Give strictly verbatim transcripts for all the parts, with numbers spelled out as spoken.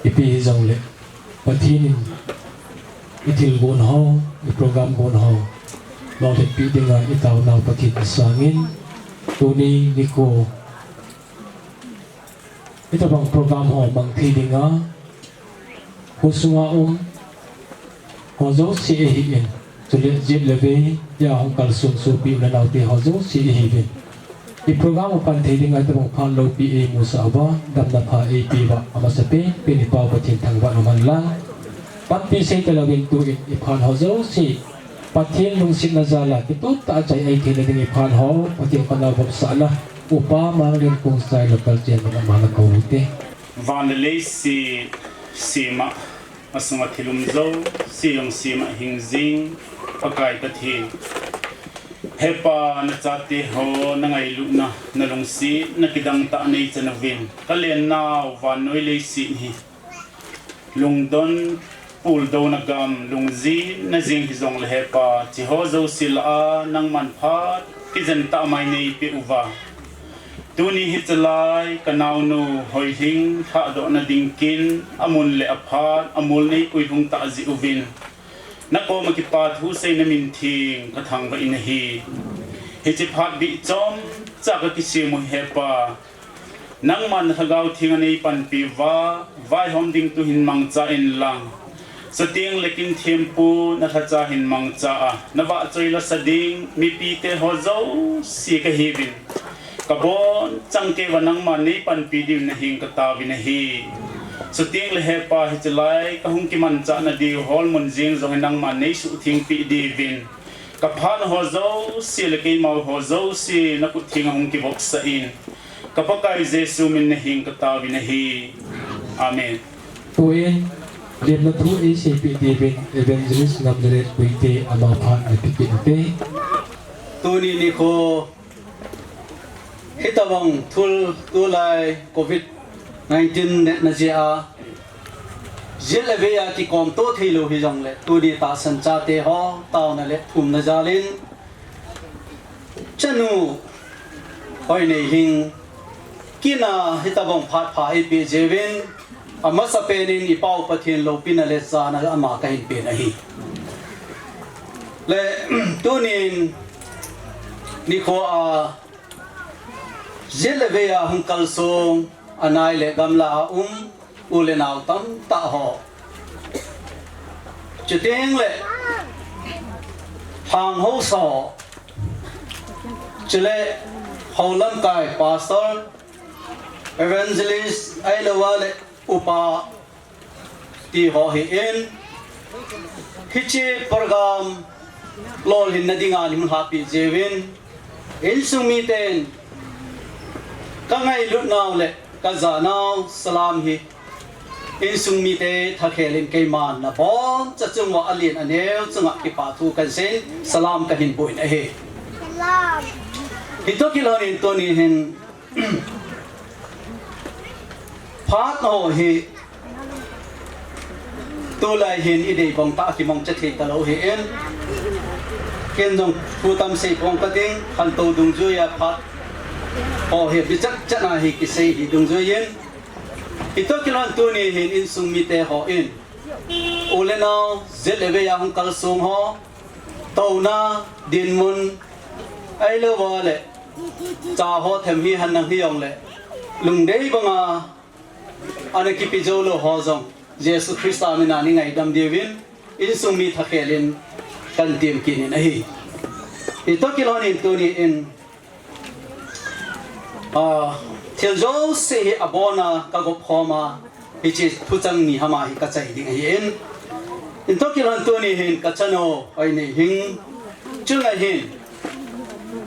Ipi hijongle, Pathen in i thil gon ho, i program gon ho, lolhinpi dinga i taonau Pathen i sangin, tuni nikho, hitabang program ho mang thei dinga, khosunga um, ho jouse ahin, chule jet le vei, tia hung kalsong sopi u le naote ho jouse ahiuvin. I program u pan thei dinga hitabang phat loupi eimusah uva, damna pha eipe uva, amasapen pen i Pau Pathen thangvah in umhen lang. Panpi sei talouvin tuin i phat ho jouse, Pathen lungsetna jal a, kitoh tah a chai-ai theina ding i phat ho, Pathen panna vopsahna, Upa Manglin Khongsai Local Chairman ama nakou ute. Van le leiset, sema, asunga thil um jouse jong sema hing jing, Pakai Pathen. He Pa, na chate ho, na ngailutna, na lungsetna kidang tah nei chan uvin. Ka lennau, vannoi leiset hi lungdon, puldouna gam, lungjinna jing hijongle he Pa, hiche ho jouse lah a, nangman phat kijen tah mai nei peh uva. Tuni hiche lai, ka naonu Hoilhing lhahdohna ding kin, amun le aphat, amol nei puilhung tah jeh uvin. Na koma kipa thu seina min theng ka thangvah in ahi. Hiche phat bih chomcha ka kisem u he Pa. Nangman na Lhagao Theng a nei panpi uva, vaihom ding tu hin mangcha in lang. Chuteng le kin thempu na lhacha hin mangcha a, na vahchoi lasa ding, mipite ho jouse ka hiuvin. Ka bonchauva nangman nei panpi diuvin na heng ka taovin ahi. Chuteng le he Pa hiche lai, ka hung kimanchah na diu holmun jeng jong hi nangman nei suhthengpeh diuvin. Ka phat ho jouse le keima ho jouse na khut theng a hung kivopsah in. Ka Pakai Jesu min na heng ka taovin ahi. Amen. Tuin, lemna thu eiseipeh diuvin Evangelist Ngamlele Guite ama phat na pe kit ute. Tuni nikho, hitabang thil tulai covid nineteen natna jeh a, jet le vei a kikomto theilou hijongle, tuni tahsan chate ho, taona le thumna jal in, chanu Hoineihing kin a hitabang phat pha eipeh jeh uvin, amasapen in i Pau Pathen loupina le jana ama ka hin pen ahi. Le, tunin nikho a jet le vei a hung kalsong, anai le gamla a um, u le nao tamtah ho. Chuteng le lhang haosa ho. Chule hou lamkai pastor, evangelist, ahilouva le upa ti ho hi in. Hiche program lolhinna dinga nei hung lhahpeh jeh uvin, insung miten ka ngailutnau le ka janau salam hi insung mite thakhel in keiman na boncha chunga alen aneo chunga kipa thu kan seiyin salam ka hin boh in ahi. Hitoh kilhon in tuni hin phat ho hi tulai hin i dei bang tah a kimangcha thei talou hi in. Ken jong thu tam sei pong ka ding, khantou dungjuiya phat ho hi bichat chat a hi kisei hi dungjuiyin. Hitoh kilhon tuni hin insung mite ho in, u le nao, jet le vei a hung kalsong ho, touna, dinmun, ahilouva le cha ho them hihen lang hijongle, lungdei banga ana kipe jou lou ho jong, Jesu Christa mina nei ngaidam diuvin, insung mi thakhel in kan tem kit in ahi. Hitoh kilhon in tuni in, ah, thil jouse hi abona ka gop khom a, hiche thuchang ni hama hi ka chai ding ahi in. Hitoh kilhon tuni hin ka chanu Hoineihing chunga hin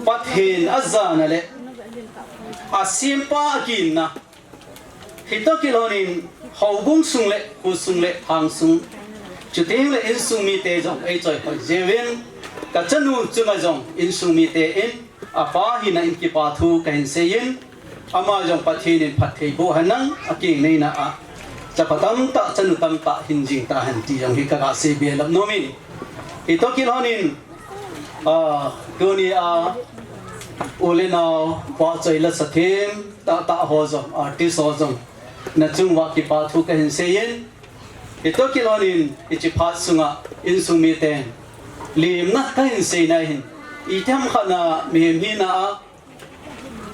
Pathen ajana le asempa aginna, hitoh kilhon in houbung sung le, khosung le, lhangsung, chuteng le insung mite jong eichoi hoi jeh uvin, ka chanu chunga jong insung mite in apa hina in kipa thu ka hin seiyin, ama jong Pathen in phatthei boh henlang, akeng neina a chapa tamtah, chanu tamtah hin jing tahen ti jong hi ka ga sei belap nom in. Hitoh kilhon in, ah, tuni a u le nao vahchoi lasa them tahtah ho jong, artist ho jong, Nachung uva kipa thu kahin seiyin, hitoh kilhonin hiche phat sunga insung miten limna kahin seina hin, itiham khat a mihem hina a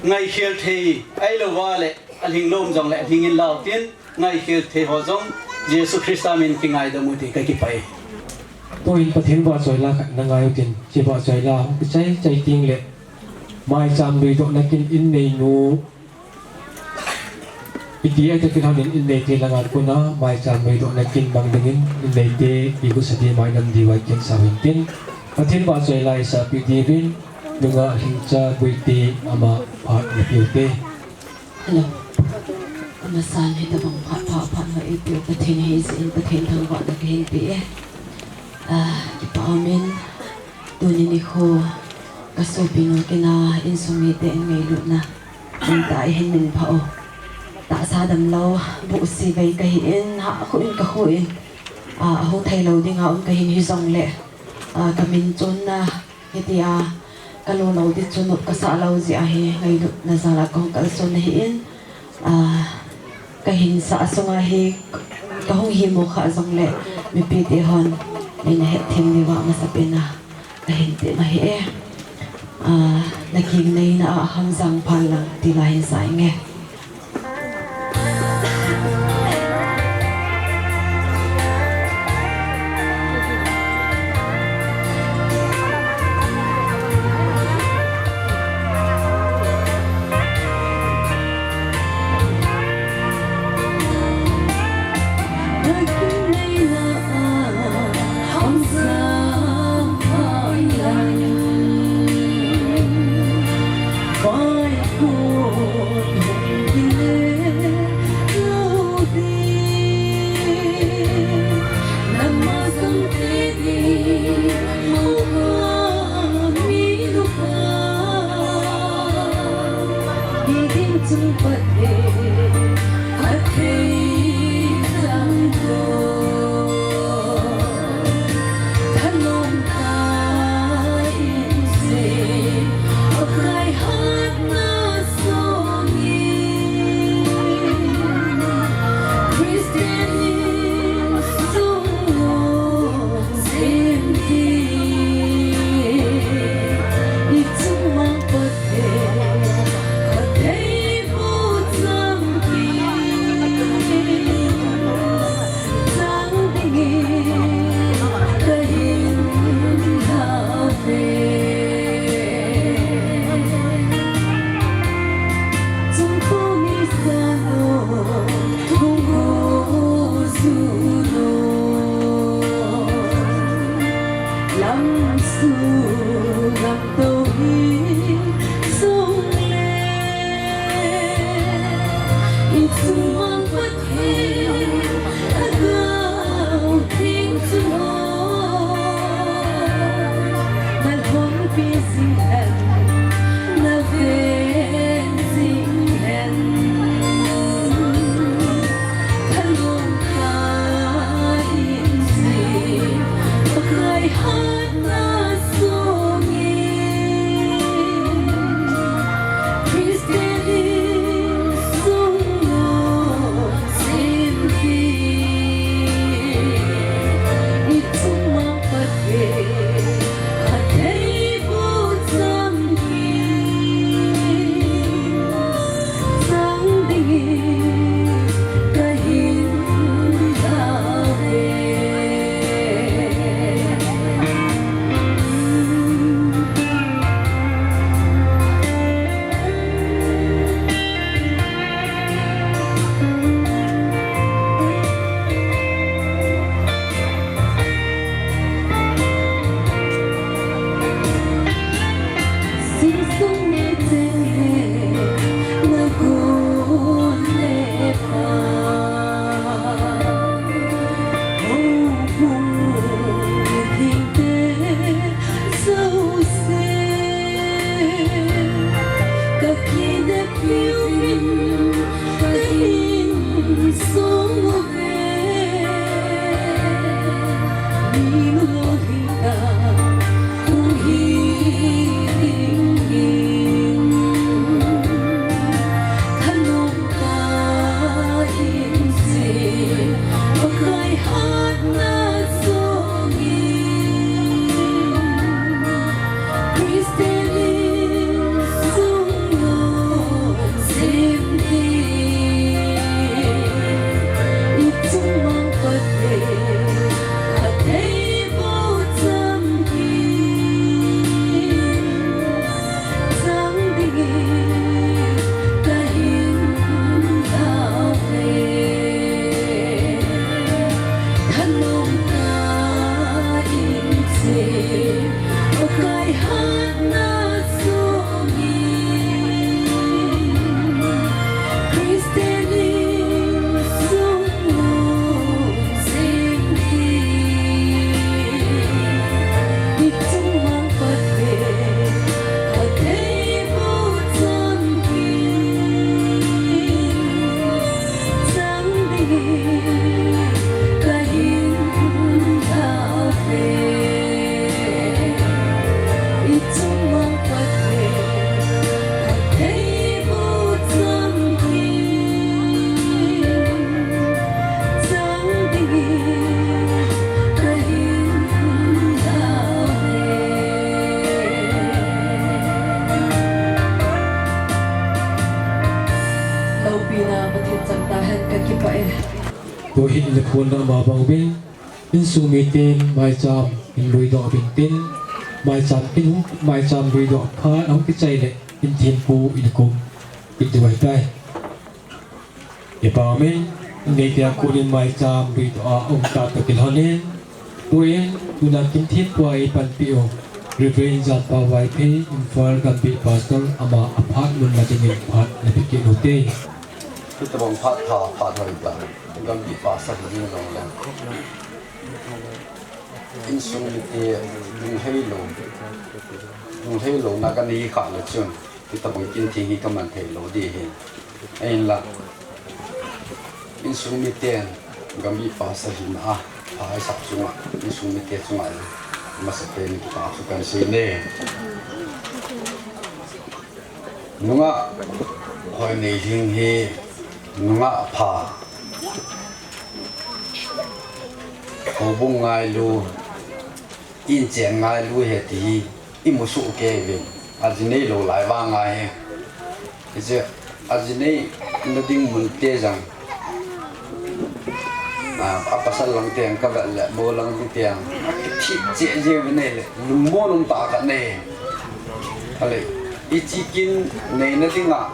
ngaikhel thei ahilouva le alhinglou jongle alhing inlang tin, ngaikhel thei ho jong Jesu Christa min kingaidam u ti kakipah e. Tuhin Pathen vahchoi la khat nangai utin, hiche vahchoi la hung kichai chai tengle maicham doidohna kin in neinu, itia hitoh kilhonin in neite langa kona maicham doidohna kin mang dingin in neite igut sa diu mai nam diuva kinsah uvintin, Pathen vahchoi la isahpeh diuvin, nungah Lhingcha Guite ama phat napeh ute. Hello. Amasan hitobang phat pha phat ho eipeu Pathen hijeh in Pathen thangvahna kahin pe e. Ah, kipa umin, tuni nikho kasopinu kina insung miten ngailutna tah a ihin minphah u, tahsa damlou, buhsi vei kahin, hahkhu in kakhu in, ah, ahung theilou dinga um kahin hijongle, ah, kamin chonna hitia kalo lou ding chu nop kasah lou jeh ahi, ngailutna jal a kahung kalson ahin, ah, kahinsah sunga hi kahung himu kha jongle mipite hon neina hetthem diuva masapen a kahin tem ahi e. Ah, nakingaina a Hamjang phan lang ti la hin sa inge. Tuhin in phun na ma bang bin, insung miten maicham in lui doh bin tin, maicham in hung, maicham lui doh phat hung kichai le in thin pu in kum in duai tai. Ipa min, nei tia kunin maicham lui doh a um ta to kilhonin, tuin, tuna kin thin pu a i panpi u, Reverend Jampa Vaiphei, Imphal Gambih Pastor, ama a phat mun na dingin phat na pi kit u te. Hitabang phat tha, phat hoi ta. Gambih Pastor hi jing jong le. Insung mite, lunghei lo. Lunghei lo na kan hi kha le chun. Hitabang kin thing hi ka man thei lo di hi. Ahinla. Insung miten, Gambih Pastor hin a, pha i sap chunga, insung mite chunga le, masa pen kipa chu kan sei ne. Nungah Hoineilhing hi, nungah pha. Houbung ngailu, inchen ngailu he ti hi, i musuh kei uvin, a ji nei lo lai vang a hi. Hiche, a ji nei na ding mun te jang. A, a pasal lang te ang ka vet le, mo lang ding te ang. Thi che je ve nei le, lungmon um ta ka nei. Ale, i chi kin nei na ding a.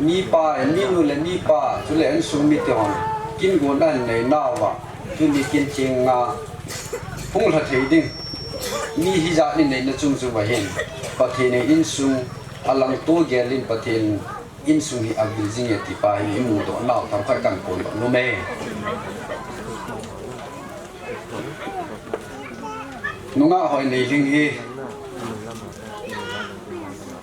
Mi pa, mi nu le mi pa, chule insung mite hon. Kin gon a nei nau va. Tuni kin thing nga hung lha thei ding. Mi hijat ni neina chung chu va hin. Pathen in insung a langto gel in Pathen insung hi a vil jing e ti pa hi i mu doh nau tam khat kan pon doh nom e. Nungah Hoineilhing hi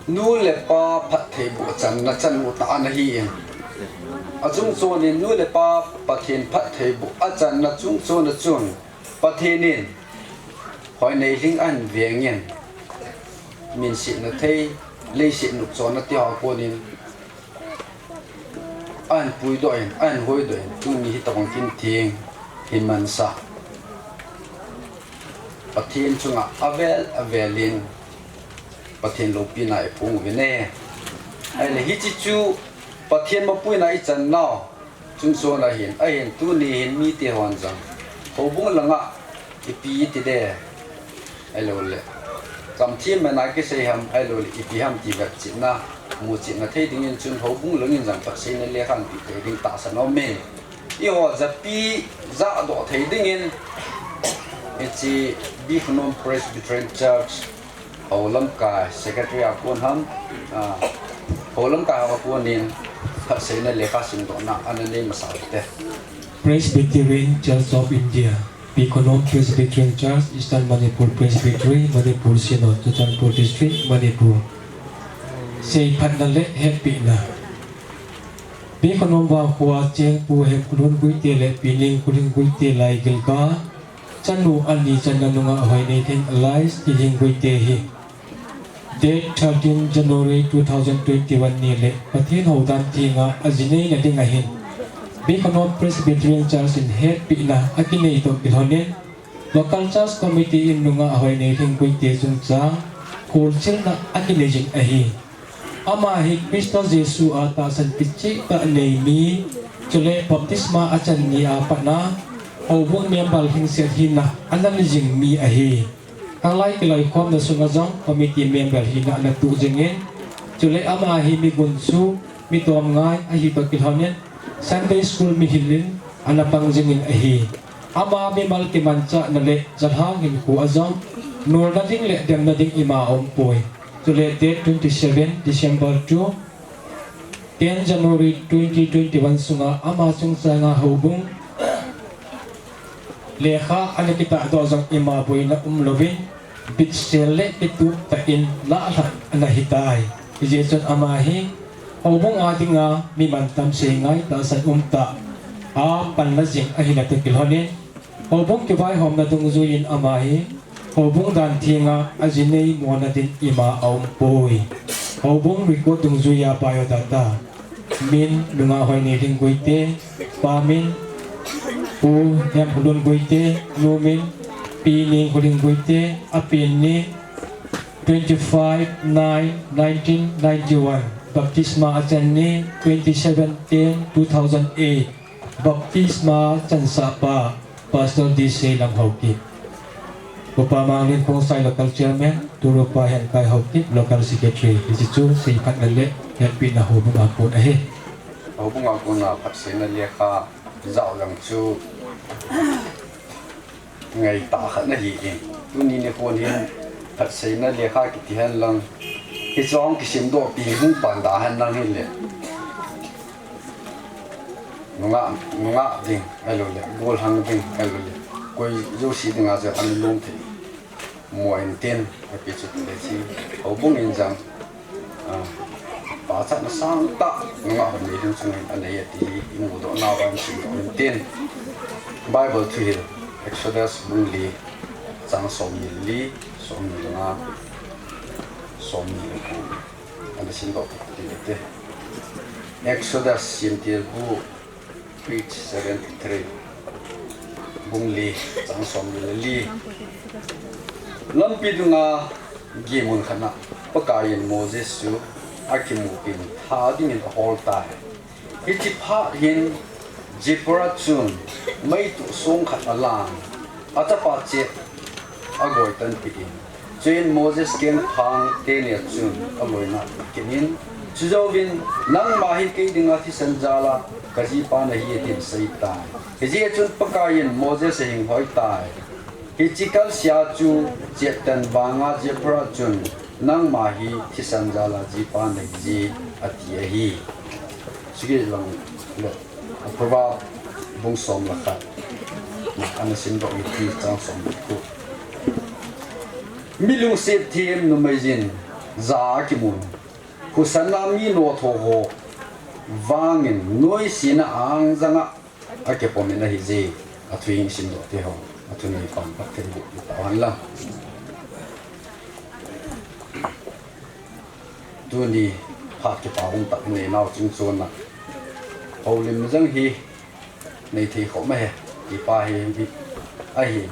nu le pa phattheiboh channa chanu tah ana hi in. A chungchon in nu le pa Pathen phattheiboh a channa chungchon a chun Pathen in Hoineilhing ahin veng in, min sihna thei, leiset nopchonna te ho a kon in, ahin puidoh in, ahin hoidoh in, tuni hitabang kin thing hi mansah. Pathen chunga avel avel in Pathen loupina i phong uvin e. Ahile hiche chu Pathen mapuina i chan nau. Chungchon a hin, ahin tuni hin mite hon jong. Houbung langa ipi i ti de. Ahilou le. Cham thim mena kisei ham, ahilou le ipi ham ti vet chetna, mu chetna thei dingin chun houbung lang in jong phatseina lekha pi thei ding tahsan aum e. Eiho japi jahdoh thei dingin, hiche Bikhunom Presbyterian Church, Hou lamkai secretary a kon ham, a, hou lamkai ho a kon in phatseina lekha simdohna ana nei masa u te. Presbyterian Church of India, Bikhunom Presbyterian Church, Eastern Manipur Presbytery, Manipur Synod, Churachandpur District, Manipur. Seiphatna le hetpina. Bikhunom vangkho a cheng Pu Hemkholun Guite le Pi Ningkholing Guite lai gilga, chanu ani channa Nungah Hoineilhing alias Nilhing Guite hi date thirteen January two thousand twenty-one ni le Pathen houdan thenga ajineina ding ahin, Bikhunom Presbyterian Church in hetpina akinei toh kilhonin, Local Church Committee in Nungah Hoineilhing Guite chungchang kholchilna akinei jin ahi. Ama hi Christa Jesu a tahsan kichehtah nei mi, chule baptisma achan ni a pat a, houbung member lhingset hina ana nei jing mi ahi. Khanglai kiloikhomna sunga jong committee member hina ana tuh jingin, chule ama hi mi gunchu, mi tomngai ahi toh kilhonin, Sunday School mihil in ana pang jingin ahi. Ama mimal kimanchahna le jalhang hinkho a jong, nolna ding le demna ding ima aumpoi. Chule date twenty-seven December to ten January twenty twenty-one sunga ama chungchanga houbung lekha ana kitahdoh jong ima boina umlouvin, bitsel le kitup tah in lahlhah ana hitai. Hijeh chun ama hi houbung a dinga mi mantam seingai tahsan umtah a panla jing ahina toh kilhonin, houbung kivaihomna dungjuiyin ama hi houbung dan thenga ajinei mona din ima aumpoi. Houbung record dungjuiya biodata. Min, Nungah Hoineilhing Guite. Pa min, Pu Hemkholun Guite. Nu min, Pi Ningkholing Guite. Apen ni, twenty-five nine nineteen ninety-one. Baptisma achan ni, twenty-seven ten two thousand eight. Baptisma chansahpa Pastor D C Lam Haokip. Upa Manglin Khongsai Local Chairman, Turupa Henkai Haokip, Local Secretary, hiche chu seiphatna le hepina houbunga kon ahi. Houbunga kona phatseina lekha jao lang chu ngaitah khat nahi in. Tuni nikho hin phatseina lekha kiti hen lang, hiche hung kisimdoh pi hung pan da hen lang hile. Nungah, nungah ding, ahilouleh, gollhang ding, ahilouleh, koi jouse dinga chu ana lom thei mo intin, api chu tile chi, houbung in jong, ah, pachatna sangtah, nungah hon nei lhing chunga hin anei e ti hi, imudoh nauva isimdoh intin. Bible thuhil, Exodus bung li, chang somni le li, somni le nga, somni le gup. Ana simdoh kit u hite. Exodus Semtilbu, page seventy-three. Bung li, chang somni le li. Lampi dunga gimmun khat na Pakaiyin Moses chu akimupin tha dingin ahol tai. Hiche phat hin Zipporah chun meituh song khat alan, achapa chep agoi tanpeh in. Chuin Moses kengphang teni a chun aloina akin in, chujouvin, "Nangma hi kei dinga thisan jala kajipa nahi," atin asei tai. Hijeh chun Pakaiyin Moses ahinghoi tai. Hiche kalsea chu chep tan vanga Zipporah chun, "Nangma hi thisan jala jipa nahije," ati ahi. Chukit lang le, Proverb bung som le khat. Ana simdoh u hite, chang som le gup. Mi lungset them numeiyin ja akimun, husa na mi notho ho vangin noisena angjanga akipom in ahije. Athu hi simdoh te ho, athu nei pang pat thei bu ta hen lang. Tuni phat kipa um tah inei nau chungchon a, houlim jong hi nei thei khom ahi, kipa hi, hi ahi.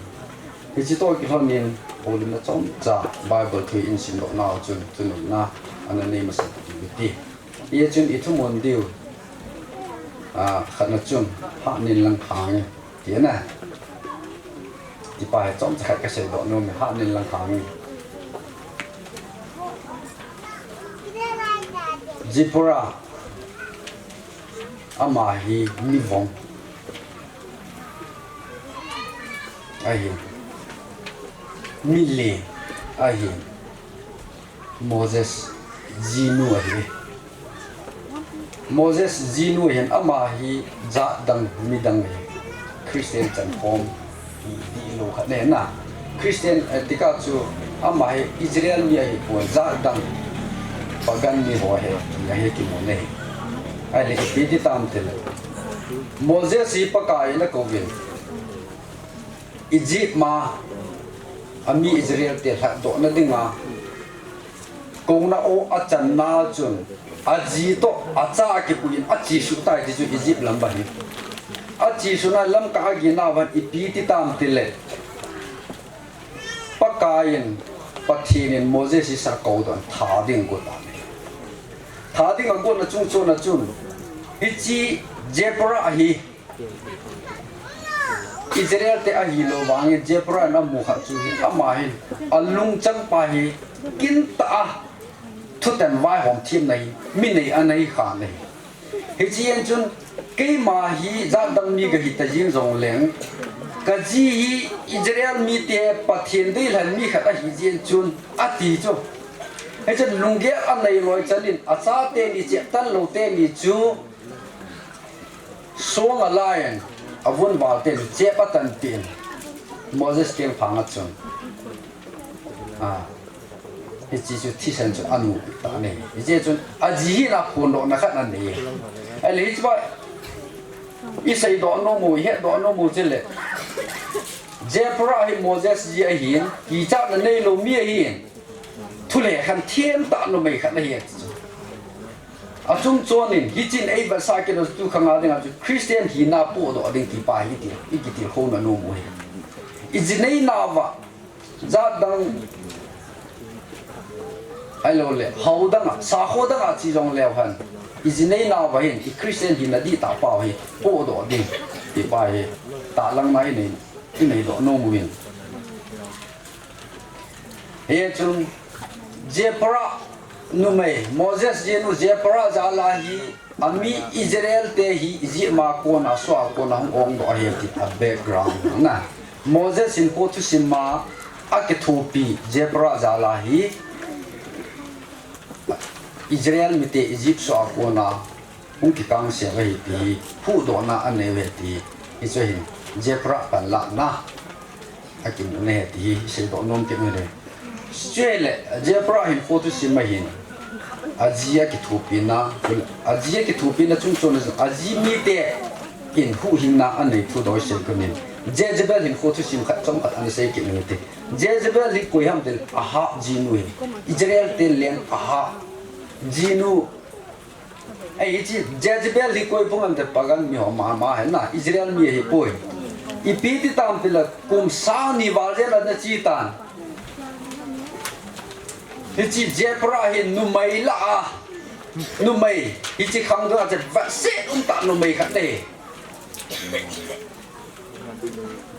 Hiche toh kilhonin houlimna chomcha Bible thu isimdoh nau chun thuneina ana nei masa kit u hite. Hijeh chun ithumon diu, ah, khatna chun, "Hatnin lang khang e," ti na. Tipa hi chomcha khat kaseidoh nom e, "Hatnin lang khang e." Zipporah, ama hi mi vom ahi, mi len ahi. Moses jinu ahi. Moses jinu hin ama hi jat dang, mi dang ahi. Christian chankhom ti, ti lou khat ahi na. Christian, eh, tikah chu ama hi Israel mi ahipon, jat dang, pagan mi ho ahi, ti ahi kimu ahi. Ahile ipi ti tam tile, Moses hi Pakaiyin akouvin, Egypt ma a mi Israel te lhatdohna dinga kouna o achanna chun, aji toh acha akipuiyin achesuh tai ti chu Egypt lam bang hi. Achesuhna lamkai agena uva ipi ti tam tile, Pakaiyin, Pathen in Moses hi sa koudoh in tha ding agot tan ahi. Tha ding agotna chungchon a chun, hiche Zipporah hi Israel te ahilou vangin Zipporah in amu khat chu hi, ama hin alungchang pa hi kintah a thutan vaihom themna hi, mi nei ana hi kha ahi. Hiche jeh chun, keima hi jat dang mi kahi ta jeng jongleng, kaji hi Israel mite Pathen deilhen mi khat ahi jeh chun ati chu. Hichun lunggel anei loi chan in, achate ni chep tan lou teni chu song alaiyin, avun val teni chep atanpeh in, Moses kengphang a chun, a, hiche chu thisan chu anopeh tan ahi. Hiche chun aji hina phondohna khat anei. Ahile hiche pa iseidoh nom u, ihetdoh nom u chule, Zipporah hi Moses ji ahin, kichatna neilou mi ahin, thulekhan themtah numei khat ahi ati chu. Achungchon in, hichen eivetsah kit u chu tu khanga dinga chu Christian hina pohdoh ding tipa hi ti, ikitilkhouna nom u ahi. Iji neina uva, jat dang Ahilou le, hou dang a, sakho dang a chi jong leu hen. I ji nei nau va hin, i Christian hina dihtah pau hi, podoh ding. Ti pa hi, tahlang na i nei, i nei doh nom u hin. Hichun, Zipporah numei, Moses jinu Zipporah jal a hi, Ami Israel te hi Egypt ma kona, soh a kona hung ong doh ahi ti a background na. Moses in kho thusim a akithopi Zipporah jal a hi Israel mite Egypt soh a kona hung kikang se ahi ti hi huhdohna anei u ahi ti hi. Hichu hin Zipporah panlahna akimu na ahi ti hi seidoh nom kit u ahi. Chule, Zipporah hin kho thusim a hin, aji akithopina, aji akithopina chung chon a, aji mite in huhhingna anei thu doi sei kit un. Jezebel hin kho thusim khat chomkhat ana sei kit u hite. Jezebel hi koi ham tile Ahab jinu hi. Israel te leng Ahab jinu Ei, hichi Jezebel hi koi pum ham tile pagan mi ho mama ahi na, Israel mi ahipoi. Ipi ti tam tile kum sang ni val jep a ana che tan. Hichi Zipporah hi numei lah a, numei, hichi khang dong a chu vetset um tah numei khat ahi.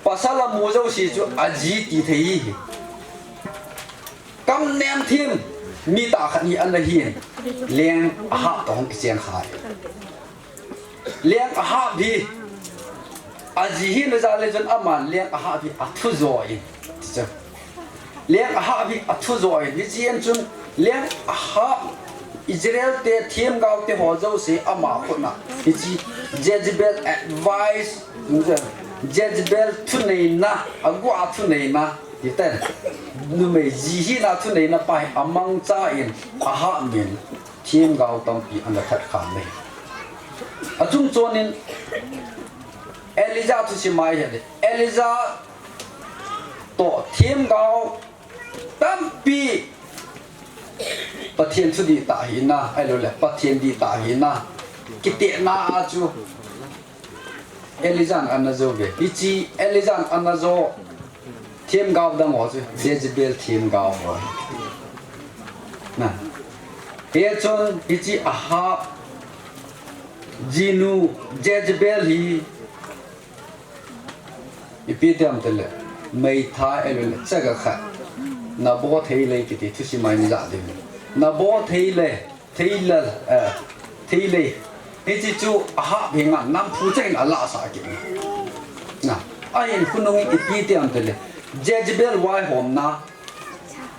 Pasal amu jouse chu aji ti thei hi. Kam nem thim mi tah khat hi ana hin, leng Ahab toh hung kicheng kha. Leng Ahab hi aji hina jal a chun aman leng Ahab hi athu jo in, ti chu. Leng Ahab hi athu jo in, hichi en chun leng Ahab Israel te themgao te ho jouse ama khut na. Hichi Jezebel advice, Jezebel thuneina, agu a thuneina. Hiten, numei ji hina thuneina pa hi amangcha in Ahab min themgao tampi ana that kha mai. Achung chon in Elijah thusim a i het le, Elijah toh themgao tampi Pathen thu dihtah hina, ahilou le Pathen dihtah hina kitehna a chu Elijah in ana jou ve. Hichi Elijah in ana jou themgao dang ho chu Jezebel themgao ho. Na. Hichun hichi Ahab jinu Jezebel hi ipi ti ham tile meithai ahilou le chaga khat. Naboth theilei kiti thusim a i ja ding. Naboth theilei Theilal, eh, theilei. Hichi chu Ahab henga namphu chengin alah sah kit. Na, ahin khonung in ipi ti ham tile, Jezebel vaihomna,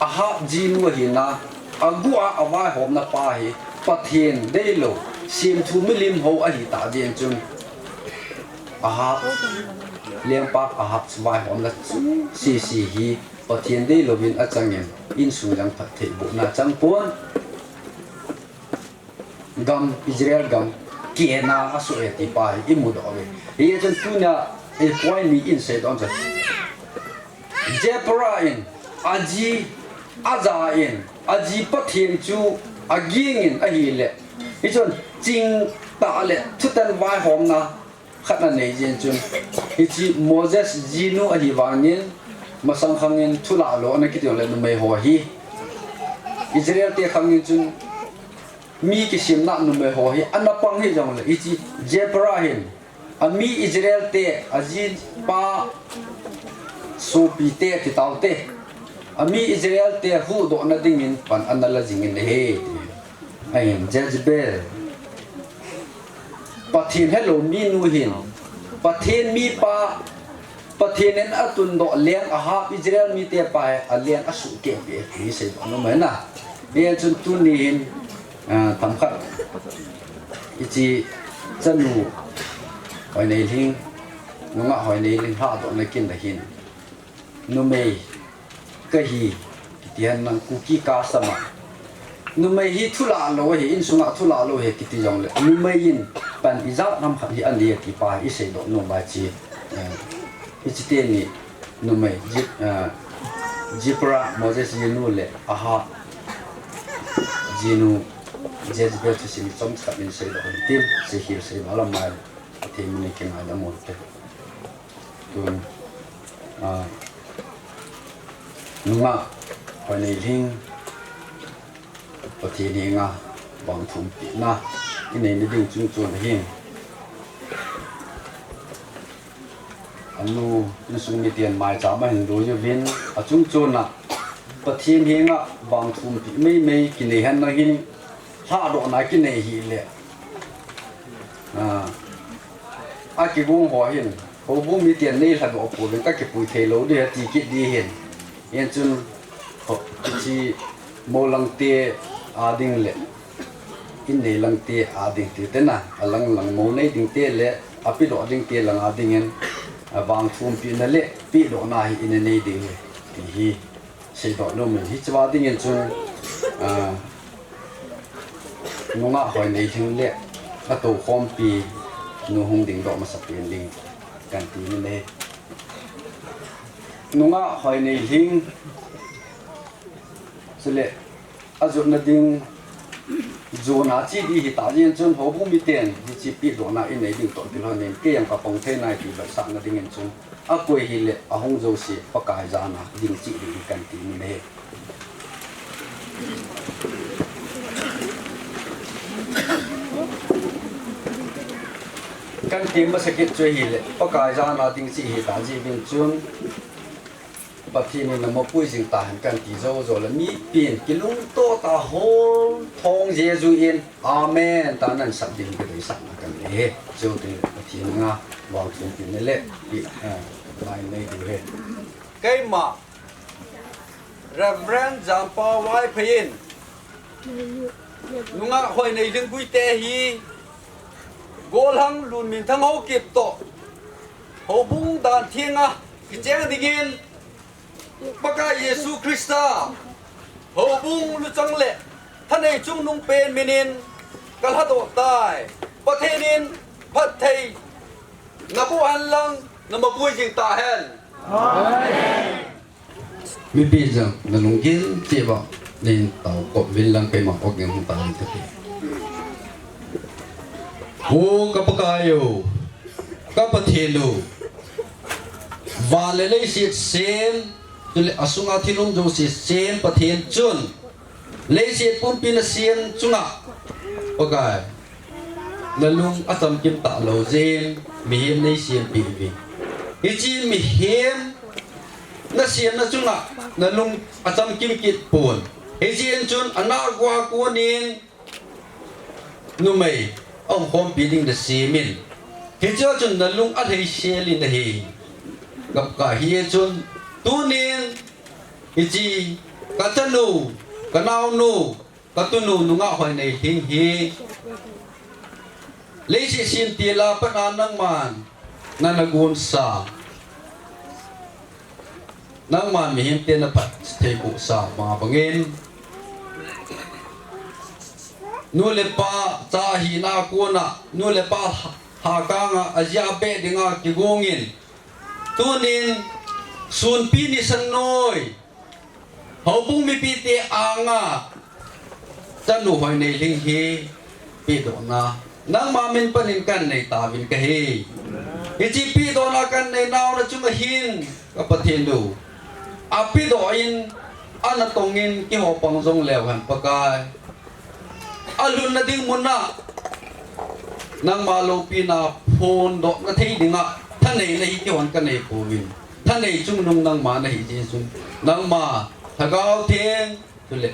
Ahab jinu ahina, agu a avaihomna pa hi, Pathen deilou, semthu milim ho ahi tah jeh chun, Ahab, lengpa Ahab vaihomna sese hi, Pathen deilou in achangin, insung jong phattheibohna achang pon. Gam, Israel gam, kehna asoh e ti pa hi imu doh uve. Hichun tunia, eh, point ni in seidoh chu. Zipporah in, aji, aja in, aji Pathen chu aging in ahile. Hichun chingtah le thutan vaihomna khat anei jeh chun, hichi Moses jinu ahi vangin, masang khangin thulah lou ana kiti jongle numei ho hi. Israel te khangin chun, mi kisimna numei ho hi, ana pang hih jongle, hichi Zipporah hin, ami Israel te, aji pa, sopi te, ti tau te. Ami Israel te huhdohna dingin pan ana la jingin ahi. Ahin Jezebel. Pathen helou minu hin. Pathen mipa. Pathen in atundoh leng Ahab Israel mite pa hi aleng asuhkeh peh e ti seidoh nom ahi na. Hichun tuni hin, ah, themkhat. Hichi chanu Hoineilhing. Nungah Hoineilhing lhadohna kin ahin. Numei kahi, kiti hen lang Kuki custom a. Numei hi thulah lou ahi, insunga thulah lou ahi kiti jongle. Numei in pan ijat ham khat hi anei ti pa hi iseidoh nom uva chi. Eh, hichi teni numei, Zip-, eh, Zipporah, Moses jinu le Ahab jinu Jezebel thusim chomkhat in seidoh hin tin, seihil sei malam mai. Pathen min in kingaidam u hite. Tun, ah, nungah Hoineilhing, Pathen henga vangthumpina inei nading chungchon ahin. Anu, insung miten maicham ahin lui uvin, achungchon a Pathen henga vangthumpi meimei kinei hen lang hin, lhadohna kinei hile, a, akigong ho hin, houbung miten nei lhadoh pouvin, kakipui thei lou ding ahi ti kit ding ahin. Hichun, ho, hiche, moulangte ading le, innei langte ading ti tena, alang lang mou nei dingte le, apedoh dingte lang adingin, avangthumpina le, pedohna hi ina nei ding ahi, ti hi, seidoh nom in, hichea dingin chun, a, Nungah Hoineilhing le, atoukhompi, nu hung dingdoh masapen ding, kanti nom e. Nungah Hoineilhing, chule, ajotna ding, jona che ding hita jeh in chun houbung miten, hiche pedohna inei ding toh tilhonin, kei jong kapang thei nai ti vetsahna dingin chun, akoi hile, ahung jouse, Pakai jana ding che ding kanti nom e. Kanti masa kit chu ahile, Pakai jana ding che hita jeh uvin chun, Pathen in namapui jing tahen kanti jou jou le, mipin kilungto tah hol thong Jesu in, Amen, tia nansah ding kadeisahna kanei e. Chutile Pathen henga vangthumpina le, i, eh, nai nei diu ahi. Keima, Reverend Jampa Vaiphei in, Nungah Hoineilhing Guite hi, Golhang Lunminthang Haokip toh, houbung dan thenga kicheng dingin, Pakai Jesu Christa, houbung luchang le thanei chungnung pen minin kalhadoh tai. Pathen in phatthei naboh hen lang, namapui jing tahen. Mipi jong nalunggel cheh uva neitao kop uvin lang, keima kop ngen hung tao inte. O ka Pakai o, ka Pathen o, van le leiset sem, chule asunga thil um jouse sem Pathen chun, leiset pumpi nasem chunga, Pakai, nalung achamkim talou jeh in mihem neisempeh uve. Hiche mihem nasemna chunga nalung achamkim kit pon. Hijeh in chun anah gua konin numei aumkhompi ding nasem in. Hichea chun nalung alheisel in ahi. Ka Pakai, hijeh chun tunin hiche kachanu, kanaonu, katunu Nungah Hoineilhing hi leiset semtil a pat a nangman nana gonsa, nangman mihemte naphattheibohsa banga bangin, nu le pa cha hina a kona nu le pa hakanga ajia beh dinga kigongin, tunin sunpi nisan noi houbung mipite anga chanu Hoineilhing hi pedohna nangma min panin kanei tauvin kahi. Hiche pedohna kanei nau nachunga hin, ka Pathen o, apedoh in, ana tongin kihopang jongleu hen Pakai, alhunna ding muna nangma loupina phondohna thei dinga thaneina hi keihon kanei pouvin, thanei chungnung nangma nahi jeh chun, nangma Lhagao Theng, chule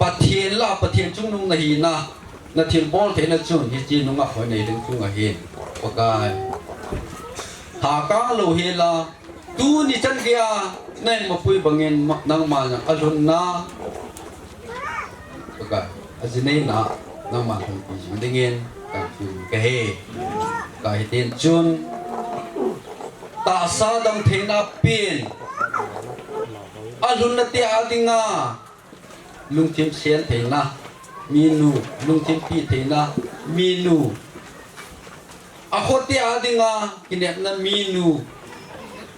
Pathen la, Pathen chungnung nahina, nathilbol theina chun hiche Nungah Hoineilhing chunga hin, Pakai, hakang louhela, tuni chan geiya nahin mapui bangin nangma jong alhunna, Pakai, ajineina nangman lhunpi jing dingin kanthum kahi. Kahi tin chun, tahsa damtheina pen, alhunna te a dinga lungthim sen theina minu, lungthim pi theina minu, akhote a dinga kinepna minu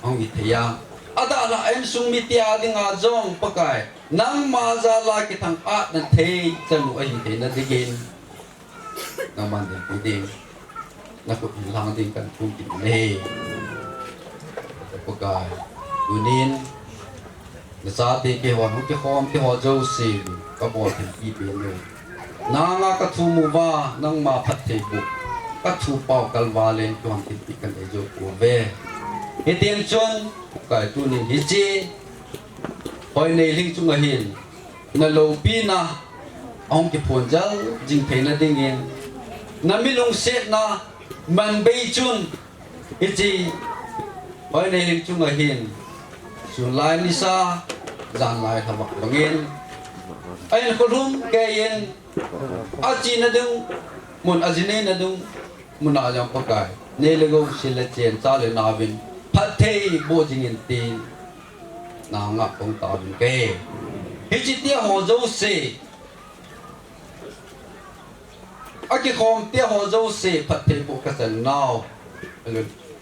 ahung hithei a, adalhah a insung mite a dinga jong Pakai, nangma jala kithang-atna thei chanu ahitheina dingin, nangman dinpi ding, nakhut hinlhang ding kanthum kit e. Pakai, tunin Nachate keiho, hung kikhomte ho jouse, kabol thilpeh peh u. Nanga kathum uva, nangma phattheiboh kathu pao kalval in, kihon thilpeh kanei jou pouve. Hitichun, Pakai tunin hiche Hoineilhing chunga hin, naloupina ahung kiphong jel jing theina dingin, nami lungsetna manbei chun, hiche Hoineilhing chunga hin, sunlai nisa, janlai lhavah bangin, ahinkho lhumkeiyin, achena ding mun, ajineina ding muna jong Pakai, nei le gou, sil le chen, cha le naovin phattheiboh jingin tin, nanga kong taovin kahi. Hiche tia ho jouse, akikhomte ho jouse phattheiboh kachan nau.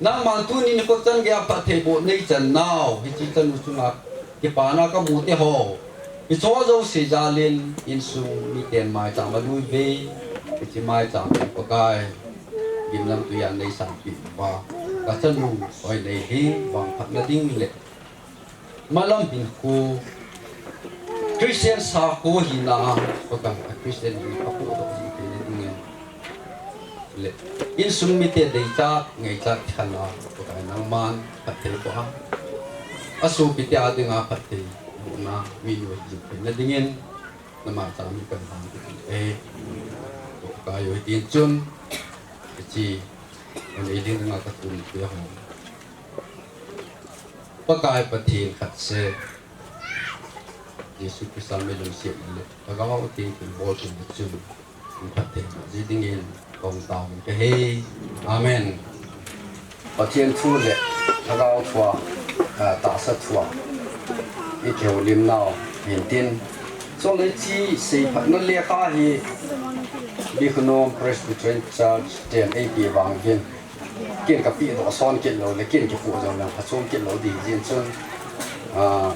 Nangman tuni nikho chan geiya phattheiboh neichan nau, hiche chanu chunga kipana kamute ho, hicheho jouse jalin insung miten maicham alui uve. Hiche maicham in Pakai, gimnamtui a neisanpeh uva, kachanu Hoineilhing vangphatna ding le malam hinkho, Christian sakho hina a, Pakai, a Christian hina apohdoh jing theina dingin, le insung mite deichat ngaichat khat a, Pakai, nangman phattheiboh a, asopite a dinga phattheibohna mi noi jing theina dingin, namaicham in kavangpeh e. Pakai o, hitichun, hiche Hoineilhing a kathumte ho, Pakai Pathen khatseh, Jesu Christa mi lungsetna le Lhagao Theng thilbol theina chun, hung phattheiboh ji dingin kahung taovin kahi. Amen. Pathen thu le Lhagao thua, ah, tahsa thua ikihoulim nau hintin, chule hiche seiphatna lekha hi Bikhunom Presbyterian Church ten eipeh vang uvin, ken kapehdoh son kit lou le, ken kipoh jong le phachom kit lou ding jeh chun, ah,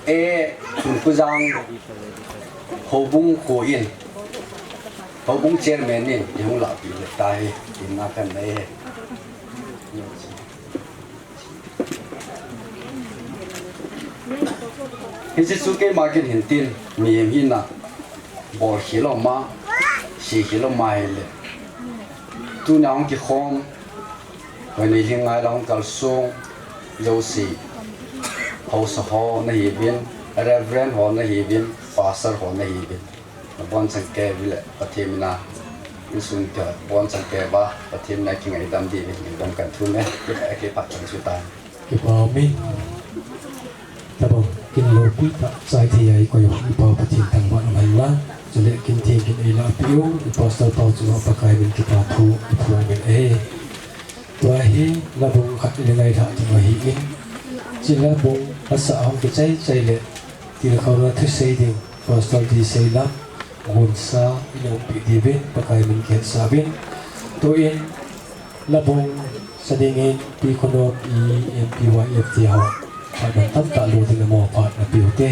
E, Tunkujang Houbung kho in, Houbung Chairman in eihung lahpeh le tahi, tin na kanei e. Hiche chu keima kin hintin, mihem hina bolkhel um a, sekhel um a hile, tunia hung kikhom, Hoineilhing a hung kalsong jouse, haosa ho nahiuvin, Reverend ho nahiuvin, Pastor ho nahiuvin, nabonchauvin le Pathen mina insung kibonchauvin, Pathen mina kingaidam diuvin ngaidam kathum e. Kipah chan chu tai. Kipah umin. Tabang kin loupi tah chai thei a ikoi u i Pa Pathen thangvah in umhen lang, chule kin theng kin eilahpeh u i Pastor pa chunga Pakai min kipathu iphong umin e. Tua hi labong khat ile ngailhah ding ahin, hiche labong asa hung kichai chai le, tilkhouna thusei ding Pastor D. Seilam, gonsa ina umpeh diuvin Pakai min kihetsah uvin. Tuin labong sa dingin P. Khonom E M P Y F te ho, phat man tamtah lo ding amaho phat napeh ute.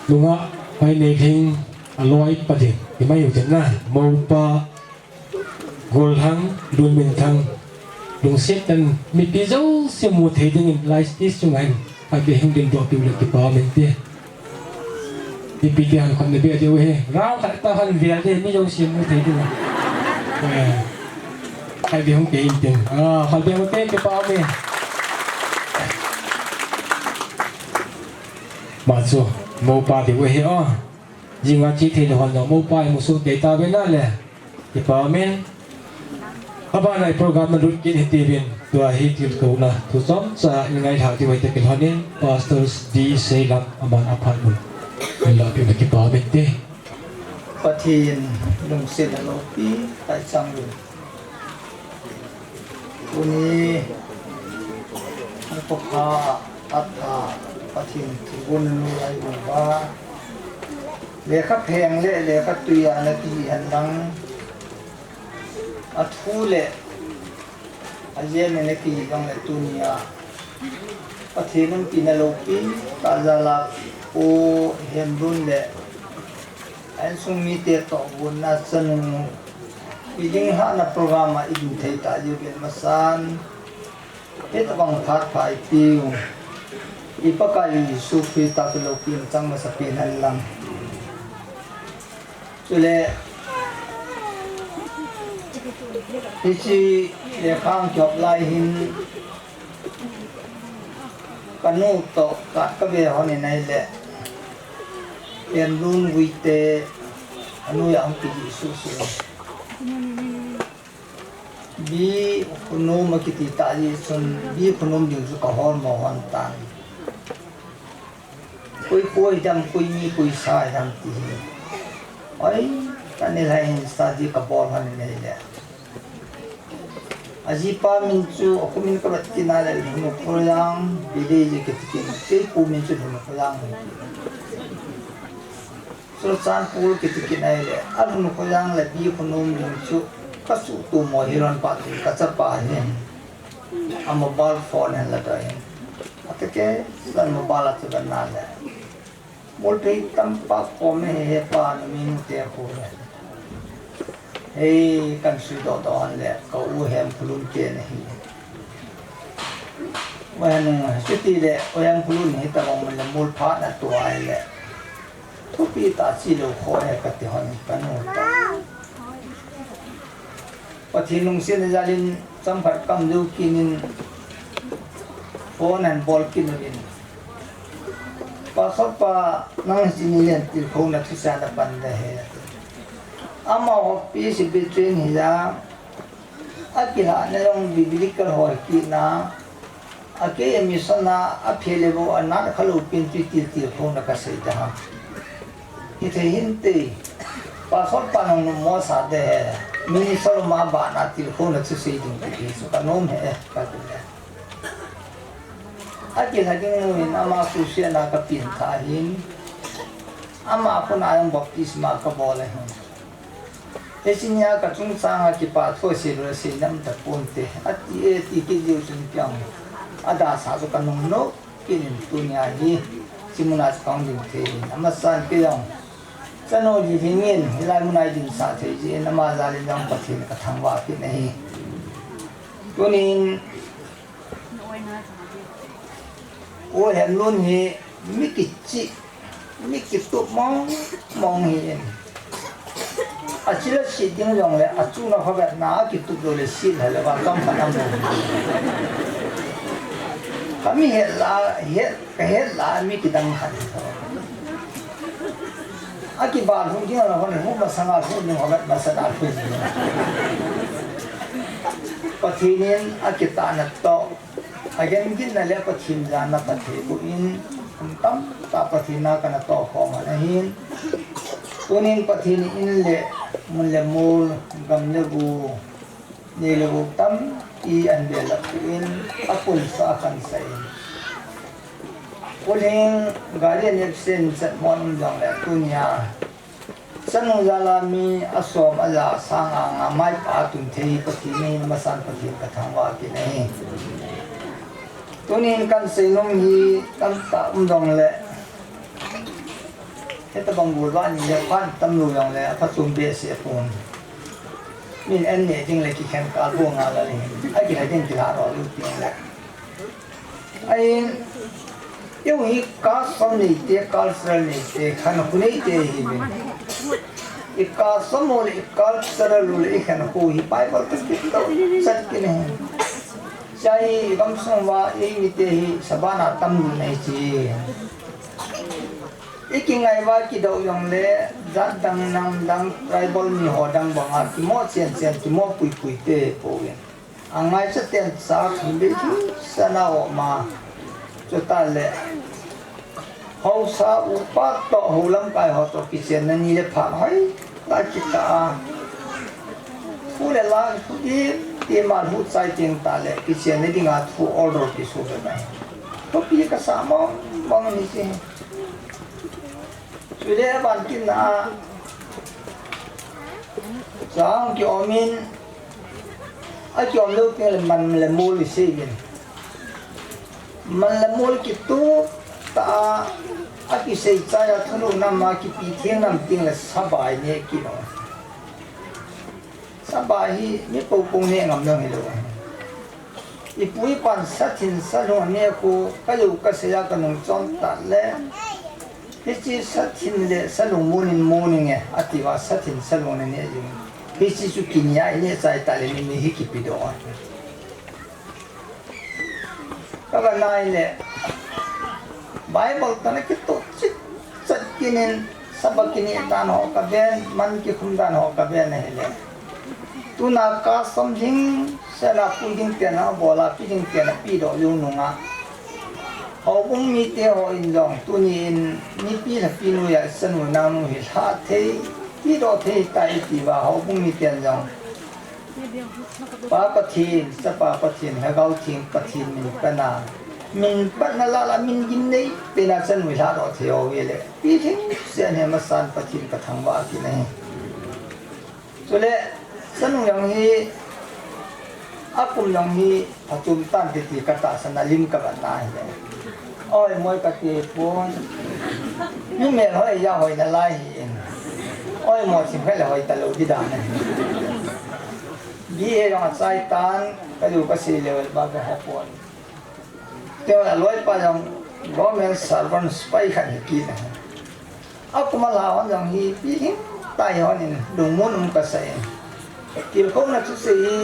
Nunga, Hoineiling, aloi pa ding, imai u ding na, Mopa, Golhang, Lunminthang, lungset tah in, mipi jouse mu thei dingin, lai stage chunga hin, khatvei hung dingdoh piu le kipa um inte. Mipi te han khut na beh diu ahi, round khat tah han vel ding, mi jouse mu thei ding. Eh, khatvei hung pe inte. Ah, khatvei hung pe, kipa um e. Ama chu, Mopa diu ahi o. Jinga che thei lou hon jong Mopa in musoh tei tauve na le. Kipa um e. Abana i program na lut kit hite uvin. Tua hi tilkhouna thu chomcha i ngailhah diu ahi ti kilhon in Pastor D Seilam aman aphat un. Inlah pi na kipa um inte. Pathen lungset a loupi tah chang un. Tuni, Nikhopha, atha, Pathen thilgon nanu lai uva. Lekha pheng le lekha tui a na kihi hen lang. Athu le, ajen a na kihi vang le tuni a. Pathen umpi na loupi, tah jal a, Pu Hemlun le, a insung mite toh vonna chanu, i ding hahna program a i ding thei tah diu uvin masan, hitabang phat pha i piu, i Pakai Jesu Christa toh loupina chang masa pen hen lang. Chule, hiche lekha hung kihop lai hin, Kanu toh, ka, ka ve hon in ahile. Hemlun Guite, anu a hung kiji suhsuh. Bi Khunom akiti tah jeh chun, Bi Khunom ding chu ka hol mo hon tan. Koi kho hidam, koi mi koi sa hidam ti hi. Oi, ka nilhah in study ka bol hon in ahile. Ajipa min chu, akho min ka vet kit na le, Lhunkholjang, Village kiti kit, kei pu min chu Lhunkholjang. Churachandpur kiti kit na le, a Lhunkholjang le Bi Khunom min chu, ka suhto mo hi lon pa ti, ka chapa hin. A mobile phone hin la doh in. Ati kei, lan mobile a chu dan na le. Molphei tampa khom e, hepa, numei nute khu le. Hei, kan sui doh doh hon le, ka u Hemkholun te na hi. U Hem, chuti le, u Hemkholun hi tabang le, mol phat na tua le. Thupi tah chi lou kho he ka ti hon ka nu ta. Pathen lungset na jal in chomkhat kam jou kit in phone an bol kit uvin. Pastor pa nang chini len tilkhouna thusei na pan de he. Ama office bi train hi ja. Akilhah na jong biblical hoi kit na. A kei a mission a, a phe le vo a nat kha lou pen chu i til tilkhouna ka sei ta ham. Hithei hinte, pastor pa nang nom mo sa te he, minister ma ba na tilkhouna chu sei ding te chu ka nom he, ka ti le. Akilhah ding nu hin ama suhset na ka pin tha hin, ama khun a jong baptisma ka bol a hin. Hiche nia ka chungchang a kipa thu asei lou le sei nam ta ponte. Ati e, ati kit jeh chun piang. Adalhah chu ka nung nom kit in tunia hi. Hiche muna chu ka hung ding thei in. Amasan kei jong. Chanu Lhingin, hilai muna i dinsah thei jeh in ama jal in jong Pathen ka thangvah kit ahi. Tunin, U Hemlun hi mi kichih, mi kitup mong mong hi in. Achil a sit ding jong le, achung a kho vet na, akitup lou le sit le le, va kam khat am. Ka mi het la, het, ka het la, mi kidang khat hi tho. Akibal hu ding la, hon hu masang a hu ding, kho vet masang a hu ding. Pathen in akitahna toh. Agen gin na le Pathen jana phatthei boh in, kum tamtah Pathen na kana tohkhom ana hin. Tunin Pathen in le mun le mol, gam le go, nei le gou tampi ahin belap in, apunsah a kansah in. Kholhing gari an absent chat mon um jong le tunia. Chanu jal a mi asom aja sang a nga maipa atum thei hi Pathen ahin, amasan Pathen ka thangvah kit ahi. Tunin kan seinom hi tamtah um jong le, Hitabang golvah ni le phat tam lou jongle, aphachom behseh pon. Min an neh ding le kikhen kal bou ngal a le, akilha ding kilha lou ding le. Ahin, eiho hi custom neite, cultural neite, khankho neite ihiuvin. I custom u le, i cultural u le, i khankho hi Bible toh kitoh chet kit ahi. Hiche hi i gamsung uva, eimite hi sabana tam lou ahi chi. I kingai uva kidou jongle, jat dang, nam dang, tribal mi ho dang banga, kimo chen chen, kimo pui pui te pouvin. Angaicha ten cha thum beh hi sana o ma. Chutah le, haosa upa toh, hou lamkai ho toh kichenna ni le phat hoi la kita a. Thu le la, thu di, di ma thu chai teng tah le, kichenna dinga thu order kiso be mai. Thupi kasa mong mong ni si. Chule aban kit na a, chang kiom in, akiom lou teng le man le mol isei in. Man le mol kitup tah a, akisei chai a thulou nam a kipi theng nam teng le sabai ne kino. Sabai hi mi poupou ne ngam lou hilou. Ipu ipan sathin salhung ne khu, ka jou ka sei a ka nung chom tah le. Hiche sathin le salhung mun in mun inge, ati uva sathin salhung na ne jing. Hiche chu kinia i ne chai tah le ni, ni hi kipe doh a. Ka va nai le, Bible toh na kitoh chet chet kit in, Sabbath kine dan ho ka ven, man kikhum dan ho ka ven ahile. Tuna custom hing, sena pu ding pen a bol a, pi ding pen a pe doh lou nunga. Houbung mite ho in jong, tuni in, mipi lhapi noiya, chanu nao nu hi lha thei, pe doh thei tai ti uva, houbung miten jong. Pa Pathen, Chapa Pathen, Lhagao Theng Pathen min pan a, min patna lah lah, min gimnei pen a chanu lha doh thei ho ve le. Pi thing sen he masan Pathen ka thangvah kit ahi. Chule, chanu jong hi, akum jong hi, phachom tante ti ka tahsan a lim ka vat na hile. Oi, moi ka ti pon. Numei hoi ja hoi nalai hi in. Oi, mo chim khat le hoi talou di dan ahi. B A jong achai tan, ka jou ka sei leu ba ka he pon. Teu a loipa jong government servant spy khat hi kit ahi. Akum a lha hon jong hi pi hing tai hon in lungmon um ka sa in. Tilkhouna chu sei hi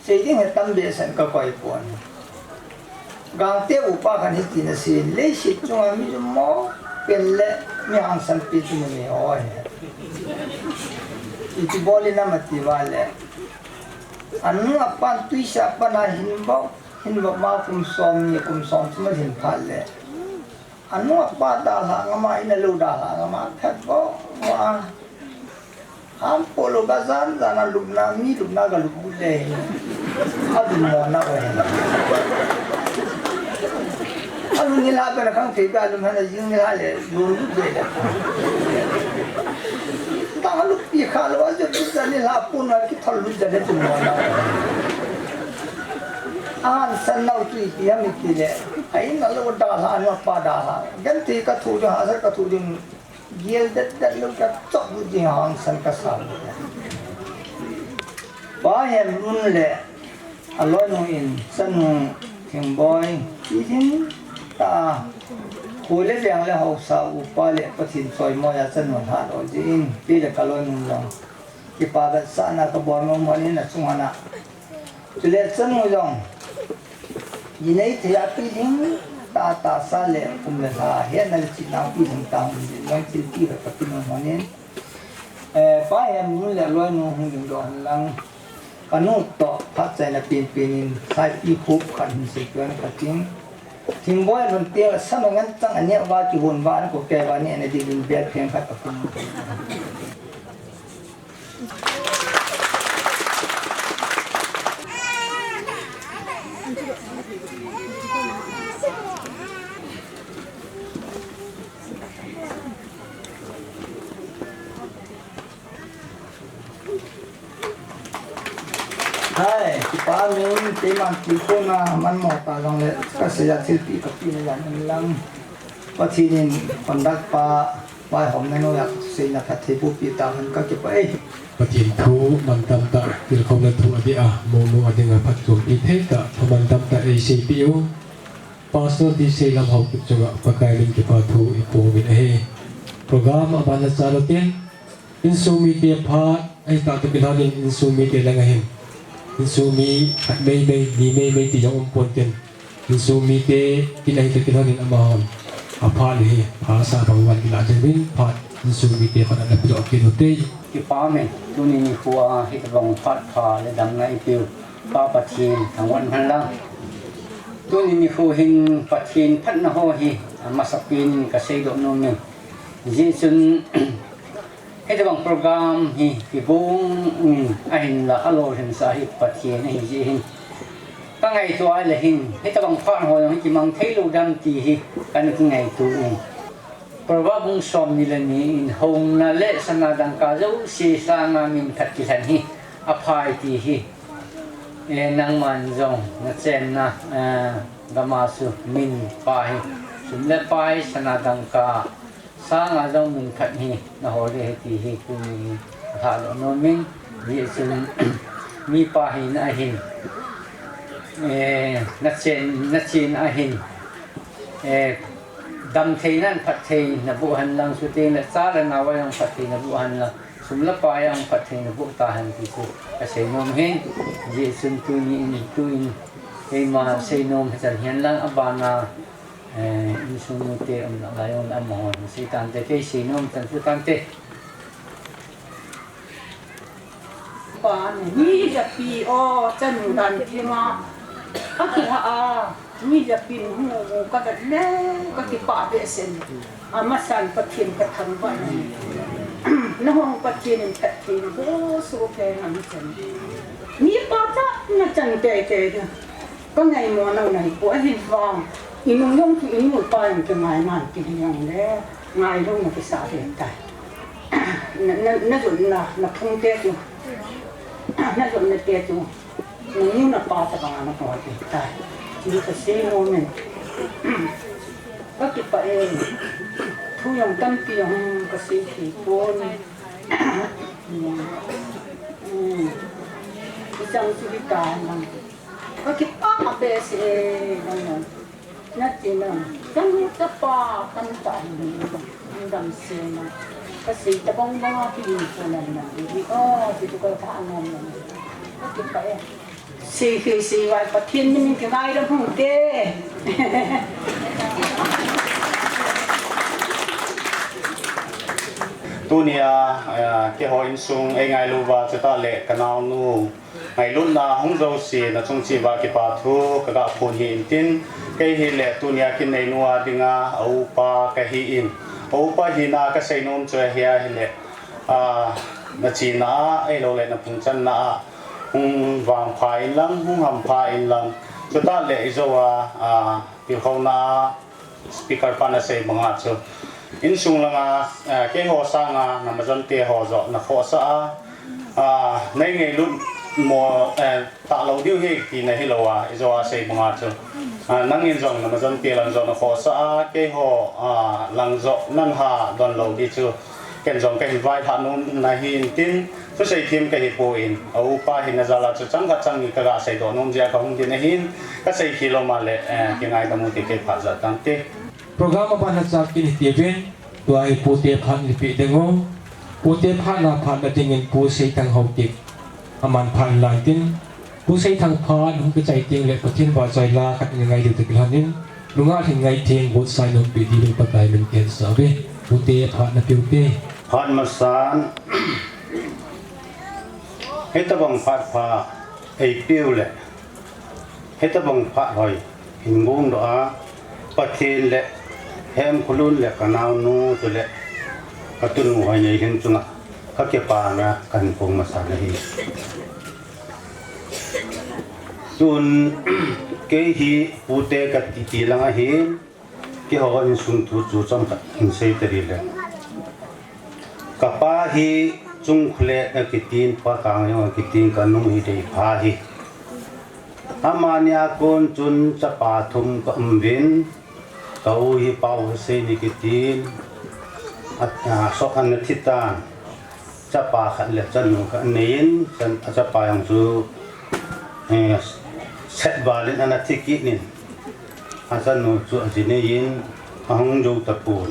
Sei ding hi tam behseh in ka koi pon. Gangte upa khat hitin asei, leiset chunga mi jummo pen le mi hangsan pi chu numei ho ahi. Iti bol in ham ati uva le. Anu apan tuisa pan a hin bou, hin bou ma kum som ni, kum som thum a hin phat le. Anu apa dalha ngam a, in a lou dalha ngam a, phet bou a. Ham po lou ka jan jan a lupna, mi lupna ka lup le. A lum mo na o he. A lum nilhah pen a khang thei pen a lum han a jing nilhah le, lum lup le le. Tang a lup pi kha lou a, jut jut a nilhah pun a kithol lut jat le tum mo na o he. Ahin san nau tui pi ham iti le. A in a lou dalha, anu apa dalha. Genthei ka thoh ding, hahsat ka thoh ding. Gel det det lou ka chok lut ding hangsan ka sa. Pa Hemlun le a loinu in chanu Thingboi, ti ding ta. Khole veng le haosa upa le Pathen choimo a chanu lha doh jeh in, pi le ka loinu jong. Kipa vetsahna ka bol nom hon in a chung hon a. Chule chanu jong. Ji nei thei a pi ding ta tahsa le kum le lha, hetna le chihna pi ding ta hung ding jong thilpeh ka pe nom hon in. Eh, Pa Hemlun le loinu hung ding doh hen lang. Ka nu toh phat chaina pen pen in, saipi khup khat hin sei tuan ka ting. Thingboi lun te, sa ma ngan chang a neh uva kihon uva, an ko kei uva neh na ding in bel phen khat ka pe nom. Hai, kipa min, keiman tilkhouna man mo ta jongle, ka sei a thilpeh ka pe na jong in lang. Pathen in conduct pa, vaihomna noiya seina phatthei boh peh tahen, kakipah e. Pathen thu mantam tah, tilkhouna thu adih a, monu adinga phatchompi thei tah, thu mantam tah eiseipeh u. Pastor Disei Lamhaokip chunga Pakai min kipa thu iphong uvin ahi. Program abana chalo tin, insung mite phat, ahi tah toh kilhon in insung mite lang ahin. Insung mi khat meimei, ni meimei ti jong um pon tin. Insung mite kin ahi toh kilhon in amahon aphat hi, phat sa bang uvin kilah ding uvin, phat insung mite phat ana pedoh kit ute. Kipa me, tuni nikho a, hitabang phat pha le damna eipeu Pa Pathen thangvah in umhen lang. Tuni nikho hin Pathen phatna ho hi, amasapen in kaseidoh nom e. Hijeh chun, hitabang program hi kigong in ahinla alolhinsah hi Pathen ahi jeh hin, kangaito a ahile hin, hitabang phat ho jong hi kimang thei lou dam ti hi kana kingaito in. Proverb bung somni le ni in, hongna le sana dangka jouse sanga minphat kilhen hi aphai ti hi. E, nangman jong nachenna, e, gam a chu min pha hi, sum le pai, sana dangka sanga jong minphat hi nahol ding ahi ti hi tuni kalhahdoh nom in, hijeh chun mipa hina ahin, e, nachen, nachena ahin, e, damtheina in phatthei naboh hen lang, chuteng le cha le nao a jong phatthei naboh hen lang, sum le pai a jong phatthei naboh tahen ti chu kasei nom e. Hijeh chun tuni in, tuin, keima seinom hichan hihen lang, abana, e, insung mite umna lai un amahon sei tante, kei seinom chan chu tante. Pa ni, mi japi o, chanu dan thima. Kakilhah a, mi japi hung u kavet le, kakipah behseh e. Amasan Pathen kathangvah e. Nahung Pathen in phatthei naboh soh peh ngan chan. Mipa cha nachan teitei ding. Kangaimo nau nahi poi, ahivang inung jong chu inu ipa jong kingai ngai kit jongle, ngailouna kisah ding tai. Na, na, najotna, naphung te chu, najotna te chu, nanu napa tobang a nahol ding tai. Chu kasei nom e. Kakipah e. Thu jong tampi jong kasei thei pon. Hmm. Ichang chu hitai lang. Kakipah behseh e, nang nang. Nache nang, chanu chapa, tamtah in, damsel na. Kasei tabang bang a kihinpo nang nang. Hi, o, ti tu ka tha nang nang. Kakipah e. Sei hi sei vai, Pathen min in kingaidam hung te. Tunia, eh, keiho insung eingailu uva, chutah le kanaonu ngailutna hung jouse nachung cheh uva kipa thu kaga phon hi intin, kei hile tunia kin neinu a dinga a upa kahi in, a upa hina kasei nom chu ahi ahile, a, nachena a, ahilou le naphung channa a, hung vangpha in lang, hung hampha in lang, chutah le ijou a, a, tilkhouna a, speaker pan asei banga chu, insung langa, eh, keiho sanga namajon te ho joh nakhohsah a, ah, nei ngailut mo, eh, talou diu hi tina hilou a, ijou a sei banga chu, ah, nangin jong namajon te lang joh nakhohsah a, keiho, ah, lang joh nangha donlou di chu, ken jong kahin vailhah nom nahi intin, thusei them kahi poi, a upa hina jal a chu chang khat chang ni kaga seidoh nom jeh a kahung din ahin, kasei khel lou ma le, eh, kingaidam u ti kei phat jat tante. Program abana chang kin hiti uvin, tua hi pute phat ipeh ding u. Pute phat na phat na dingin Pu Seithang Haokip aman phat in lang tin, Pu Seithang phat hung kichai teng le Pathen vahchoi la khat in ngai diu toh kilhon in, nungah lhing ngai theng, vote sai nom peh diuvin Pakai min kihetsah uve. Pute phat na peh ute. Phat masan, hitabang phat pha eipeh u le, hitabang phat hoi hin gongdoh a, Pathen le Hemkholun le kanaonu chule katunu hoi nei hin chunga kakipana kahin phong masan ahi. Tun kei hi pute kati ti lang ahin, keiho insung thu chu chomkhat hin sei tadi le. Kapa hi Chungkhulet akitin, Pakang jong akitin, kanu hi Deipha hi. Amani a kon chun chapa thum kaum uvin, Ka u hi Pau Hussein kitin, a, a, sok an thi tan, chapa khat le chanu khat neiyin, chan, a chapa jong chu, eh, set val in ana thi kit in, a chanu chu a ji neiyin, ahung jou tapon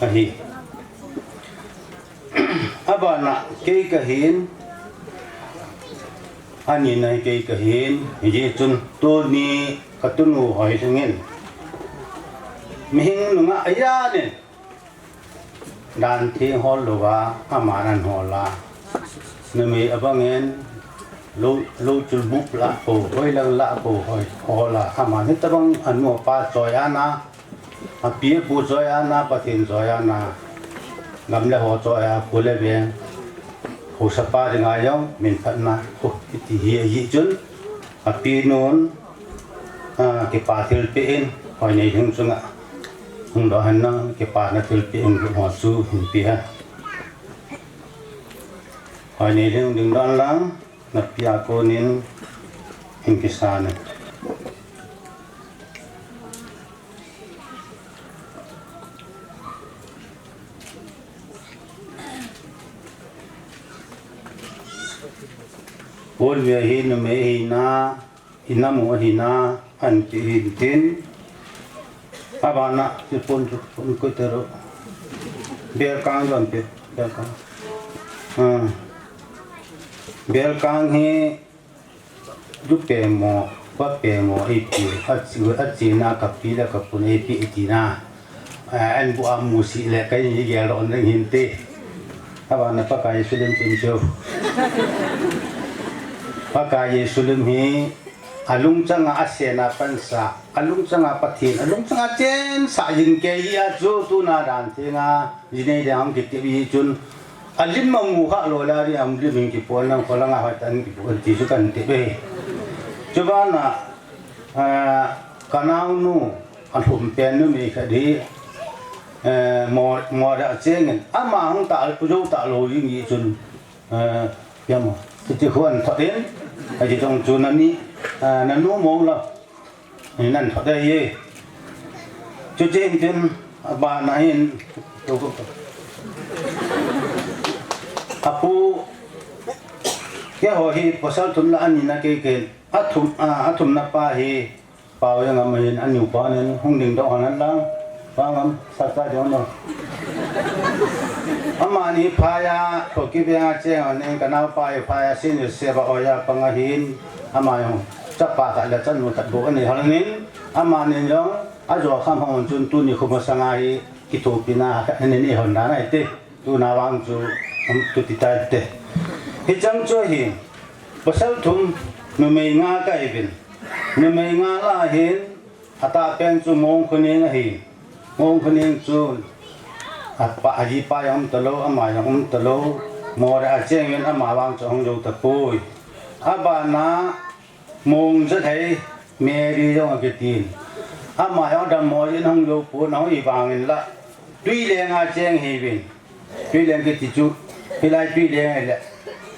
ahi. Abana kei kahin, anina hi kei kahin, hijeh chun tuni ka tunu Hoilhing in mihing nungah ahi in, dan theng hol louva, aman ana hol a. Numei abang in, lou, lou chul bup lah ko, hoilang lah ko, hoi, hol a. Aman hitabang anu apa choi ana, api apu choi ana, Pathen choi ana, gam le ho choi a, kho le veng, haosapa dinga jong min phatna, kho, iti hi ahi chun, api nun, a, kipa thilpeh in, Hoineilhing chunga hung doh hen lang, kipana thilpeh in, ho chu hin pe hen. Hoineilhing ding doh hen lang, napi a konin hin kisan in. Pon ve hi numei hina, inam u hina, anti hin tin. Abana, ti pon chu, pon koi tero. Belkang jon pe, belkang. Hmm. Belkang hi, Lu pe mo, pa pe mo, ipi, achi, achina kapi le kapun ipi itina. A, an bu amu si le kai ni gel ron ding hin te. Abana Pakai Jesu lim tin chu. Pakai Jesu lim hi, alung changa asena pansa, alung changa Pathen, alung changa chensa jing kei hi a chu tuna dan thenga, jinei le hung kiti hi chun, Alim amu kha lou le, alim in kipo nang kho langa hoitah in kipo ti chu kan ti ve. Chubana, a, ka naonu, alhum pen numei khat hi, eh, mo, mo da chengin, ama hung ta, u jou ta lou jing hi chun, eh, ya mo, ti ti khuan thot in, a ti jong chu nani, eh, nanu mong la. Hi nan thot dei e. Chuche hin tin, abana hin, apu, keiho hi pasal thum la anina kei kei, athum, a, athumna pa hi, Pau Jangam hin, aniu pa nin, hung ding doh hen lang, Pa Ngam, sa sa ding no. Amani phai a, Kuki veng a cheng ahin, ka naopa hi phai a, Saint Joseph a oja pang ahin, ama jong chapa khat le chanu khat bou anei hon in, amani jong ajo kham hon chun tuni khomasang a hi kithopina khat anei hon dan ahi te, tuna vang chu, um, tuti tai te. Hichang chu ahi, pasal thum, numei nga ka hi uvin, numei nga lah a hin, Atahpen chu Mongkhoneng ahi. Mongkhoneng chu apa, ajipa jong um talou, ama jong um talou. Mo le acheng in ama vang chu ahung jou tapoi. Abana Mongjathei Mary jong akitin. Ama jong dammo in ahung jou pon, ahung ivang in la. Tuileng a cheng ahi uvin. Tuileng kiti chu, hilai Tuileng ahile,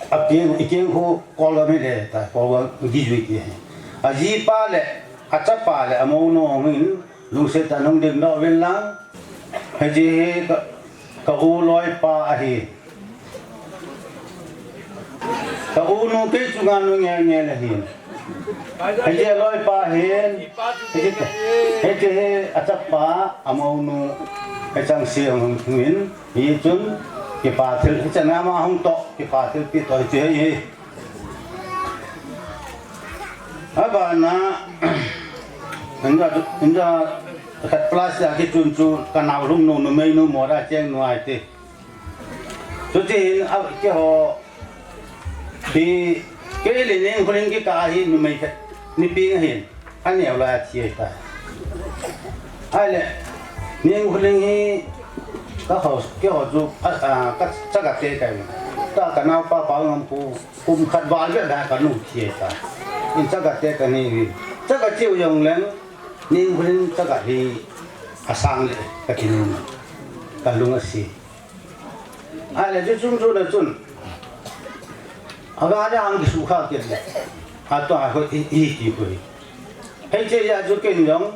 akeng, ikeng khu Kolgam hile ta, Kolgam kijui ti ahi. Ajipa le, achapa le, amonu hung in, lungset tah in hung ding doh uvin lang. Hiche hi ka, ka u loipa ahi. Ka u nu kei chunga nu ngei ngei ahi. Hiche loipa hin, hiche, hiche hi achapa, amonu, hicheng se hung in, hichun, kipa thil, hicheng ama hung toh, kipa thilpeh toh, hiche hi. Abana, inja, inja, khat plus a kichun chu, ka nao lhum nu, numei nu, mo da cheng nu ahi te. Chuti hin, a, keiho, hi, kei le Nengkholing kikah a hi numei khat, ni peng ahin, aneo lai a thi ahi tai. Ahile, Nengkholing hi, ka ho, keiho chu, a, a, ka, chagate ka hi. Ta ka naopa Paungam khu, kum khat val bep a ka nu thi ahi tai. In chagate ka ni hi. Chaga cheu jong leng, Nengkholing chaga hi, asang le, ka kinu. Ka lung ase. Ahile chu chung chu na chun. Aga da ang kisu kha kit le. Ato a ko i, i ti ko i. Hiche a chu ken jong.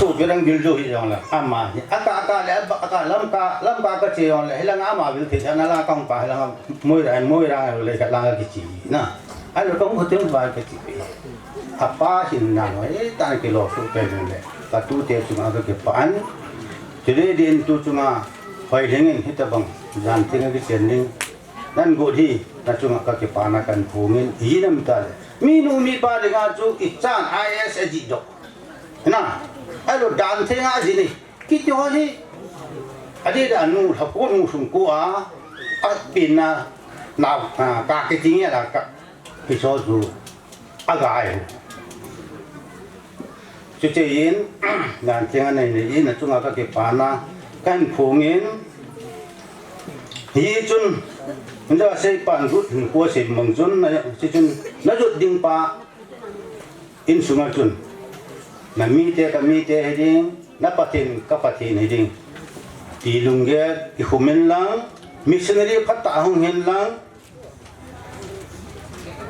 Tu Kirang Giljo hi jong le, ama hi, aka, aka le, aka, lamka, lamka kache jong le, hilang ama vil thei, na la kong pa, hilang Moirang, Moirang le, ka lang kichi, na. Ai lo kong ko tem ba kichi. Apa hin na no, e, tan kilo su pe le. Ka tute chunga kakipah in. Chule din tu chunga, hoi lengin hitabang, jan tinga kichen ning. Nan got hi, na chunga kakipana kahin phongin, i nam ta le. Minu mipa dinga chu, i chan I A S a ji dok. Na, ai lo dan thei nga ji ni. Kiti ho hi. Adi da nu lha ko nu sung ko a. A pin na, na, a, ka kiti nge la ka. Hi so su. A ga ai. Chuche in, dan thei nga nei nei in, na chunga kakipana. Kahin phongin. Hi chun. Nda sei pan gut, ko sei mang chun, na, si chun. Na jut ding pa. Insunga chun, na mite ka mite hi ding, na Pathen ka Pathen hi ding. Ti lunggel, i khum in lang, missionary phatah hung hin lang,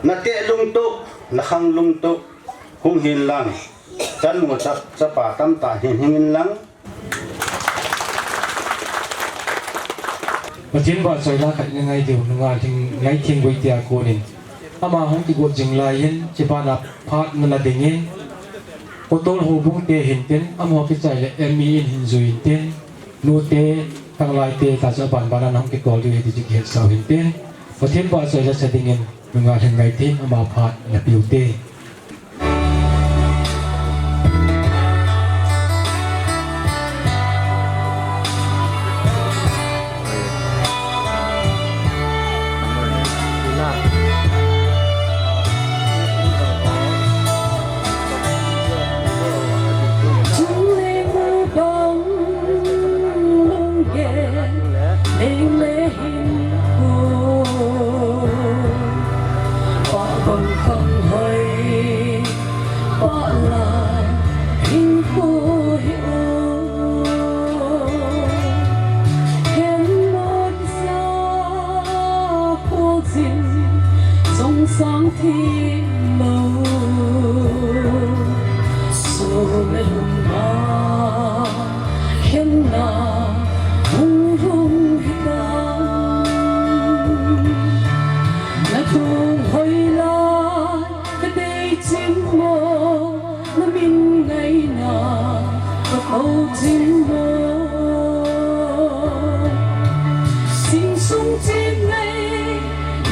na teh lungtup, na khang lungtup, hung hin lang, chanu cha, chapa tamtah hin hing in lang, Pathen vahchoi la khat i ngai diu, nunga lhing ngai thing goi tia konin. Ama hung kigot jing lai hin, chibana phat nana dingin. Kotol houbung te hin tin, amaho kichai le M E in hin jui in tin. Nute, tanglai te, ta chu aban bana hung kitol diu hi ti chu kihetsau hin tin. Pathen vahchoi la sa dingin, nunga lhing ngai tin, ama phat na piu te. Sang thi mo, so le lum ma, khen na, hung hung hi ta. Na tung hoi la, ka dei chim mo, na min ngai na, ka ko chim mo. Sing sung chim ngai,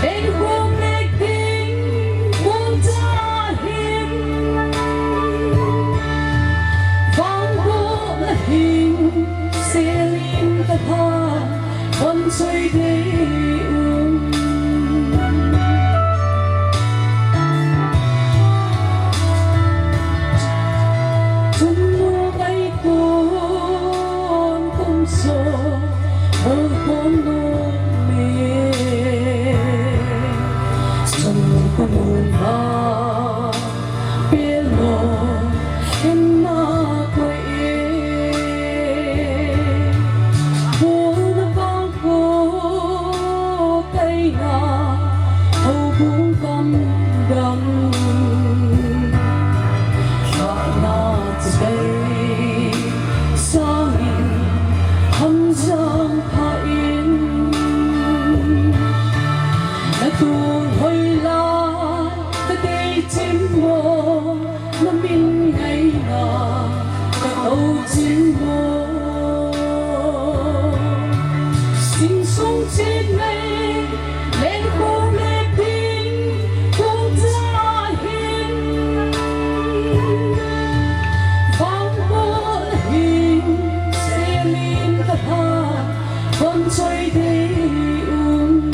Beng hung mek ding, mun ta hin. Vang bo na hin, selin ta pha, von choi dei um. Chun nu kai tun kum so, hol kon nu me. Chun kum un ba, pel mo, hen na koi e. Hol na bang ko, kai na, ho bung kam dam. Kha na chi kai, sangin, ham jang pha in. Na tung hoi la, ka dei chim mo, na min ngai na, ka ko chim mo. Sing sung chim ngai, leng ko le ding, kung ta hin. Vang ko la hin, selin ka pha, Von choi dei um.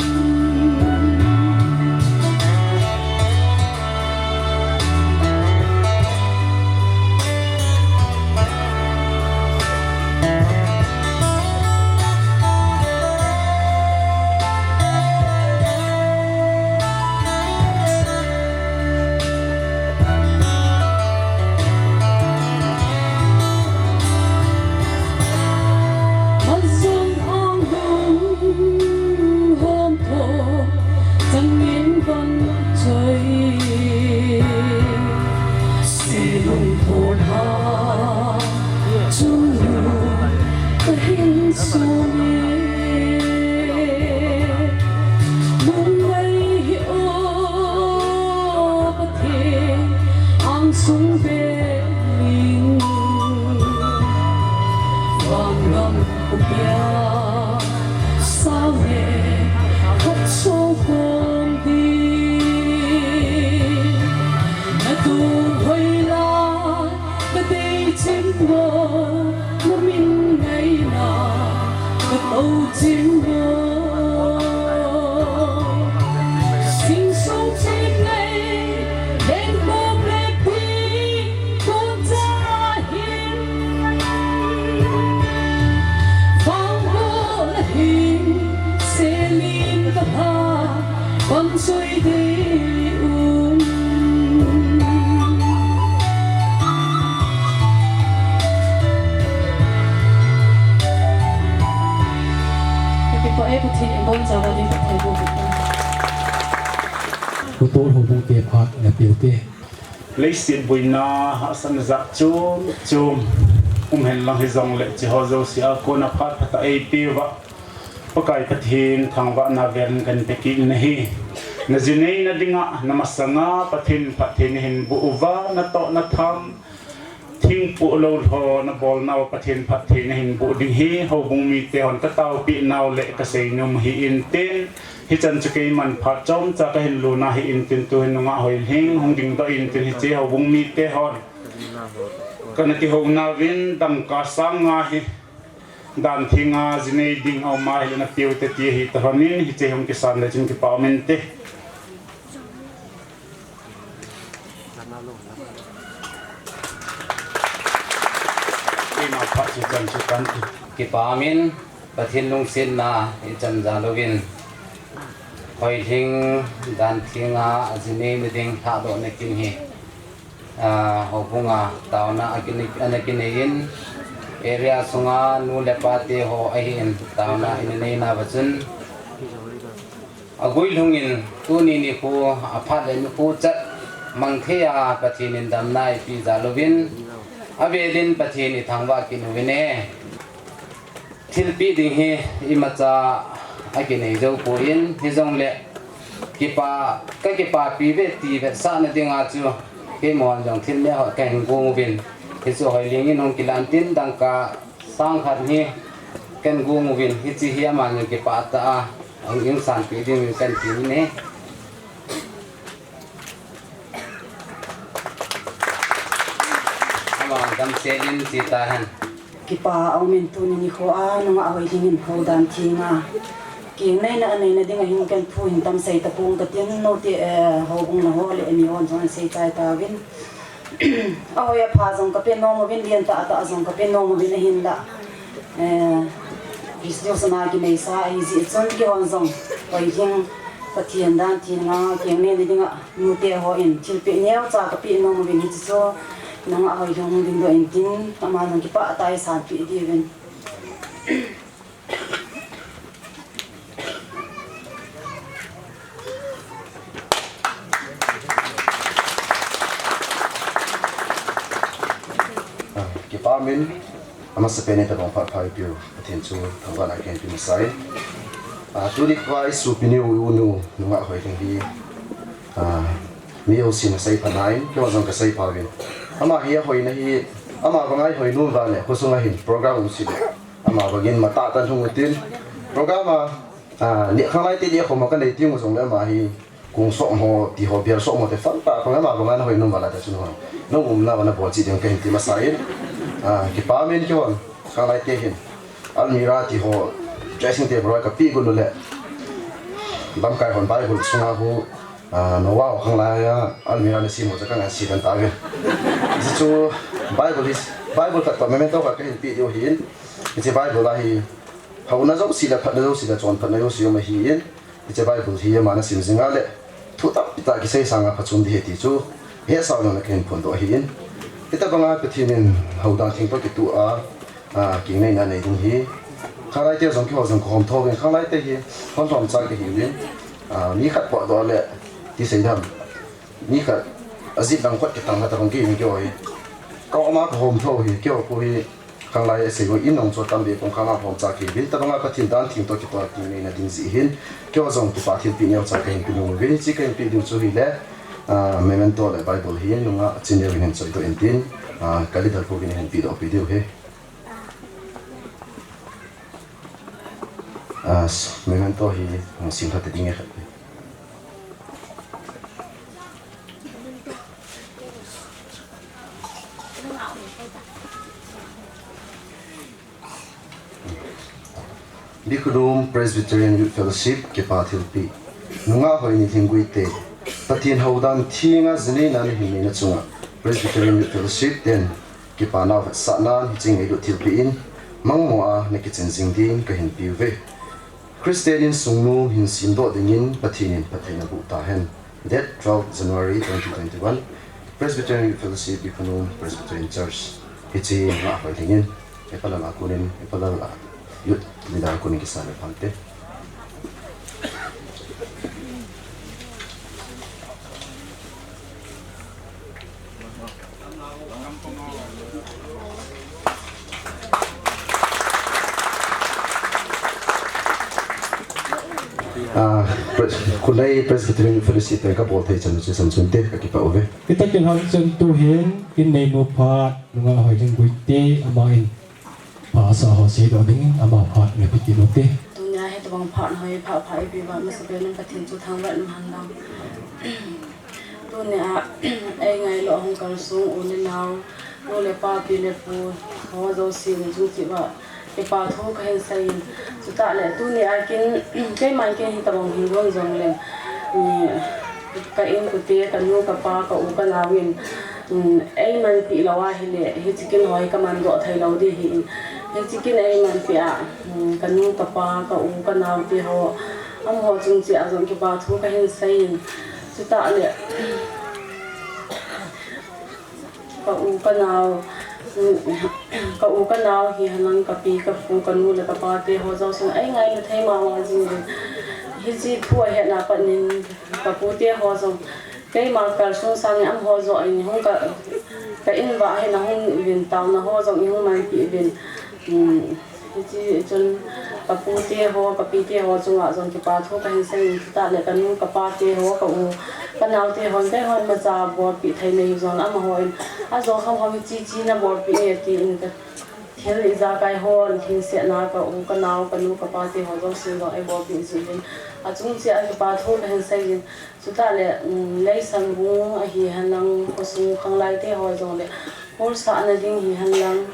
Kahin sung e, lungmei hi o Pathen, angsung be ling. Vangam khopia, sang e, khat so khom ding. Natu hoila, kadei chim mo, namin ngaina, katou chim mo. Sing sung chim ngai, leng ko pe pi, ko cha hin. Vang bo la hin, selin ka pha, vang soi dei um. Kipah e, Pathen in bon jao ding Pathen bo. Pu Tol Houbung te phat na piu te. Leiset boina hahsatna jat chom chom um hen lang hijongle, hiche ho jouse a kona phat phatah eipeuva Pakai Pathen thangvahna velin kahin pe kit in ahi. Na ji neina dinga, na masanga Pathen phatthei nahin boh uva, natoh natham, thingpoh lou ho nabolnau Pathen phatthei nahin boh ding hi houbung mite hon kataopeh nau le kasei nom ahi intin, hichan chu keiman phat chomcha kahin lona ahi intin, tuhin nungah Hoilhing hung dingdoh intin, hiche houbung mite hon kana kihou nauvin dangka sang nga hi Dan thenga ji nei ding aum ahile na piu te ti ahi tahon in, hiche hung kisan le chun kipa um inte. Keima phat chu chan chu kan ti. Kipa um in, Pathen lungsetna ichan jal uvin. Hoilhing dan thenga ji nei na ding lhahdoh na kin hi. Ah, houbunga taona akinei, ana kinei in, area sunga nu le pa te ho ahin taona ina nei nauva chun, aguilhung in tuni nikho, aphat le nikho chat mang thei a Pathen in damna eipeh jal uvin, avelin Pathen ithangvah kit uvin e. Thilpeh ding hi imacha akinei jou poi, hijongle kipa, kakipapi ve ti vetsahna dinga chu keimahon jong thil neh ho kahin gong uvin. Hichu Hoilhing in hung kilan tin dangka sang khat hi kahin gong uvin, hiche hi aman jong kipah tah a hung sanpeh dingin kahin ti in ahi. Ama damsel in che tahen. Kipa aum in tuni nikho a nungah Hoilhing in houdan thenga keng neina anei na dinga hin kahin thu hin tam sei tapong katin, note, eh, houbung na ho le mi hon jong sei chai tauvin. Ahoi apha jong kape nom uvin, lentah tah jong kape nom uvin ahinla, eh, business na kineisa ahi jeh chun keihon jong Hoilhing Pathen dan thenga keng neina dinga nute hon thilpeh neocha kapeh nom uvin, hiche chu nungah Hoilhing hung dingdoh intin, ama jong kipah tah a isanpeh diuvin. Ah, kipa um in, amasapen in tobang phat pha eipeu Pathen chu thangvahna kahin pe masa e. Ah, tuni nikho a isopi nu, inu, nungah Hoilhing hi, ah, mi jousen asei phat nai, keihon jong kasei pha uvin. Ama hi ahoina hi, ama banga ihoi nom uva le, khosunga hin program um seh le, ama bangin matah tah in hung utin. Program a, ah, neh khanglaite neh khom a kanei teng u jongle ama hi kong som ho, ti ho, bel som ho te fan tah a, ama banga nahoi nom uva le ta chun hon, nang umna uva nabol cheh ding kahin ti masa in. Ah, kipa um in keihon, khanglaite hin almirah ti ho, dressing table ho kapeh got u le, lamkai hon Bible sunga hu, ah, Noah ho khanglai a almirah nasem ho chu kangansei den tauvin. Hichu Bible hi, Bible khat toh memento khat kahin peh diu ahin. Hiche Bible a hi, haona jouse le, phatna jouse le, chonphatna jouse um ahin. Hiche Bible hi ama nasim jing a le, thu tampi tah kisei sanga phachom ding ahi ti chu hetsah nom in kahin phondoh ahin. Hitobanga Pathen in houdan theng toh kitoh a, ah, keng neina nei ding hi, khanglaite jong keiho jong kahom thou vin, khanglaite hi hon lhom cha kahiuvin, ah, mi khat potdoh le, ti sei dam, mi khat ajit lang kot kitang khat abang kahiuvin keiho hi. Ka-om a kahom thou hi, keiho khu hi, Khanglai a sei uvin, nang chu atam be kong khang a hom cha kei uvin, tabang a Pathen dan theng toh kipa kingaina ding jeh hin, keiho jong kipa thilpeh neocha kahin pe nom uvin, hiche kahin pe diu chu hile, ah, memento le Bible hi nungah Chinneo in hin choi doh in tin, ah, ka leader pu in hin pe doh peh diu ahi. Ah, memento hi, ah, sim khat ding e khat. Bikhunom Presbyterian Youth Fellowship, kipa thilpeh. Nungah Hoini Lhinggui te, Pathen houdan thenga jinei na nahin neina chunga Presbyterian Youth Fellowship ten kipa nao vetsahnan hiche ngailut thilpeh in mangmo a nakichen jing din kahin pe uve. Christian insung nu hin semdoh dingin Pathen in phatthei naboh tahen. Date twelve January twenty twenty-one, Presbyterian Youth Fellowship, Bikhunom Presbyterian Church. Hiche Nungah Hoi dingin, Epa Lal a konin, Epa Lal a youth leader a konin kisa le phante. Ah, Pres-, Khulai Presbyterian Fellowship te kabol thei chan chu san chun te kakipah uve. Hita kin hang chen tu hin, kin neinu phat, Nungah Hoi Lhinggui te, ama in phat asa ho seidoh dingin, ama phat ngaito kit u te. Tunia hitabang phat hoi, phat pha ipi uva, masapen in Pathen chu thangvah in umhen lang. Tunia, eingailu a hung kalsong u le nao, nu le pa, pi le pu, ho jouse nachung cheh uva, kipa thu kahin seiyin. Chutah le, tunia kin, keiman kin hitabang hin gon jongleng, um, ka insung te, kanu, kapa, ka u, kanao in, um, eimanpi lou ahile, hiche kin hoi kaman doh thei lou ding ahin. Hiche kin eimanpi a, um, kanu, kapa, ka u, kanao te ho, amaho chung cheh a jong kipa thu kahin seiyin. Chutah le, ka u, kanao, um, ka u, kanao hihen lang, kapi, kapu, kanu le kapa te ho jouse eingailu thei mama jing in. Hiche thu ahetna pat in, kapu te ho jong, keima kalsong sangin amaho joh in hung ka, ka in uva hin ahung uvin, taona ho jong ihung manpi uvin. Um, Hiche chun kapu te ho, kapi te ho chunga jong kipa thu kahin seiyin, chutah le kanu, kapa te ho, ka u, kanao te hon, keihon imacha bolpeh thei nei jongle amahon ajou kham kham hiche hiche nabolpeh nge tin ka thil ijakai hon, lhingsetna ka u, kanao, kanu, kapa te ho jouse jong eibolpeh jeh in achung cheh a kipa thu kahin seiyin. Chutah le, um, Leisanbung ahihen lang, khosung khanglai te ho jongle, holsahna ding hihen lang,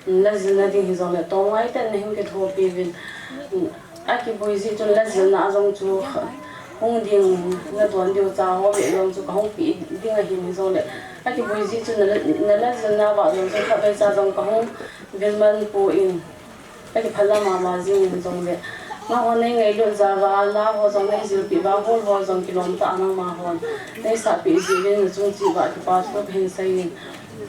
um, lajilna ding hijongle, tomngai tah in nahin kithopi uvin. Um, akiboi jeh chun lajilna a jong chu, hung ding, nadon diu cha ho beh jong chu kahung peh ding ahin hijongle, akiboi jeh chun nala, nalajilna uva jong chu khatvei cha jong kahung vil man poi. Kakipah lama mama jing in jongle, nangho neingailut jeh uva, la ho jong neijilpeh uva, hol ho jong kilom tah a nangma hon neisahpeh jeh uvin nachung cheh uva kipa thu kahin seiyin.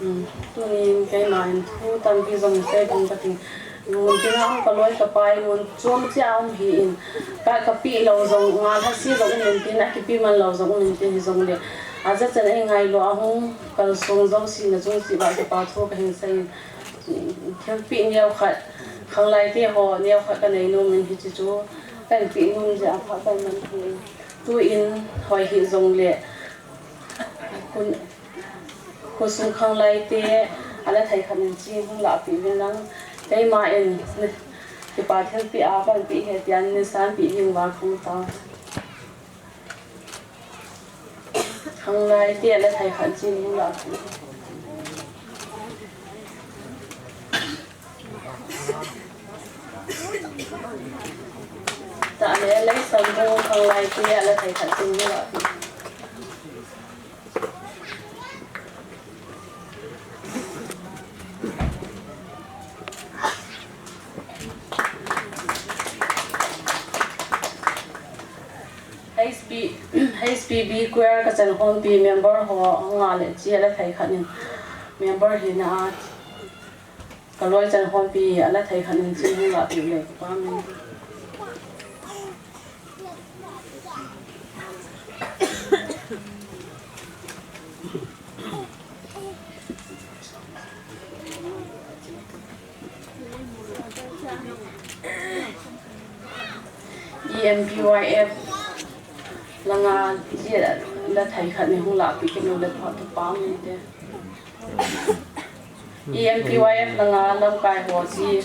Um, tunin keiman thu tampi jong sei ding kating. Mun tina um kaloi kapai mun chom cheh a um ahin, ka, kapeh lou jong, nga lhase jong um intin, akipe man lou jong um intin hijongle, ajachan eingailu a hung kalsong jouse nachung cheh uva kipa thu kahin seiyin. Thilpeh neokhat, khanglai te ho neokhat kanei nom in hiche chu, kahin peh nom jeh a phat kaman thei. Tuin hoi hih jongle, khosung khanglai te, ala thei khat in hiche hung lahpeh uvin lang, keima in kipa thilpeh a kahin peh ahi tin, neisanpeh diu va khang ta. Khanglai te ala thei khat chun hung lah. Tah le, Leisanbung khanglai te ala thei khat chun hung lah. H P, H P B choir kachan khompi member ho nga le chi ala thei khat in member hina a kaloi chan khompi ala thei khat in chi hung lah peh le pa min. M P Y F langa jia la thei khat ni hung lahpeh kit uleh pha tu pa mi te. E M P Y F langa lamkai ho jia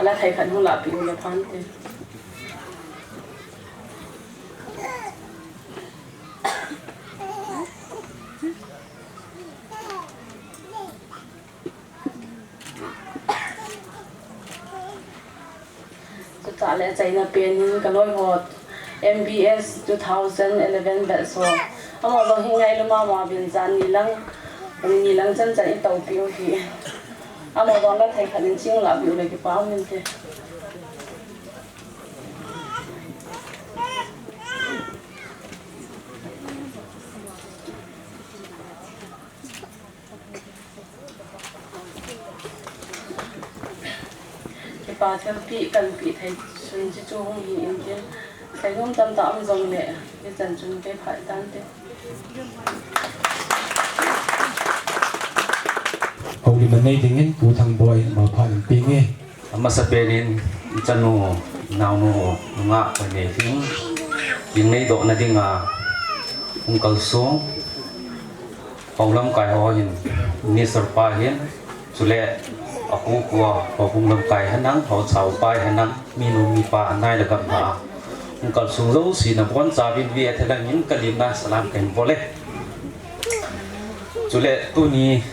la thei khat hung lahpeh uleh pha te. Chutah le achaina pen in ka loi ho M B S two thousand eleven batch ho. Amaho jong hi ngailu mama uvin jan ni lang, ni lang chan chan i toupi u hi. Amaho jong la thei khat in ching lahpeh uleh kipa um inte. Kipa thilpeh kanpeh thei sun chi chu hung hi in tin, seinom tamtah um jongle, hichan chun kei phat tante. Houlim anei dingin Pu Thangboi ma phat in peng e. Amasapen in, ichanu, naonu, nungah, koi nei ding, ding nei dohna dinga hung kalsong hou lamkai ho hin, minister pa hin, chule akhu khu a, houbung lamkai henlang, hochao pa henlang, minu mipa anai le gam a hung kalsong jouse nabonchauvin ve a thelang in kalimna salam kahin bol e. Chule tuni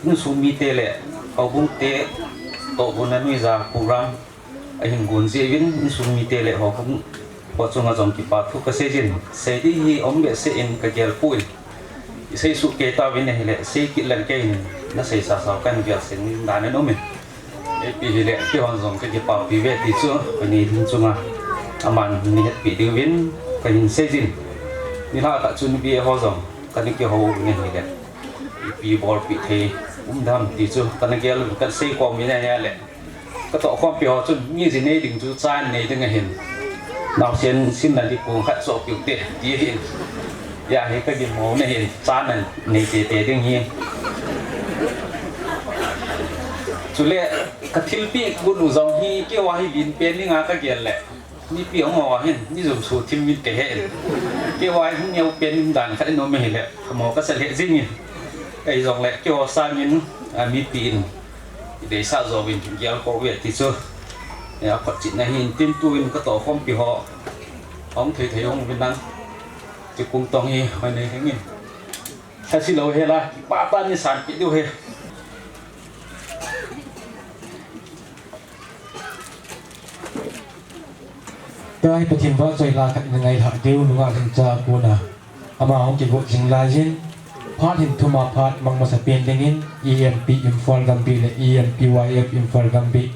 insung mite le houbung te tohgon a nuija program ahin gon jeh uvin insung mite le houbung ho chunga jong kipa thu kasei jin, sei ding hi um behseh in kagel poi. Isei soh kei tauvin ahile sei kit leng kei hin nasei sasa u kahin gel seng dan in um in. Ipi hile keihon jong kakipapi uve ti chu kani ding chunga aman nei hetpi diuvin kahin sei jin. Nilhah khat chun B A ho jong kana kihou uvin ahile ipi bolpi thei um dem ti chu kana gel uvin kasei khom uvin ahile katohkhompi ho chun mi ji nei ding chu chan nei ding ahin, naosen simna ding kong khat chohpiu te ti ahin. Hia hi kaginmo na hin, chan anei tete ding hi. Chule kathilpeh got u jong hi keiho hi len pen dinga kagel le mipi hung ho hin mi jum suhthim uvin kahe in, keiho hi hung neo pen in dan khat in um ahile kamo kasa lheh jing in, ahijongle keiho sangin mipi in ideisah jouvin gelkhoh uve ti chu aphotchetna hin tin, tuin katohkhompi ho ahung thei thei hung uvin lang, ti kung tong hi hoi nei lheng in. Lhase lou hela kipah tah in isanpeh diu ahi. Tua hi Pathen vahchoi la khat ina ngailhah diu, nungah lhingcha a kona ama hung kigot jing laiyin, phat hin thum a phat mang masapen dingin E M P Imphal Gambih le E M P Y F Imphal Gambih,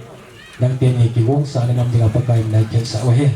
nangteni kigongsa na nam dinga Pakai in neikhensah u ahi.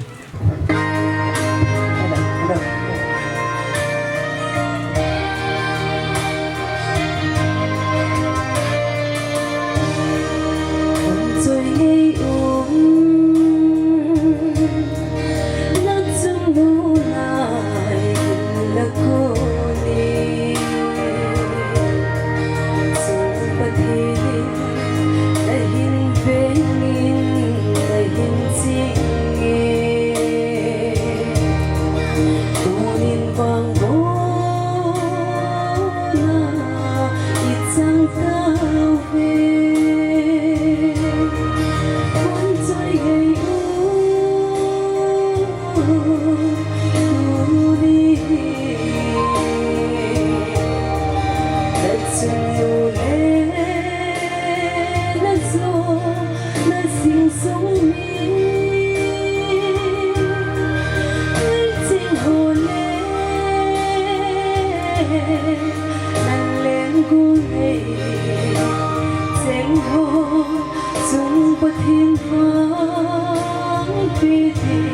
Chung Pathen vangpi ding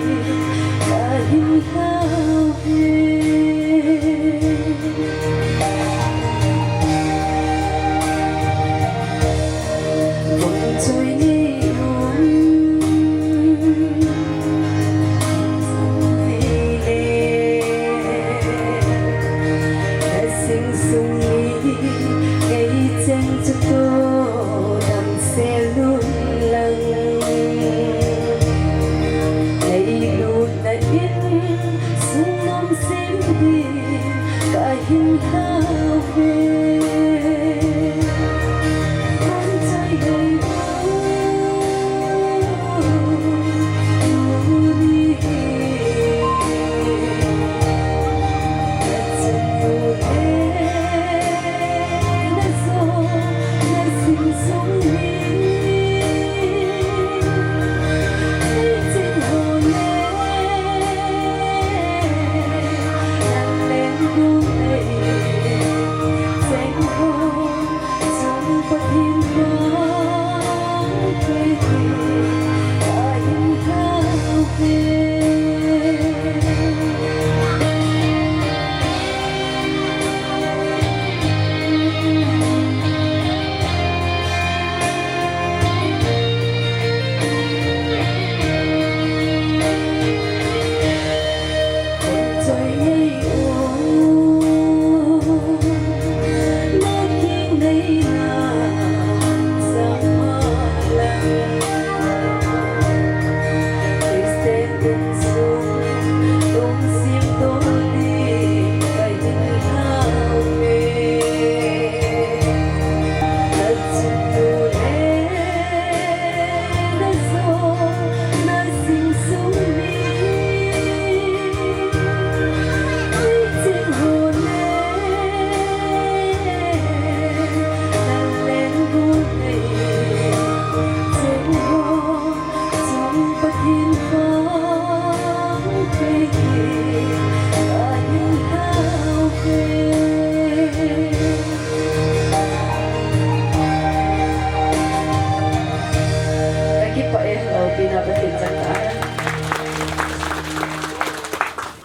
kahin tao ve. Vangchoi nei um, vangchoi nei le, ka sing sung ni, kei cheng chu to damsel un lang.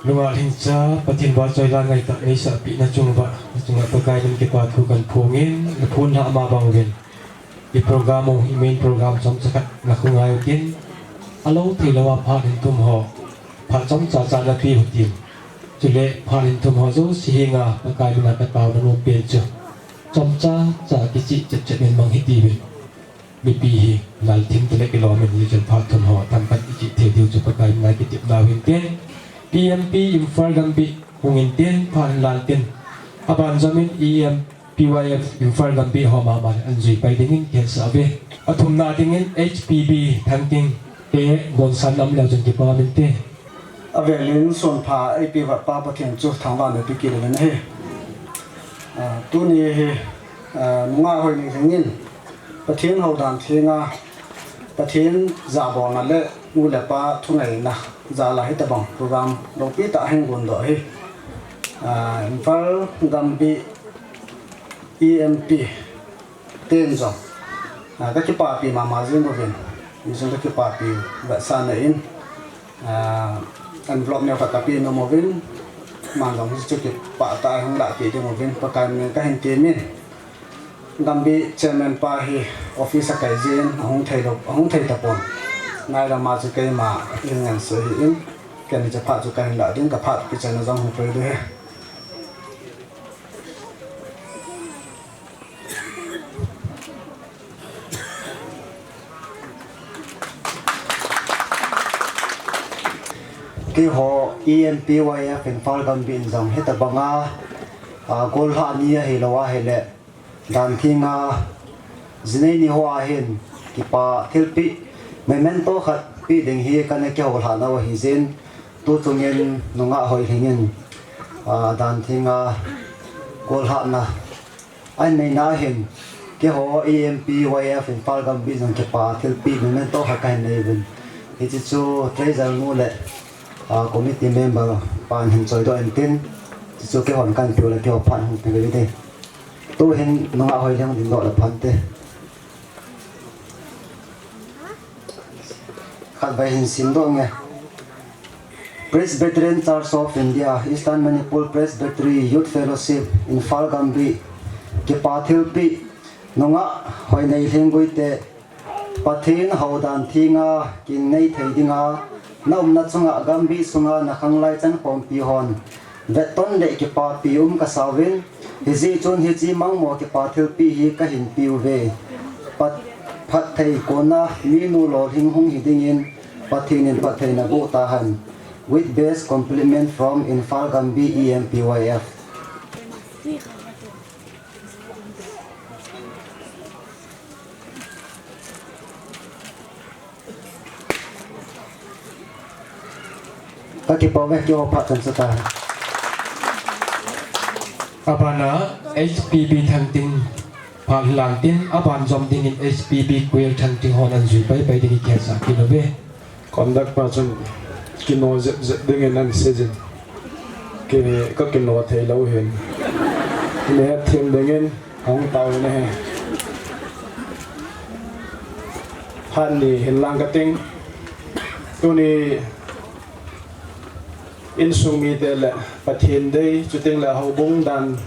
Nunga lhingcha, Pathen vahchoi la ngaitah neisahpeh nachung uva, nachunga Pakai min kipa thu kaphongin, naphon lhah ma bang uvin. I program u, i main program chomcha khat nakhongai utin, alou theilou a phat in thum ho, phat chomcha cha napeh utin. Chule phat in thum ho jouse henga Pakai mina kataona nom pen chu, chomcha cha kicheh chet chet in mang hitiuvin. Mipi hi lalthim tile kilom in, hiche phat thum ho tamkhat icheh thei diu chu Pakai mina kitepna u hintin. E M P Imphal Gambih hung intin, phat hin la intin. Aban jom in E M P Y F Imphal Gambih ho mama anjui pai dingin kihetsah uve. Athumna dingin H P B Thangting te gonsan um leu chun kipa um inte. Avelin sonpha eipeh vatpa Pathen chu thangvahna pe kit uvin ahi. Ah, tuni hi, ah, nungah Hoineilhing in Pathen houdan thenga, Pathen jahbolna le nu le pa thungaina jal a hitobang program loupi tah ahin gondoh ahi. Ah, Imphal Gambih E M P ten jong, ah, kakipapi mama jing uvin, hijong kakipapi vetsahna in, ah, envelope neo khat kapeh nom uvin, aman jong hichu kipah tah a hung lahpeh ding uvin Pakai min in kahin temin. Gambih chairman pa hi office a kai jin, ahung thei lou, ahung thei tapon. Nai lama chu keima in ngan se hi in, kei ni cha phat chu kahin la ding, ka phat kichaina jong hung pei ding ahi. Keiho E M P Y F Imphal Gambih in jong hitobanga, ah, gollhah ni ahilou ahile, dan thenga, jinei ni hoa hin kipa thilpeh, memento khat peh ding hi kana kihoulhah nau ahi jin, tuchungin nungah Hoineilhing in, ah, dan thenga gollhahna ahin neina hin, keiho E M P Y F Imphal Gambih jong kipa thilpeh memento khat kahin nei uvin. Hiche chu treasurer nu le, ah, committee member pan hin choidoh intin, hiche chu keihon kahin pe u le keiho phat hung pe u hite. Tuhin nungah Hoineilhing dingdoh le phante. Khatvei hin simdoh nge. Presbyterian Church of India, Eastern Manipur Presbytery Youth Fellowship, Imphal Gambih, kipa thilpeh, nungah Hoineilhing Guite, Pathen houdan thenga kingnei thei dinga, na umna chunga Gambih sunga na khanglai chankhompi hon vetton le kipapi um kasa uvin, hijeh chun hiche mangmo kipa thilpeh hi kahin pe uve. Pat-, phatthei kona minu lolhing hung hi dingin Pathen in phattheina boh tahen. With best compliment from Imphal Gambih E M P Y F. Kakipah uve, keiho phat chan sah ta. Abana H P B Thangting phat lang tin, aban jom dingin H P B Choir Thangting hon anjui pai pai dingin kihetsah kit uve. Conductor pa chun kino jep jep dingin ahin seijin. Kei, kakino thei lou hin. Ina hetthem dingin ahung tao in ahi. Phat ni hin lang kating. Tuni insung mite le Pathen dei, chuteng le houbung dan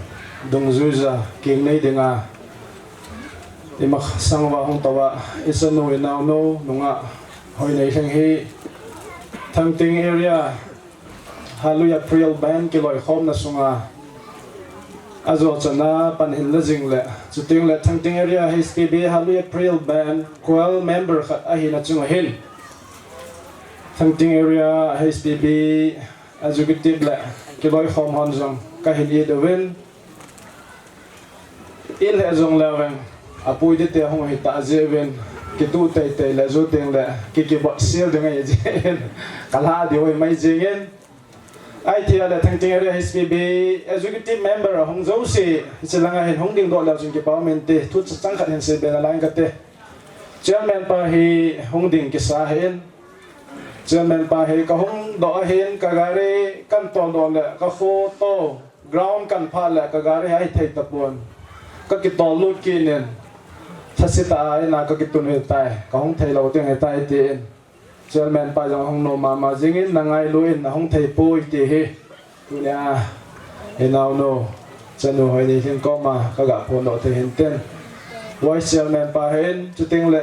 dungjuija kingnei dinga, imasang uva hung tou a, ichanu inaonu, nungah Hoineilhing hi Thangting area Hallelujah Prayer Band kiloikhomna sunga ajo chana pan hin la jing le, chuteng le Thangting area H P B Hallelujah Prayer Band choir member khat ahina chunga hin Thangting area H P B executive le kiloikhom hon jong kahin it uvin, it lheh jong leu veng, apui dite hung hita jeh uvin, kituh teitei le juteng le kikibot sel ding ahi jeh in, kalha diu ahi mai jingin, ahithei le Thangting area H P B executive member ahung jouse, hiche langa hin hung dingdoh leu chun kipa um inte, thu chang khat hin seibe nalai kate. Chairman pa hi hung ding kisa ahin, Chairman pa hi kahung doh ahin, ka gari kan toldoh le kakho to, ground kan phah le ka gari hi ahithei tapon. Kakitol lut kit in, thase tah a ina kakitun u ahitai, kahung thei lou ding ahitai tin. Chairman pa jong hung nom mama jingin, na ngailu in na hung thei poi ti hi. Tunia, i naunu, chanu Hoinelhing koma, ka ga phongdoh thei hintin. Vice Chairman pa hin, chuteng le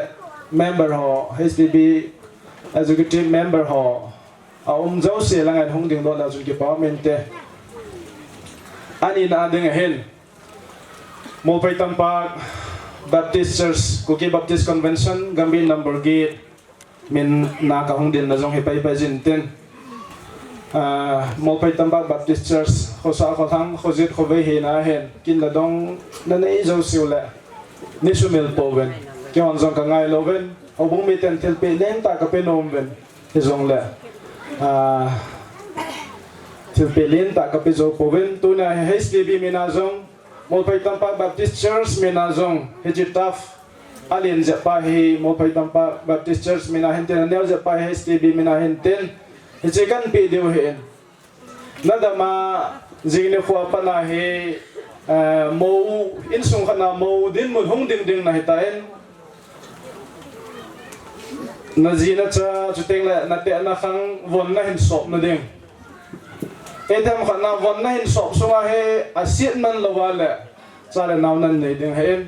member ho, H P B Executive Member ho, a um jouse lang in hung dingdoh na chun kipa um inte. Ani na ding ahin. Molphai Tampak Baptist Church, Kuki Baptist Convention, Gambih number eight, min na ka hung din na jong hi pai pai jin tin. Ah, Molphai Tampak Baptist Church, khosa khothang, khojet khovei hi na hin, kin na dong na nei jouse u le, ni sumil pouvin, keihon jong ka ngailou vin, houbung miten thilpeh lentah ka pe nom uvin, hijongle, ah, thilpeh lentah ka pe jou pouvin, tunia hi H P B min a jong, Molphai Tampak Baptist Church min a jong, hiche staff, a len jep pa hi, Molphai Tampak Baptist Church min a hintin, a neo jep pa hi, H P B min a hintin, hiche kan pe diu ahin. Na dam a, jing nikho a pat na hi, eh, mou, insung khat na mou dinmun hung ding ding na hitan. Na ji na cha, chuteng le na teh na khang von na hin sop na ding. Eithemkhat na von na hin sop sunga hi a siet man lou a le cha le nao nan nei ding ahin.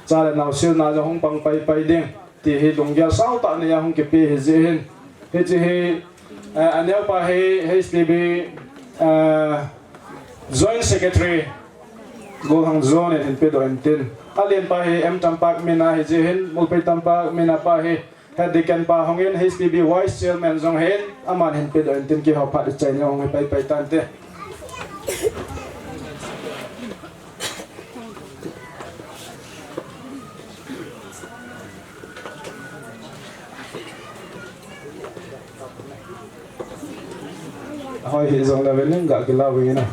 Cha le nao silna jong hung pang pai pai ding. Ti hi lunggel sao tah nei a hung kipe hi jeh hin. Hiche hi, eh, a neo pa hi H P B, eh, Joint Secretary, Golhang John in hin pedoh intin. A len pa hi M Tampak min a hi jeh hin, Molphai Tampak min a pa hi, Head Deacon pa hung in, H P B Vice Chairman jong hin, aman hin pedoh intin kihou phat i chai ni hung hi pai pai tante. Hoi hi jong la vening ga kila vingina.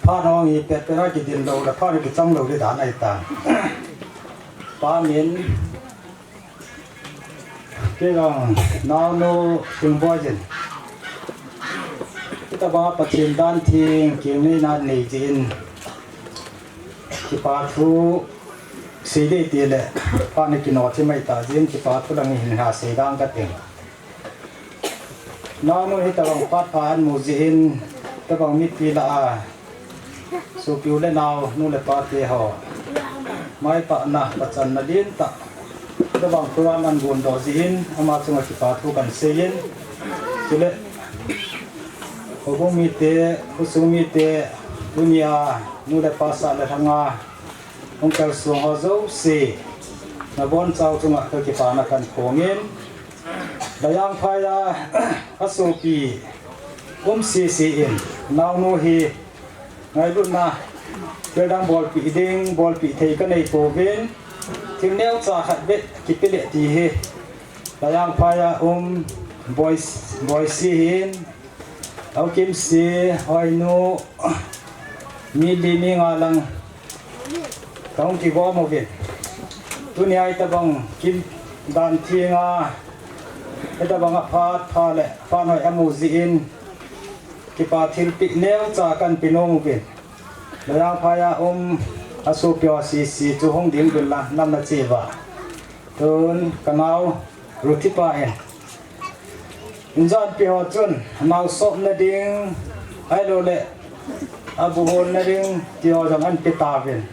Phat hung hi pet pet a kidin lou le phat kichang lou le dan ahi ta. Pa min Kei jong, naonu Thingboi jin. Hitabang Pathen dan theng, keng neina nei jin. Kipa thu, sei ding tile, phat na kino thei mai ta jin, kipa thu lang hin ha sei ding kati. Naonu hitabang phat pha ahin mu jin, tabang mipi lah a. Sopi u le nao, nu le pa te ho. Maipahna, pachanna lentah. Tabang program ahin gon doh jin, ama chunga kipa thu kahin sei in. Chule, houbung mite, khosung mite, tunia, nu le pa sah le lhanga, hung kalsong ho jouse, nabonchau chunga kakipana kahin phong in. Lajangphai a, asopi, um sese in, naonu hi, ngailutna, thildang bolpeh ding, bolpeh thei kanei pouvin, thil neocha khat beh kipe le ti hi. Lajangphai a um, Boi, Boise hin, Haokip si, Hoinu, mi li mi nga lang, kahung kigom uvin. Tunia hitabang kin dan thenga, hitabang a phat pha le, phat hoi amu jin, kipa thilpeh neocha kahin pe nom uvin. Lajangphai a um, asopi ho sese chu hung ding uvin lang, nam na che uva. Tun, kanao, Ruthi pa in. Injan pi ho chun, nao sopna ding, ahilou le, abu holna ding, ti ho jong ahin pe tauvin.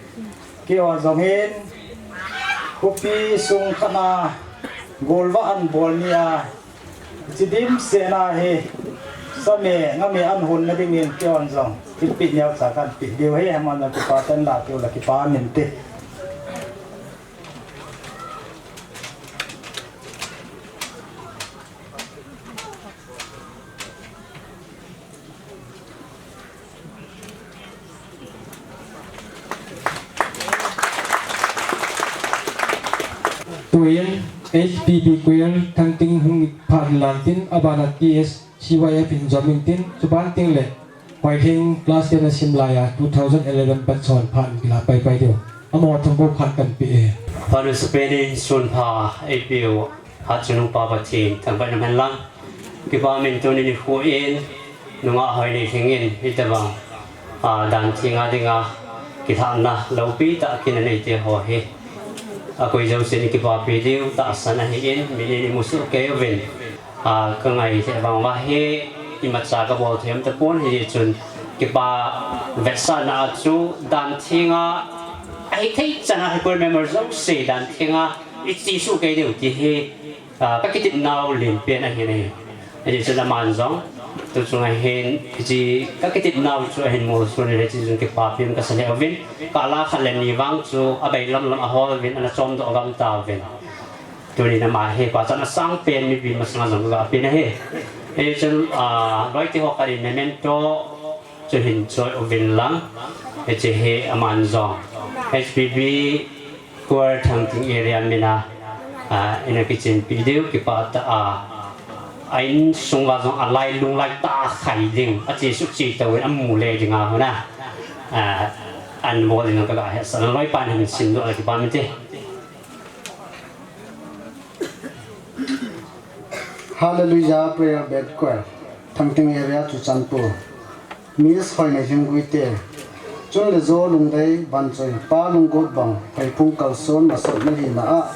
Keiho jong hin, khopi sung khat a, golvah ahin bol ni a, chi dimset na hi, sa me, nga me ahin holna ding in, keihon jong, thilpeh neocha kahin pe diu ahi, aman kipa tah in la tiu le kipa min te. Tuin H P B Choir Thangting hung phat lan tin, abana T S C Y F in jom in tin, chuban teng le Hoilhing class ten asim laiya two thousand eleven batch hon phat in kila paipai diu. Amaho thumpu phat kahin pe e. Phat masapen in sunpha eipeu Hatchungnung Pa Pathen thangvah in umhen lang. Kipa umin tuni nikho in nungah Hoineilhing in hitobang, a, dan thenga dinga kilhahna lopi tah kin aneite ho hi akoi jousen ikipapi diu tahsan ahin, min in imu soh kei uvin. A, kangai lheh vang uva hi imacha kabol thei um tapon, hijeh chun kipa vetsahna a chu dan thenga ahithei chan a hi choir member jouse dan thenga iche soh kei diu ti hi, a, kakitepnau lenpen ahi nahi. Hijeh chun aman jong tuchung a hin hiche kakitepnau chu ahin muson in, hijeh chun kipapi um kasa lheh uvin, kala khat le ni vang chu abailam lam ahol uvin, ana chomdoh gam tauvin. Tunin ama hi pachatna sangpen mipi masanga jong kaga pe nahi. Hijeh chun, a, loite ho khat in memento chu hin choi uvin lang. Hiche hi aman jong H P B Choir Thangting area mina, a, ina kichenpi diu kipah tah a, a insunga jong alailung laitah a khai ding, ache soh che touvin amu le dinga hon a, a, anbol ding kaga hetsah, loipan hin simdoh le kipa mite. Hallelujah Prayer Band Choir, Thangting Area, Churachandpur. Miss Hoineilhing Guite, chun le jo lungdei vanchoi, Pa Lunggot bang, phaiphung kalson masotna hina a,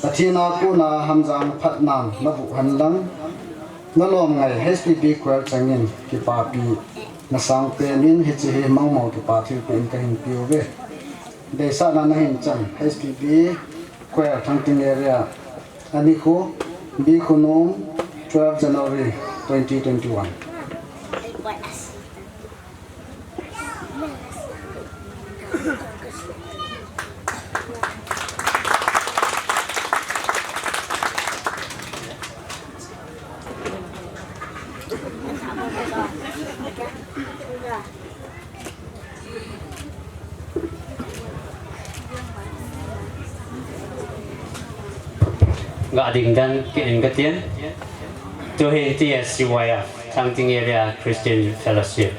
Pathen a kona hamjang phatnan navuh hen lang, nalom ngai H P B Choir changin kipapina sangpen in hiche hi mangmo kipa thilpeh in kahin pe uve. Deisahna nahin chan, H P B Choir Thangting Area, anikho, B Khunom, twelve January twenty twenty-one. Ga ding dan kit in katin. Tuhin T S C Y F, Thangting Area Christian Youth Fellowship,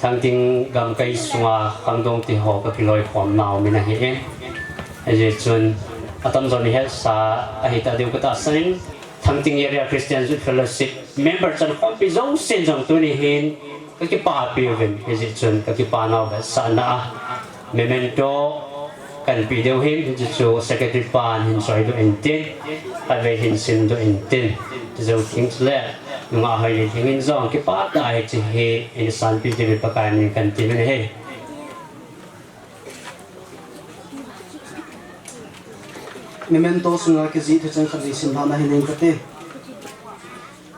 Thangting gamkai sunga khangdong te ho kakiloikhomnau min ahin. Hijeh chun atamjon ihetsa ahitah diu katahsan in, Thangting Area Christian Youth Fellowship member chankhompi jousen jong tuni hin kakipapi uvin, hijeh chun kakipanau vetsahna a memento kahin pe diu hin, hiche chu secretary pan hin choidoh intin, khatvei hin simdoh intin, ti jou theng chule nungah Hoineilhing in jong kipah tah a hiche hi eisanpi diuvin Pakai min in kahin temin ahi. Memento sunga kijih thucheng khatvei simlhahna hining kate.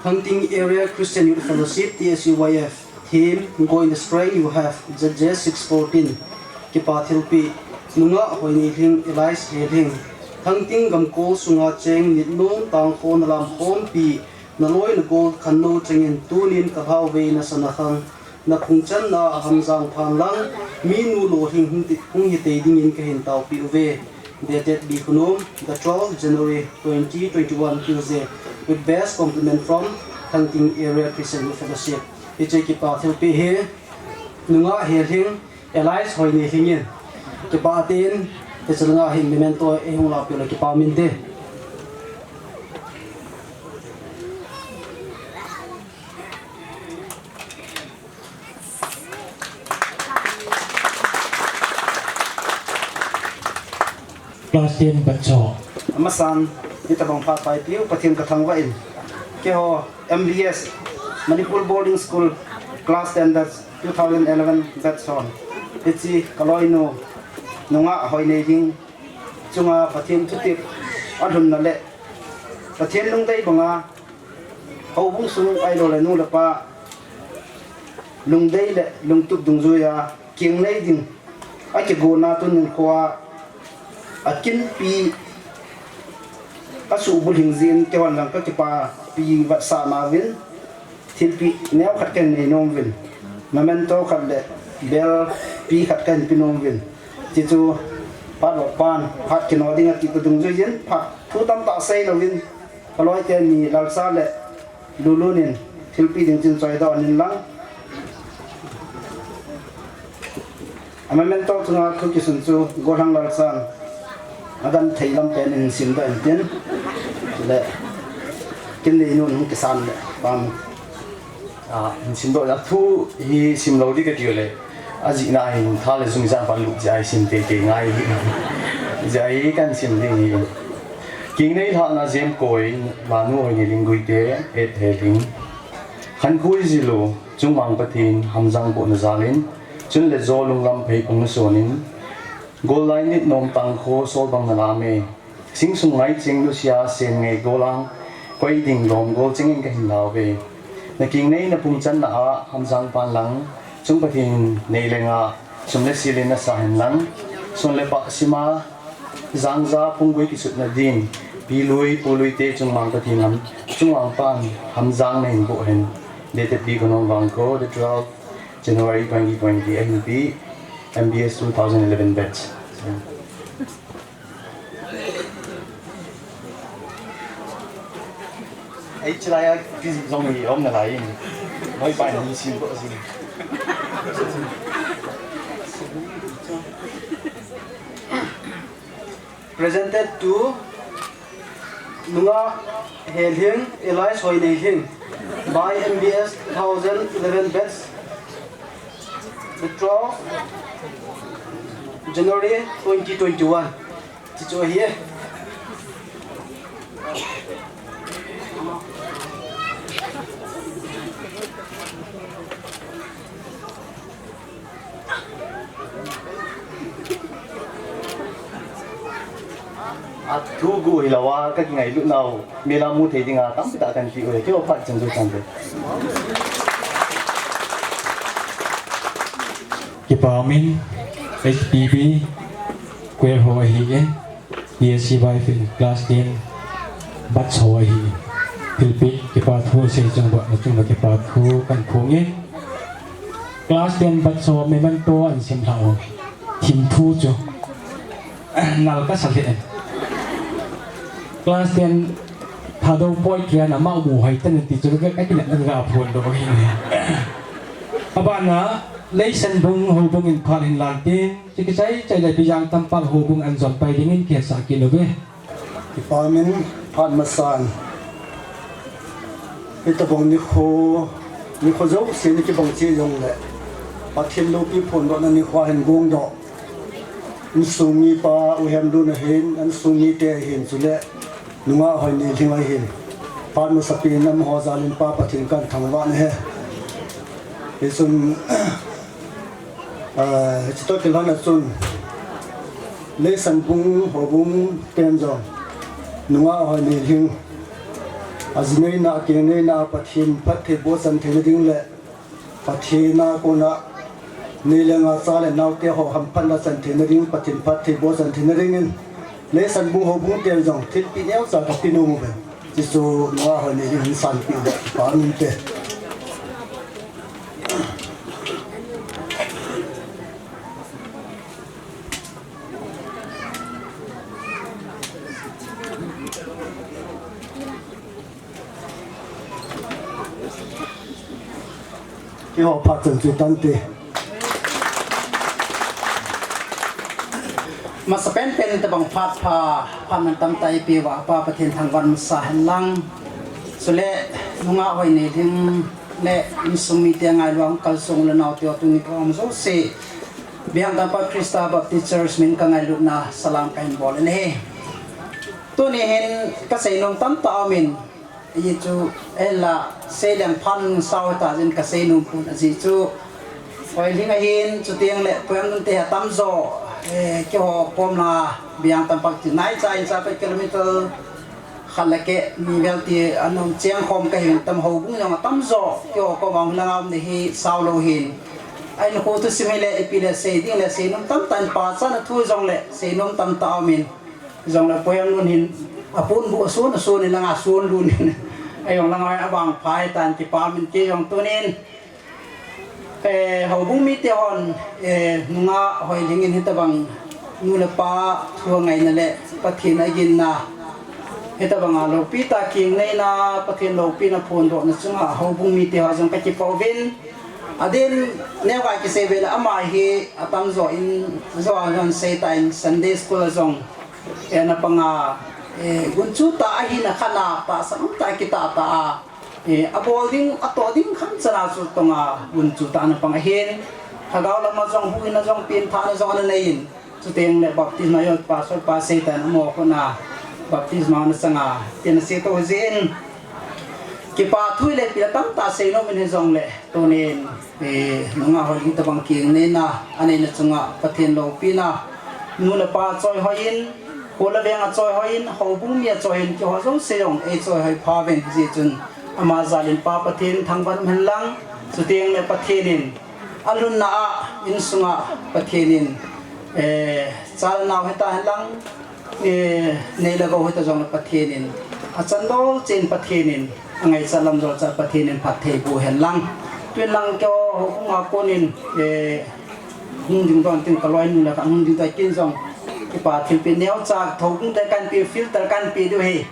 Thangting Area Christian Youth Fellowship, T S C Y F, theme, Go in the Strength You Have, Judges six fourteen. Kipa thilpeh, nungah Hoineilhing alias Helhing, Thangting gamkol sunga cheng nitnom tangkhon nalamkhompi, naloi nagol khannou chengin tunin kalhauvei nasa nakhang, naphung channa a hamjang phan lang, minu lolhing hung ti-, hung hitei dingin kahin taopeh uve. Dated B Khunom, the twelfth January twenty twenty-one, Tuesday, with best compliment from Thangting Area Christian Youth Fellowship. Hiche kipa thilpeh hi, nungah Helhing, alias Hoineilhing in kipah tah in, hiche langa hin memento eihung lahpeh le kipa um inte. Class ten batch ho. Amasan, hitobang phat paipiu Pathen kathangvah in. Keiho M B S, Manipur Boarding School, class ten batch, two thousand eleven batch hon. Hiche kaloinu, nungah Hoineilhing chunga Pathen thutep alhunna le Pathen lungdei banga, houbung sung ahiloule nu le pa lungdei le lungtup dungjuiya kingnei ding, akigona tuni nikhoa akinpi, asuhbulhing jeh in keihon jong kakipapi vetsahnauvin, thilpeh neokhat kahin neinom uvin, memento khat le belpi khat kahin penom uvin. Tichu phat vahpan, phat kino ding ati tah dungjuiyin, phat thu tamtah seilouvin, kaloi teni Lalcha le Lulun in Thilpi ding chin choi doh nin lang. A memento chunga thu kisun chu Gollhang Lalsan. Adan thei lam pen in sim doh in tin. Le. Kin le inun hung kisan le. Pam. A, in sim doh a thu hi sim lo di ka ti le. A jihna hin tha le zung jan pan lut jia hi sim te te ngai hi. Jia hi kan sim ding hi. Kingnei lhahna jem koi, Manu Hoineiling Guite, et he ding. Khankhui jilu, Chungmang Pathen, hamjang bohna jalin, chun le jo lunglam phei phung na sonin, gollai nit nom tang kho sol bang na lame, sing sung ngai ching nusia sen ngei golang, koi ding lom gol chingin ka hin lau ve. Na kingnei na pung channa a, hamjang pan lang, Chung Pathen nei le nga, sum le silin na sa hen lang, sun le pah sima, Jangja Punggui kisutna din, Pilui, Pului te Chungmang Pathen lam, Chungmang pan, hamjang na hin boh hen. Dated P Konom Vangkho, the twelfth January twenty twenty, M P, M B S two thousand eleven batch. Ei, chilai a, kiji jong mi om na lai in. Noi pai ni sim boh sim. Presented to Nunga Helhing, alias Hoineiling, by M B S two thousand eleven batch, the twelfth January twenty twenty-one. Chichu ahi. A thu gu hilou a, ka kingailut nau, mi la mu thei dinga, tampi tah kan ti u e, keiho phat chan chu chan te. Kipa min, H P B, choir ho ahi e. P S C Y fin class ten batch ho ahi. Thilpeh kipa thu sei chung ba na chung ba kipa thu kan phung in. Class ten batch ho memento an sim lha u. Thim thu chu. Nal ka sa le. Class ten Thadou Poetry ana ma mu hai tan ti chu ka ka kile na ga phon do hi. Abana Leisanbung Houbung in phat hin lang tin. Chu kichai chai le Bijang Tampak Houbung an jom pai dingin kihetsah kit uve. Kipa min phat masan. Hitabang nikho, nikho jouse ni kibang cheh jongle. Pathen loupi phondohna nikho hin gongdoh. Insung mipa U Hemlun ahin, insung mite ahin chule. Nunga Hoineiling ahin. Phat masapen amaho jalin Pa Pathen kan thangvah na e. Hichun Ah, hiche toh kilhon a chun, Leisanbung Houbung ten jong, Nunga Hoineiling, aji neina, akeng neina, Pathen phattheiboh chan theina ding le, Pathen a kona, nei le gou cha le nao te ho hamphatna chan theina ding, Pathen phattheiboh chan theina dingin, Leisanbung Houbung ten jong, thilpeh neocha kape nom uve. Chuchu Nunga Hoineiling hin sanpeh uve, Pa min te. Keiho phat chan chu tante. Masapen pen tabang phat pha, phat mantam tah eipeh uva, Pa Pathen thangvah masa hen lang. Chule, Nunga Hoineiling le insung mite ngailu a hung kalsong u le nao te ho tuni program jouse. Bijang Tampak Christa Baptist Church min ka ngailutna salam kahin bol in ahi. Tuni hin kasei nom tamtah aumin, ajeh chu, ahinla, seileng phan sao ta jin kasei nom pon ajeh chu, Hoineiling ahin, chuteng le, Pu Hemlun te atamjo, eh, keiho pom la, Bijang Tampak ti nai cha in cha pe kilometer, khat le keh, ni vel ti, anom cheng khom kahin tam houbung jong atamjo, keiho koma hung lang a um ni hi sao lou hin. Ahin khu thusim hile, ipi le sei ding le, sei nom tamtah in pachatna thu jongle, sei nom tamtah aumin. Jongle Pu Hemlun hin, aponbuh asun, asun in langa sun lun in. Ajong langa abang phai tan kipa min kei jong tunin. Eh, houbung mite hon, eh, Nunga Hoineiling in hitabang nu le pa thu angaina le Pathen aginna. Hitabanga loupi tah kingneina, Pathen loupina phondohna chunga houbung mite ho jong kakipah uvin. Adeh in neokhat kisei beh le ama hi atamjo in, jo a jong seitah in Sunday school a jong, eh, ana panga, eh, gunchu tah ahina khat na tahsan umtah kitah tah a, eh, abol ding, atoh ding khamchan a chu tonga gunchu tah ana pang ahin. Lhagao lama jong huhhingna jong pengthahna jong ana nei in. Chuteng le baptisma jong pastor pa seitah in amaho khut na baptisma ana changa, tin asei to jin. Kipa thu le pil tamtah seinom in hijongle, tunin, eh, nungah houbung tabang kingneina aneina chunga Pathen loupina, nu le pa choi hoi in, khol le veng a choi hoi in, houbung mi a choi in, keiho jouse jong eichoi hoi pha uvin, hijeh chun ama jal in Pa Pathen thangvah hen lang, chuteng le Pathen in alhunna a insunga Pathen in, eh, cha le nao hita hen lang, eh, nei le gou hita jongle Pathen in, achan dol cheh in Pathen in, angaichat lam jol cha Pathen in phatthei boh hen lang. Tun lang keiho houbung a kon in, eh, hung ding don tin kaloinu le kahung ding don kin jong kipa thilpeh neocha, houbung te kanpeh filter kanpeh diu ahi.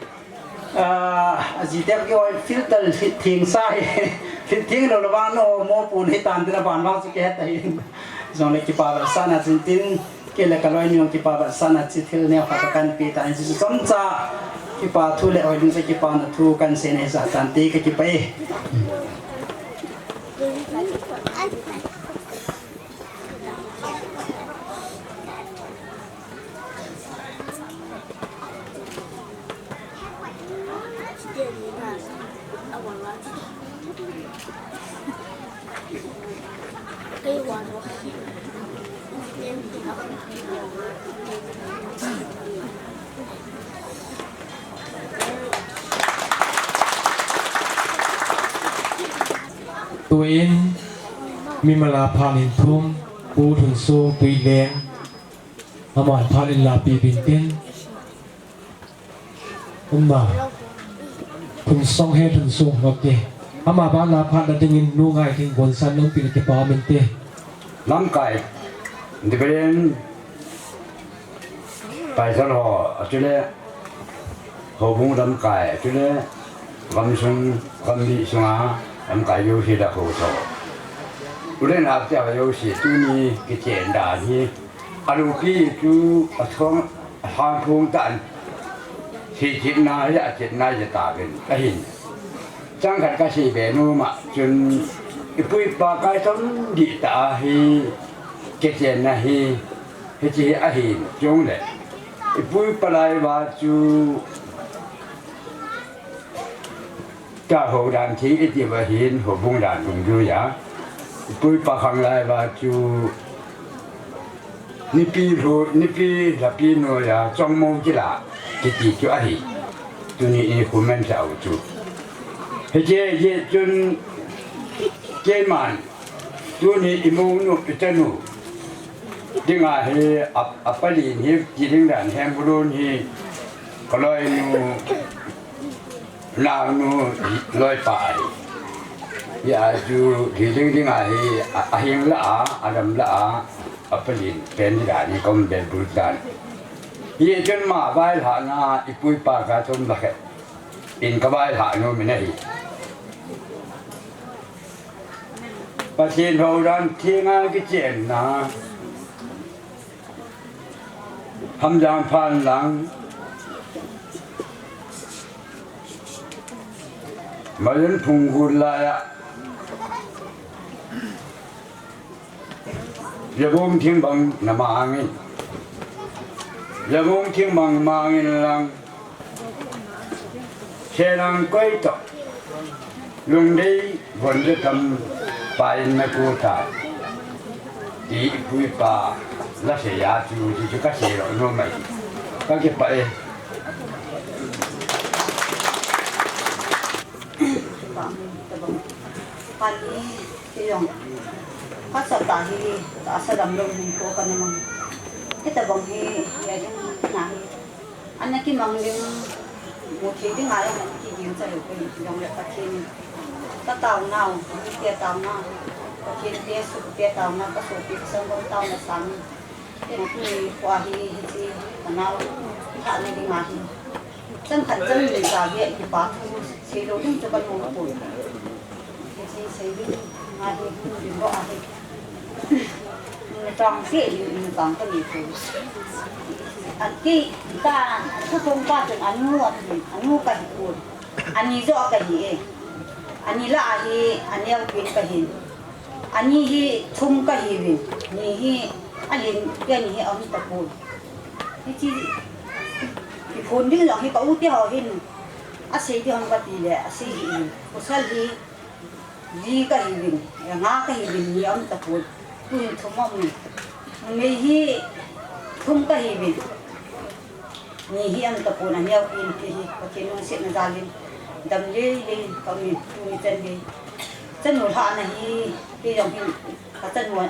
Ah, ajiteu kihoi filter theng sa hi. Thil theng lou le vang namo pon hitan tin aban vang chu kihet ahi. Jongle kipa vetsahna chun tin, kei le kaloinu kipa vetsahna chu thil neokhat kanpeh tan, hichu chomcha kipa thu le houbung chu kipana thu kahin seina hijat tante, kakipah e. Tuin, mimal a phat in thum, Pu Thunsong Tuileng, aman phat in lapi uvin tin. Umna. Thunsong he Thunsong, okay. Ama ban la phat na dingin nu Ngaithing Bonsan Lungpi le kipa um inte. Lamkai, Diberen, Paisal ho, achule, houbung lamkai, achule, gamsung, gamlih sunga, lamkai jouse le ho tho. Ule nao te ho jouse, tuni kichen dan hi, aloupi chu athong, athang thong tan, seichetna hi achetna jeh tauvin, ahin. Chang khat kasei be nom a chun, ipu ipa kaitom dihtah a hi, kichenna hi, hiche hi ahin, chule, ipu ipa lai uva chu, Ka ho dan theng iti uva hin, houbung dan dungjui a. Ipu ipa khang lai uva chu nipi lhu, nipi lhapi noiya chongmong kila kiti chu ahi. Tuni i comment sa u chu. Hiche jeh chun keiman tuni i mounu, i chanu dinga hi a, a palin hi ti ding dan hem bulun hi ka loinu. Naonu loipa ahi. Hia chu hi ding ding ahi, a, ahing lah a, adam lah a, a palin pen dan hi kom bel bul dan. Hichun ama vailhahna ipu ipa kaitom lah khe. In ka vailhah nom in ahi. Pathen ho dan thenga kichenna. Hamjang phan lang. Mayun phung gun laiya. Yabong thing bang na mangin. Yabong thing bang mangin lang. Selang koi to. Lungdei von de tam pa in na ku ta. Ti ipu ipa la se ya chu ti chu ka se lo no mai. Ka ke pa e. Pani ti yong. Ka sa ta hi ta sa dam lo ni ko ka na mang. Kita bang hi ya yung na hi. Ana kimang ding, mu thei ding a jong ana kiging cha lou peh, jong le Pathen in ka taonau, mite taona, Pathen te sopite taona, ka sopi ka sanggam taona sangin, tuni kho hi, hiche ka nao thahna ding ahi. Chang khat chang ni sa ve kipa thu sei lou ding chu ka nom poi. Sei sei ding nga hi ding lo a hi. Tang se ni tang ka ni poi. An ki ta thu kong pa chun anu a hi anu ka hi poi. Ani jo ka hi e. Ani la a hi ani au pin ka hin. Ani hi thum ka hi vin. Ni hi a lin ke ni hi a um ta poi. Hichi kiphun ding jong hi ka u te ho hin asei ding ham kati le asei hi in. Pasal hi li ka hi vin, nga ka hi vin ni a um ta poi. Tuhin thum a um in. Numei hi thum ka hi vin. Ni hi a um ta poi, a neo in ti hi Pathen lungsetna jal in dam lei lei in ka um in tuni chan hi. Chanu lhahna hi kei jong hin ka chanu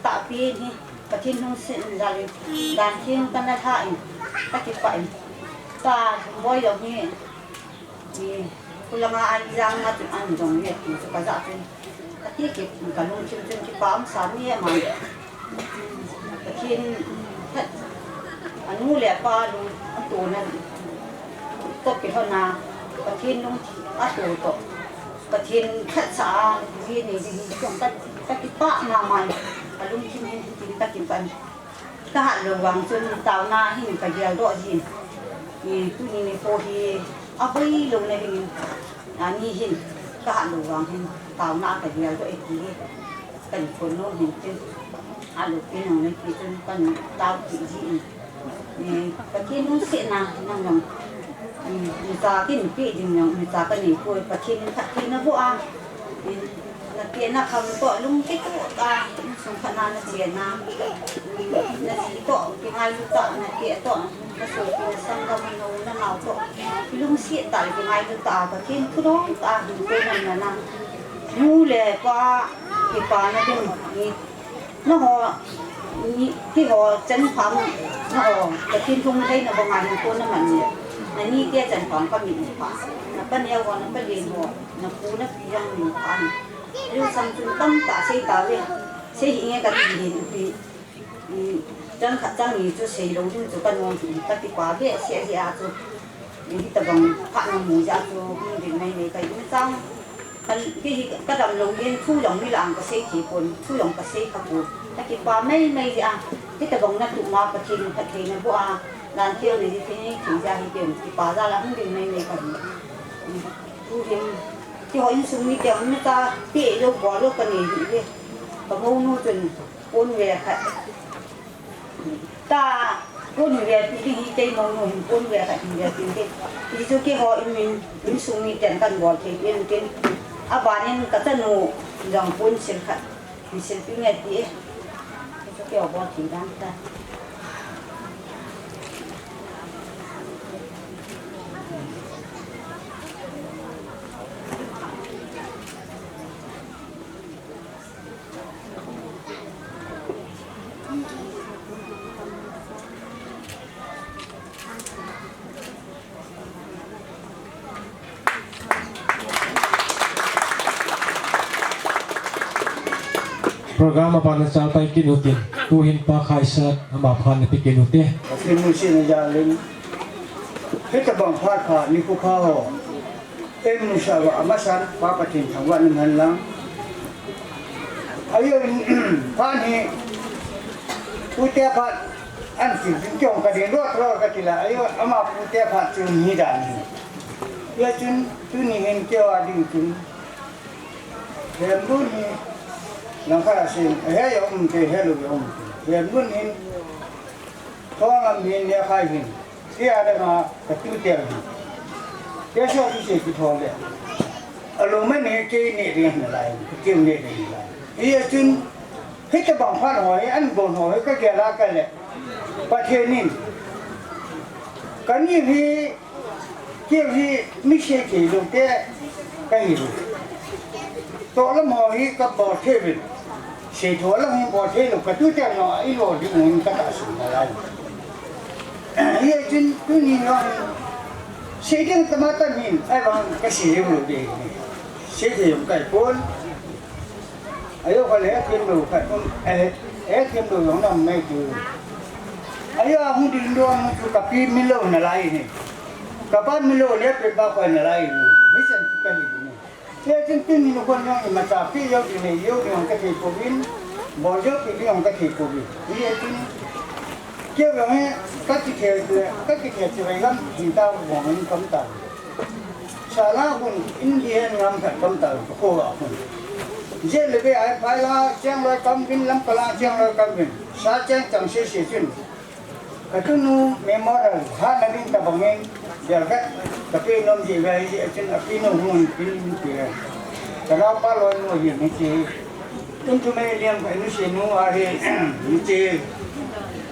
tahpi hi Pathen lungsetna jal in dan theng kana lha in ka kipah in ka boi jong hi, i, khulanga an jang na chun an jong le ti chu ka ja chun ka ti ki ka lungthim chun kipa um sa mi ma. Pathen khat anu le apa lung a tona toh kilhona Pathen lungthim a to toh Pathen khat sa a hi nei ding hi ka, ka kipah ma ma. Ka lungthim hin tin ka kipah. Ka hat lou vang chun taona hin ka gel doh jin. I, tuni nikho hi a boi lou na hin, ani hin ka hat lou vang hin taona ka gel doh e ti hi. Kan phone lou hin tin. A lou pin nang nei ti chun kan tao ti jin. I, Pathen lungsetna nang nang. I, mi cha kin pi ding nang, mi cha ka nei poi Pathen in phattheina boh a. I, Na keh na kham toh lungkitoh tah, insung khat na na chena. Na ji toh kingailu tah, na keh toh, na sopi na sanggam na u na nao toh. Lungset tah kingailu tah, Pathen thudol tah, hin pe nam na na. Nu le pa, kipa na ding, ni, na ho, ni, ti ho, chan pham, na ho, Pathen thung thei na banga hin ko na man ni. Na ni te chan pham ka min pha. Na pa neo ho, na pa len ho, na pu na pi jong min pha ni. Lu sam chun tamtah sei tave. Sei hi nge kati hin pi. Chang khat chang ni chu sei lou ding chu ka nom hi kati pa ve se se a chu. Hitabang pha na mu ja chu hung ding mai mai ka in chang. Kan ki hi ka dam lou yin thu jong mi lang ka sei thei pon, thu jong ka sei kha pon. Kati pa mai mai ja. Hitabang na tu ma Pathen phattheina boh a. Dan theng ni thei ni thei ja hi ken kipa ja la hung ding mai mai ka hi. Tu hin Keiho insung mite hung ta, pe lou bol lou ka nei hi ve. Ka mounu chun pon ve khat. Ta pon ve pi ding hi kei mounu hin pon ve khat hin ve pi ding. Ti chu keiho in min, insung miten kan bol thei pen tin. Abanin ka chanu jong pon sil khat. Misil pi nge ti e. Keiho bol thei dan ta. Program a pan na chal pai kit utin, tuhin Pa Khaisat ama phat na pe kit ute. Pathen lungsetna jal in, hitabang phat pha nikho pha ho. Ei musa va amasan, Pa Pathen thangvah na man lang. Ayo, phat hi, pute phat, an ti, tin kiong ka ding, ruat ruat ka ti la, ayo, ama pute phat chu ni dan hi. Ya chun, tuni hin keiho a ding chun. Hemlun hi, langkhat a sin, he ya um te, he lou ya um te. Hemlun hin, thong am hin, ya khai hin. Kei a dang a ka tu tel hi. Kei so ki se ki thong le. A lo ma ne kei ne ding na lai, ka keu ne ding na lai. Hi a chun, hitabang phat ho hi, an bon ho hi, ka gel a ka le. Pathen in. Ka ni hi, keu hi, mi se kei lo te, ka hi lo. To lam ho hi, ka bol thei vin. Sei tho lang hin bol thei lou, ka tu tel lou, i lo ding un ka ta sung na lai. Hi a chun tuni lou hin, sei ding tama tam hin, ai vang ka sei lou lou ding. Sei thei lou kai pon. Ayo ka le thiem lou kai pon, eh, eh thiem lou lou nam mai tu. Ayo a hung ding lou chu ka pi mi lou na lai ni. Kapan milo le pe ba ko na lai ni. Mission chu kahi ni. Hichun tuni nikho jong imacha pe jou ding nei jou ding jong kathei pouvin. Bol jou pe ding jong kathei pouvin. Hichun kei jong hi kakithe, kakithe chu vei lam hin ta bong in kam ta. Sala hun India ngam khat kam ta ko a hun. Je le be ai phai la cheng loi kam bin lam kala cheng loi kam bin. Sa cheng chang se se chun. Katunu memorial ha na ding tabang in, bial khat, kape nom ji vai ji, achin api nom hung pin pin. Kana pa loi mo hi ni chi. Tun tu me liam ka ni se nu a he, ni chi.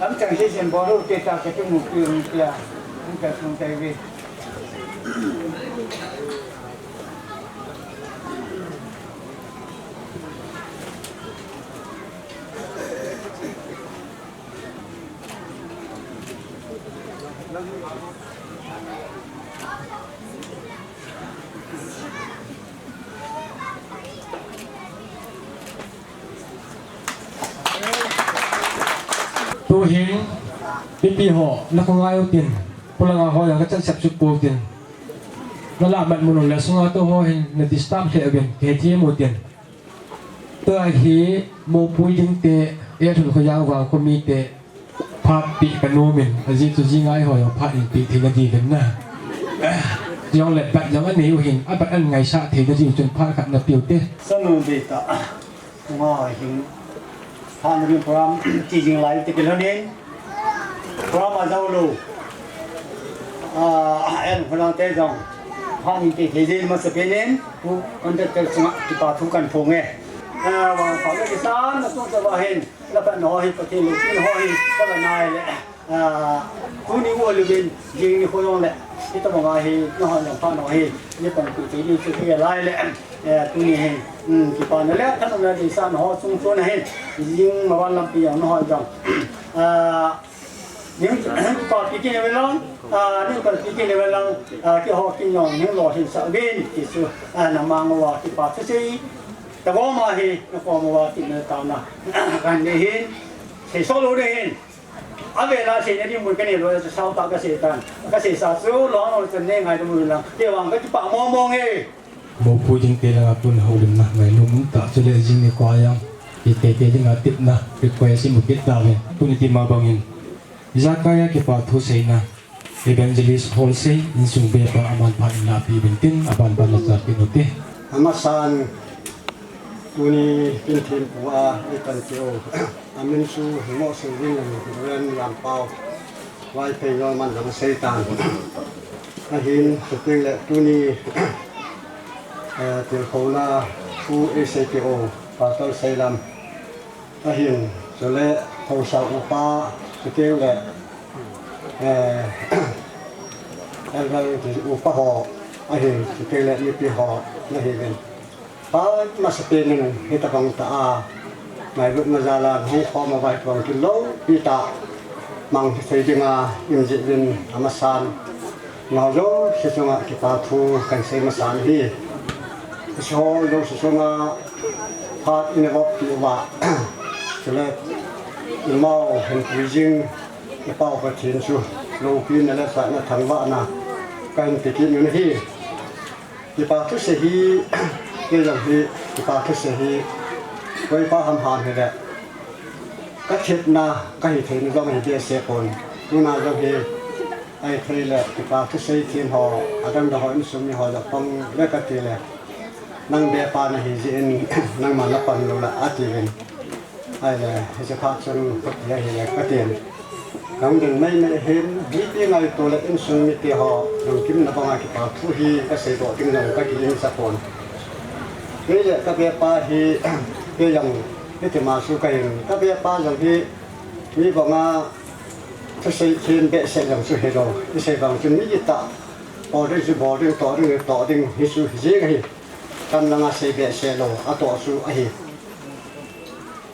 Am chang se sen bo ru te ta katunu pi ru pi a. Am ka sung tai ve. Tuhin, pipi ho, na ko ngai utin, pulanga ho yang ka chan sep suk po utin. Na la mat mun le sunga to ho hin, na disturb le agin, ke ti mo tin. Tua hi mopui ding te, e thun kho yang vang kho mi te, phat pi ka nom in, a ji chu ji ngai ho jong phat in pi thei na di ven na. Jong le bat jong a nei u hin, a bat an ngai sa thei na di chun phat khat na piu te. Sanu be ta, ma hin, phat na bin program, ti jing lai te ke lo nin. Program a jao lo. A, en khona te jong. Phat in pi thei jing ma sa pe nin, ku, kon te te sunga, ki pa thu kan phong e. A, wa, pa le ki san, na tu sa wa hin. La pa no hi, Pathen loupina ho hi, ka ba nai le. Ah, tuni u le bin, jing ni kho jong le. Hitabang a hi, na ho jong pa no hi. Ni pan pi ti ni chu ke lai le. Eh, tuni hi. Hmm, kipana le, thanom le, deisan ho chung chon a hi. Jing ma van lampi jong na ho jong. Ah, ning pa pi kin le lang. Ah, ning pa pi kin le lang. Ah, keiho kin jong, ning lo hin sa vin. Ki chu, ah, na mang wa, kipa chu sei. Ta ko ma hi, na ko ma wa, ki na ta na. Kan de hin. Sei so lo de hin. A vela seina ding mun ka nei lou a chu sao tah ka sei tan. Ka seisa chu lou hang lou chan nei ngai ta mun lang. Kei vang ka kipah mong mong e. Mopui ding te langa tun houlimna ngailu mun tah chule jing nikho a jong. Kei te te dinga tipna request i mu kit tauvin. Tuni tima bangin. Ijakai a kipa thu seina. Evangelist Holsei insung bepa aman phat in lapi uvin tin aban ban la chat kit u te. Amasan tuni kin thempu a i pan cheu. Amin chu Hingmohsing Ringnung, Reverend Lampau, Vaiphei Norman jong asei tan. Ahin, chuteng le tuni, eh, tilkhouna thu eisei kit u, Pastor Seilam. Ahin, chule haosa upa, chuteng le, eh, elder upa ho, ahin, chuteng le mipi ho, nahiuvin. Pa masapen in hitabang tah a, ngailutna jal a hung khom uva hitabang thil loupi tah mang thei dinga um jeh uvin amasan. Nao jouse chunga kipa thu kahin sei masan ahi. Hiche ho jouse chunga phat ina vop peh uva. Chule imau hin pui jing i Pau Pathen chu loupina le satna thangvahna kahin pe kit u ahi. Kipa thusei hi, kei jong hi, kipa thusei hi, koipa ham ham hile, ka thepna, ka hitheina jong hi behseh pon. Tuna jong hi, ahithei le, kipa thusei them ho, adang dang ho, insung mi ho jong pang le kati le, nang bepa nahi jeh in, nangma napan lou la, atiuvin. Ahile, hiche phat chun, khuti ahile, katin. Kahung ding mai mai hin, mipi ngaito le insung mite ho, lungkim na banga kipa thu hi, kasei doh ding jong, kaki in sa pon. Kei le kabepa hi, kei jong, hiti ma chu kahin, kabepa jong hi, mi banga, thusei them behseh jong chu hilou, isei bang chun mi kitah, bol ding chu bol ding, toh ding, toh ding, hi chu hi jeng ahi. Kam langa sei behseh lou, atoh chu ahi.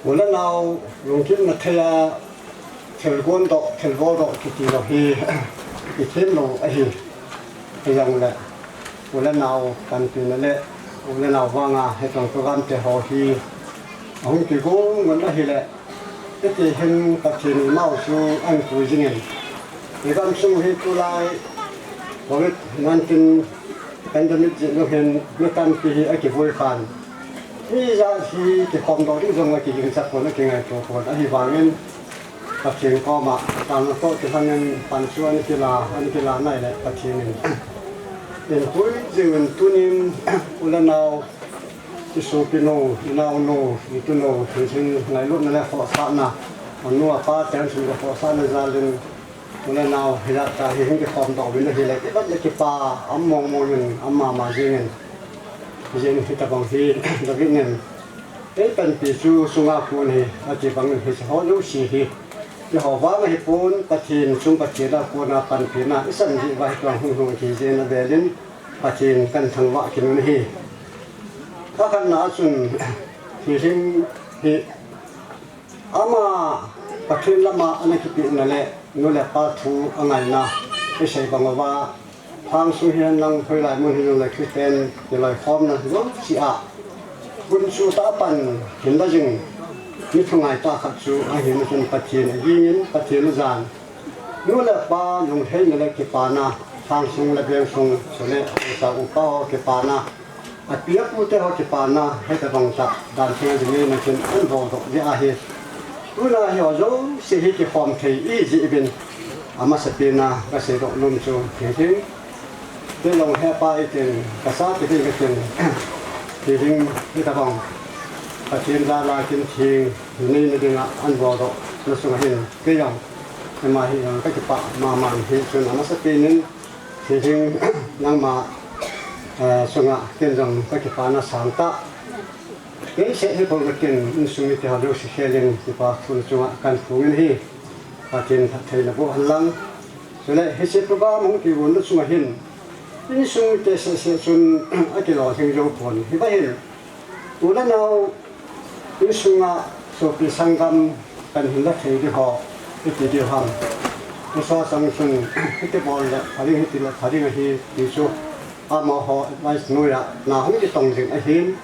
U le nao, lungkimna thei a, thil gon doh, thil bol doh kiti lou hi, kithem lou ahi. Hijongle, u le nao panpina le, u le nao vanga, hicheng program te ho hi, ahung kigong ngon ahile, hiti hin Pathen in amau chu ahin pui jingin. I gamsung hi tulai, Covid nineteen pandemic jeh jong hin mi tampi hi akivui khan. Ijat hi kikhom doh ding jong akiging chapon, akingaito pon. Ahivangin Pathen koma, tang toh kilhon in pan chu ana kila, ana kila nai le Pathen in, in pui jing in tunin, u le nau, i sopinu, i naonu, i tunu, hing hing ngailutna le khohsahna, anu apa ten sung le khohsahna jalin, u le nau, hijat tah hi hung kikhom doh uvin ahile, i vet le kipa, um mong mong in, um mama jing in, jing hitabang hi, David in, ei panpi chu sunga kon hi, ati bang in hiche ho jouse hi, eiho vang ahipon, Pathen chung Pathen a kona panpina, i san jeh uva hi tuang hung hung kiji in avel in, Pathen kan thangvah kit un ahi. Akhatna a chun, Thilhing hi ama Pathen lama ana kipehna le nu le pa thu angaina i sei bang uva, Lhangsu hihen lang hoilai mun hijongle Christian kiloikhomna jouse a gunchu tah a pan hinla jing mi thungai tah khat chu ahin, achun Pathen aging in Pathen ajan, nu le pa lunglhaina le kipana, lhangsung le vengsung, chule ucha upa ho kipana, api apu te ho kipana, hitabang tah dan theng ding in achin an bol doh jeh ahi. Tuna hiho jouse hi kikhom thei ijeh uvin, amasapen a kasei doh nom chu Thilhing, kei jong hepa itin, kasa kiti katin, Thilhing hitabang Pathen jal a kin theng neina dinga an bol doh na sunga hin kei jong, ama hi jong kakipah mama in, hichun amasapen in Thilhing, nangma, eh, chunga ken jong kakipana sangtah. Kei seh hi bou katin, insung mite ho jouse khel in kipa thu nachunga kahin phong in ahi. Pathen phattheina boh hen lang. Chule hiche program hung kigonna chunga hin, insung mite seh seh chun akilolhing jou pon. Hiva hin, u le nao, insunga sopi sanggam kan hinla thei ding ho, iti diu ham. Hiche chang chun, hiti bol le pha ding, hiti le pha ding ahi ti chu, amaho advice noiya na hung kitong jing ahin.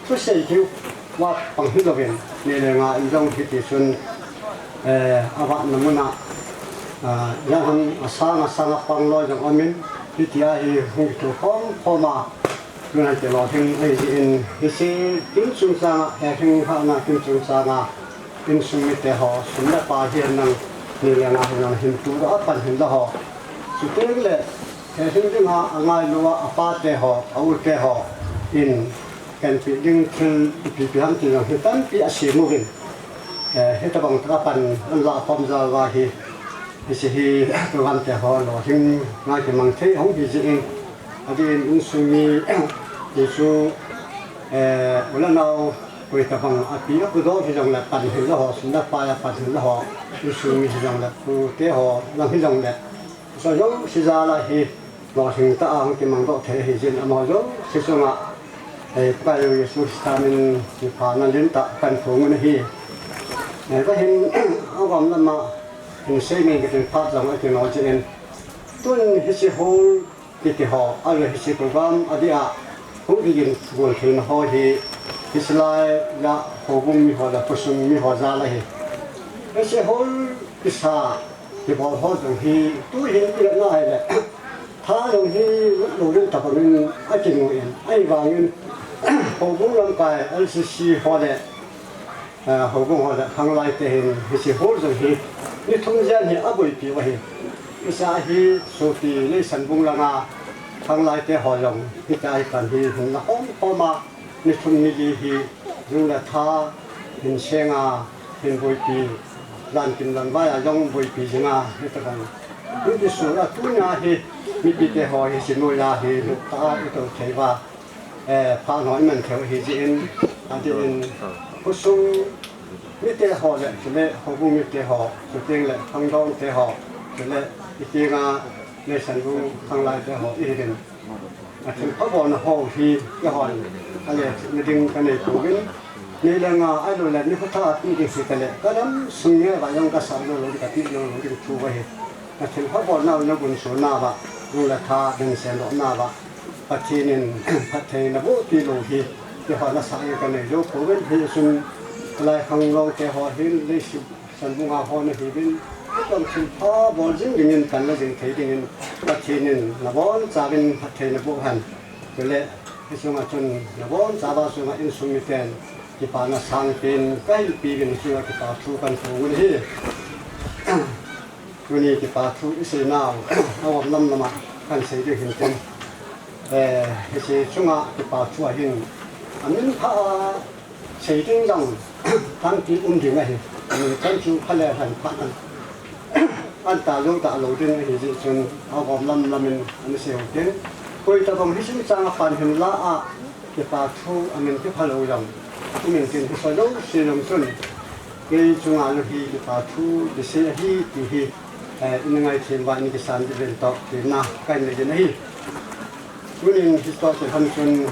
Thusei diu va pang hilouvin, ni le nga in jong hiti chun, eh, avatna muna, ah, janham asang asang a pang loi jong umin, hitia hi hung kithu khom khom a, tun a kilolhing ahi jeh in, hiche kin chungchang a, Thilhing hatna kin chungchang a, insung mite ho, sum le pai hihen lang, ni le nga hihen lang, hin tudoh a pan hinla ho, chuteng le Thilhing dinga angailu a, apa te ho, a u te ho in, kanpeh ding thil ipi ipi ham ti jong hi tampi asem uvin. Eh, hitabang tah a pan anlah khom jal uva hi, hiche hi program te ho lolhing ngai kimang thei ahung hi jeh in, adeh in insung mi ti chu, eh, u le nao, koi tabang api apu doh hijongle pan hinla ho, sum le pai a pan hinla ho, insung mi hijongle pu te ho lang hijongle, hiche jouse jal a hi lolhing tah a hung kimang doh thei ahi jeh in, amaho jouse chunga, eh, Pakai u Jesu Christa min in kipa na lentah kahin phong un ahi. Eh, vahin, agom lama hin sei ngen katin, phat jong akino jeh in, tun hiche hall kiti ho, ahile hiche program adeh a hung kigin gon theina ho hi, hiche lai a houbung mi ho le khosung mi ho jal ahi. Hiche hall kisa kibol ho jong hi, tuhin ivet na ahile, tha jong hi lut lou ding tabang in akimu in, ahivangin, houbung lamkai L C C ho le, eh, houbung ho le khanglai te hin hiche hall jong hi ni thum jen hi aboipiu ahi. Hiche a hi sopi Leisanbung langa khanglai te ho jong hitia hi pan hi hinla khom khom a, ni thum ni li hi jung le tha hin seng a, hin boipi, jan kim jan vai a jong boipi jing a, hitabang. Hiti sung a tunia hi mipi te ho hiche noiya hi luptah a itou thei uva, eh, phat ho iman thei u ahi jeh in, adeh in, khosung mite ho le, chule houbung mite ho, chuteng le khangdong te ho, chule itenga Leisanbung khanglai te ho ihiuvin, athilpha bolna ho hi keihon ale na ding kanei pouvin, ni le nga ahilou le nikho thah a pi ding hitaleh, kadam sung nge uva jong kasah lou lou ding, kapeh lou lou ding thu ahi. Athilpha bolna u, nagunchuna uva, jung le tha ding sendohna uva, Pathen in phattheina boh tilou hi, keihon asah in kanei jou pouvin, hichun lai khangdong te ho hin, Leisanbung a ho nahiuvin, Tua thilpha bol jing dingin, kan la jing thei dingin, Pathen in nabonchauvin phatthei naboh hen. Chule, hiche chunga chun nabonchauva chunga insung miten kipana sangpen kahin peuvin, hiche chunga kipa thu kahin phong u ahi. Tuni kipa thu isei nau, agom lam lama kahin sei ding ahin tin. Eh, hiche chunga kipa thu ahin, amin pha a sei ding jong tampi um ding ahi. Amin chan chu pha le hen pha tan. An ta lou ta lou ding ahi jeh chun, agom lam lamin ana sei u tin. Koi tabang hiche chunga pan hin la a, kipa thu amin kipha lou jong um intin, hiche jouse jong chun kei chunga lou hi kipa thu kisei ahi ti hi, eh, in ngaithem uva in kisan diuvin toh tina kahin nei ding ahi. Tunin hiche toh kilhon chun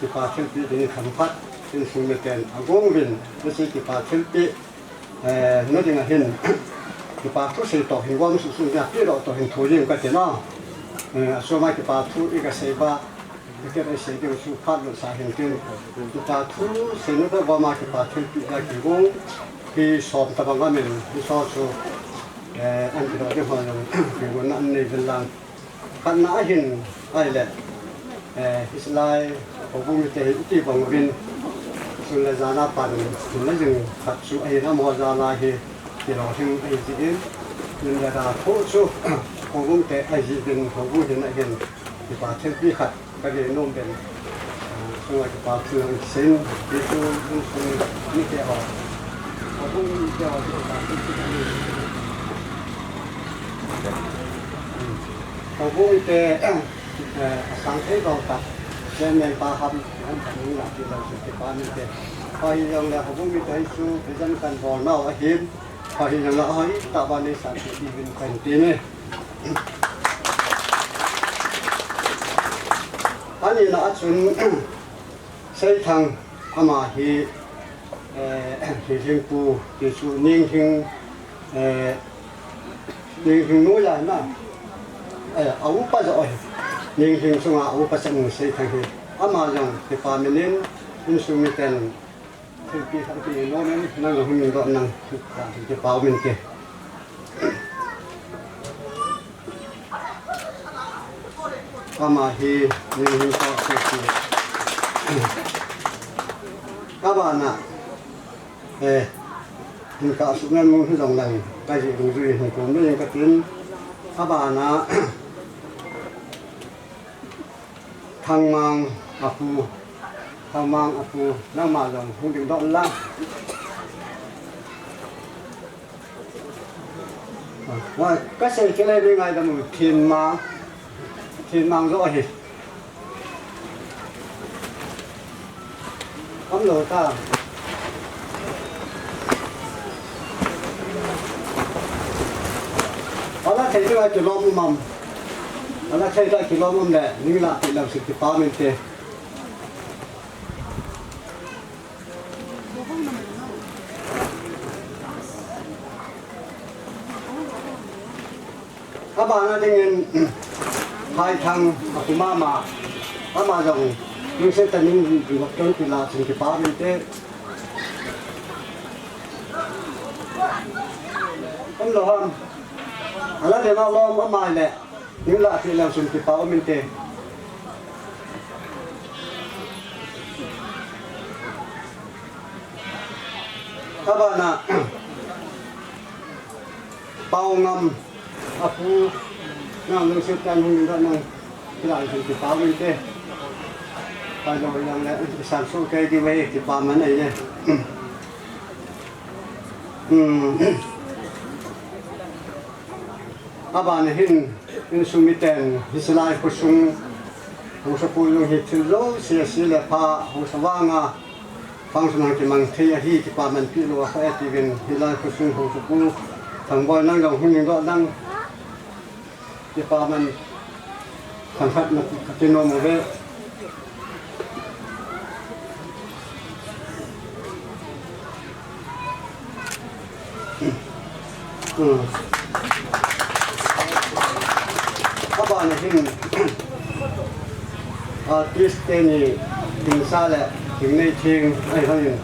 kipa thilpeh ding themkhat insung miten agong uvin, hiche kipa thilpeh, eh, na dinga hin kipa thu sei toh hin gom suhsuh ding a peh doh toh hin thu jing kati na. Eh, asoma kipa thu i kasei uva, i kasei ding chu phat lut sa hin tin. Kipa thu seina toh gom a kipa thilpeh a kigong hi som tabang amin, hiche chu, eh, an kidoh ding ho jong kigonna an nei uvin lang. Khatna ahin, ahile, eh, hiche lai houbung mite hi iti bang uvin, sun le jan a pan hin la jing khat chu ahin, amaho jal a hi kilolhing ahi jeh in, sun le jan a thoh chu houbung te ahi jeh in, houbung hin ahin, kipa thilpeh khat kave nom uvin, ah, chunga kipa thu jong kisei in, ti chu insung mite ho, houbung mite ho, kipa thilpeh khat ni. Houbung te, eh, asang thei bou tah, chairman pa ham, ham pa nung la ti lou chu kipa min te. Pa hi jong le houbung mite hi chu vision kan bol nau ahin, pa hi jong le ahoitah uva nei san ti uvin kan ti ne. Ani na a chun, Seithang ama hi, eh, Lhinglhing pu ti chu Ninglhing, eh, Ninglhing noiya na, eh, a upa joh ahi. Ninglhing chunga a upa chanu Seithang hi. Ama jong kipa min in, insung miten thilpeh khat pe nom in, nang hung ding doh nang, kipa um inte. Ama hi, Ninglhing toh seh ti. Abana, eh, hin kasuh ngen mu hi jong lang, kaji dungjui hin kum ding katin. Abana, Thangmang a pu, Thangmang a pu, nangma jong hung ding doh lang. Wa, kasei kile ni ngaidam u, Thinmang, Thinmang joh ahi. Umlou ta. Ala thei ta kilom um am. Ala thei ta kilom um le, ning la ti lam sih kipa min te. Abana dingin, Haithang a pu mama, ama jong, nung se ta ning, nung ton ti la, sing kipa min te. Umlou ham, ala de ma lom ama le. Ning la ti lam sum kipa um inte. Abana, Paongam a pu, nang lungset tah in hung ding doh nang, ti lam sum kipa um inte. Pai lo yang le, san so ke di ve, kipa man ai le. Hmm. Abana hin, insung miten, hiche lai khosung, haosapu jong hi thil jouse, se le pha, haosa vanga, function hung kimang thei ahi, kipa man pi lou a, kha e ti vin, hilai khosung haosapu, Thangboi nang jong hung ding doh nang, kipa man, Thangkhat na kati nom uve. Hmm. Abana hin, artist teni, Tingsa le Thingneiching, ahi hangin,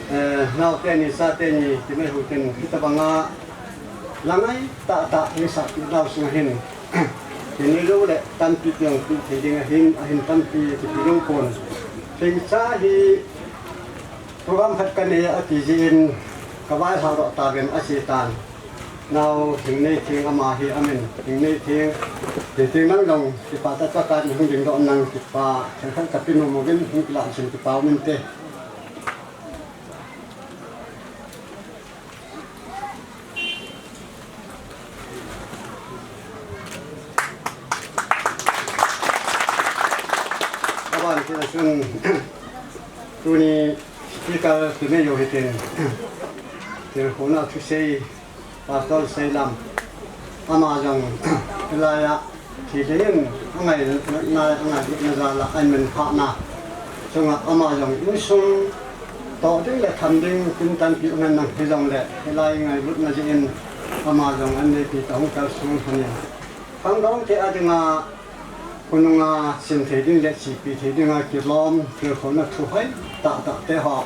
eh, nao teni, sa teni, ti mai hu tin, hitabanga, Langai tahtah hung sahpeh nau sunga hin, hinei lou le tampi jong peh thei ding ahin, ahin tampi kipe lou pon. Chengcha hi program khat kanei a ati jeh in kavailhah doh tauvin ase tan. Nao Hingnei Theng ama hi amin, Hingnei Theng, Hingnei Theng nang jong kipa tah tah a hung dingdoh nang kipa, khat khat kape nom uvin hung kilah jeh in kipa um inte. Aban kit a chun, tuni speaker kinei u hitin, tilkhouna thusei, Pastor Seilam, ama jong, hilai a, thi ding in, angai, na, angai, na jal a, ahin min phah na. Chunga ama jong insung toh ding le tham ding, tin tanpi um hen lang hijongle, hilai ngailutna jeh in, ama jong ahin neipi tah hung kalsong lhonin. Khangdongte a dinga, khonunga sim thei ding le chepi thei dinga kilom, tilkhouna thu hoi tahtah te ho,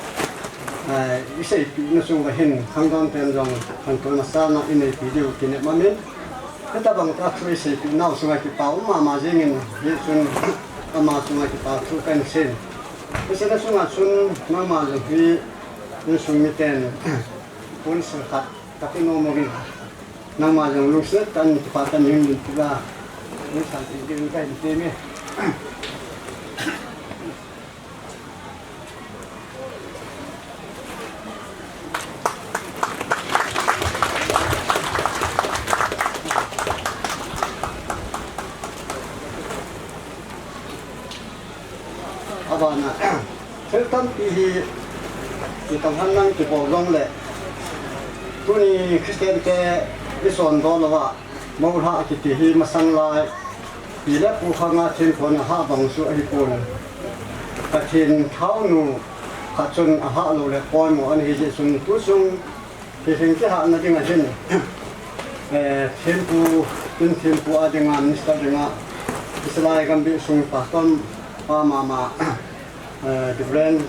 eh, i seipehna chung uva hin, khangdong ten jong, khantouna sana i neipi diu kinep amin. Hitabang tah thu i seipeh nau sunga kipa um mama jingin, hichun ama chunga kipa thu kahin seiyin. Hiche na sunga chun, nangma jong hi, insung miten, punsel khat, kape nom uvin. Nangma jong lungset tah in kipa tah in hin min tia, min san tin tin kahin ti me. Abana, thil tampi hi, kitong han nang kibol jongle, tuni Christian te i son doh louva, Moulhah kiti hi masang lai, pi le pu khanga thingkon ahah bang chu ahipon. Pathen thaonu khat chun ahah lou le poimo ana hi jeh chun tu chung hi hing kihahna dinga hin, eh, thempu, tun thempu a dinga, minister dinga, Israel gambih sung pastor pa mama, eh, Reverend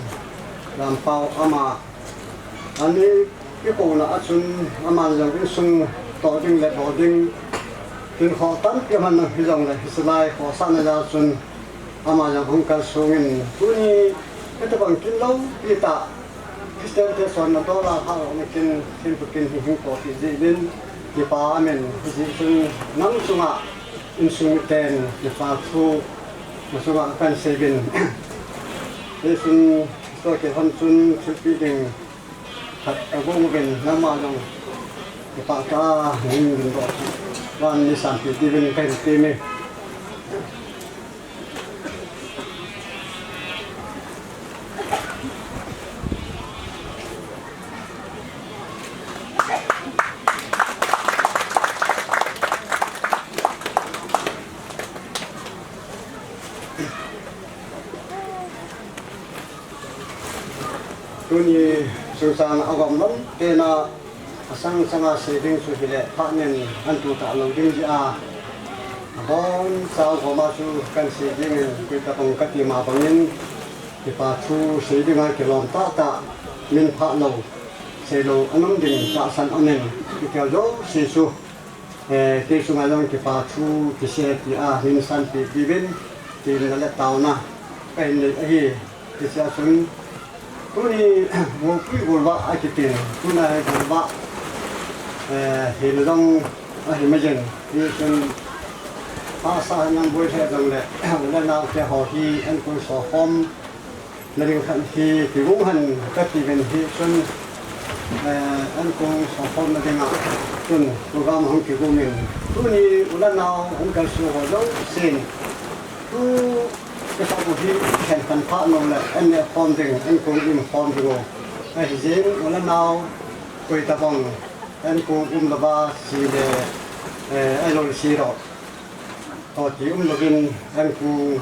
Lampau ama, Ani, i kouna a chun, aman jong insung toh ding le bol ding, tin kho tampi aman nang hijongle, hiche lai kho sahna jal chun, ama jong hung kalsong in, tuni, hitabang kin lou, pi tah, Christian te son na dola ha lo na kin, thempu kin hi hung toh ti jeh in, kipa amen, hijeh chun, nang chunga, insung ten, kipa thu, na chunga kan sei bin. Hichun, Tua kei hon chun thilpeh ding khat ka gong uvin nangma jong kipah tah a hung ding doh van ni sanpeh diuvin kahin temme. Tuni sungsang a gom lom tena asang sanga sei ding chu hile phat nen an tu talou ding jeh a, abon chauva chu kan sei ding in, koi tabang kati ma bangin, kipa thu sei dinga kilom tahtah min phah lou, sei lou anom ding tahsan amen, kiti jouse chu. Eh, kei chunga jong kipa thu kisei tia min sanpeh diuvin, temna le taona kahin nei ahi, hichea chun, tuni, Mopui golvah akitin, tuna hi golvah, eh, hina jong ahi maijin, hichun, hahsa nang boi lheh jongle, u le nao te ho hi, an koi sokhom, Na ding khat hi, kigong hen kati uvin hichun, eh, an kong sokhom na dinga, chun, program hung kigong in, tuni u le nao, an kalsong ho jousen, tu, kisah u hi, khen kan phah nom le, an neh khom ding, an kong im khom ding u. Ahi jeh in, u le nao, koi tabang, an kong um louva, sei le, eh, ahilou le sei lou. Aw, ti um louvin, an kong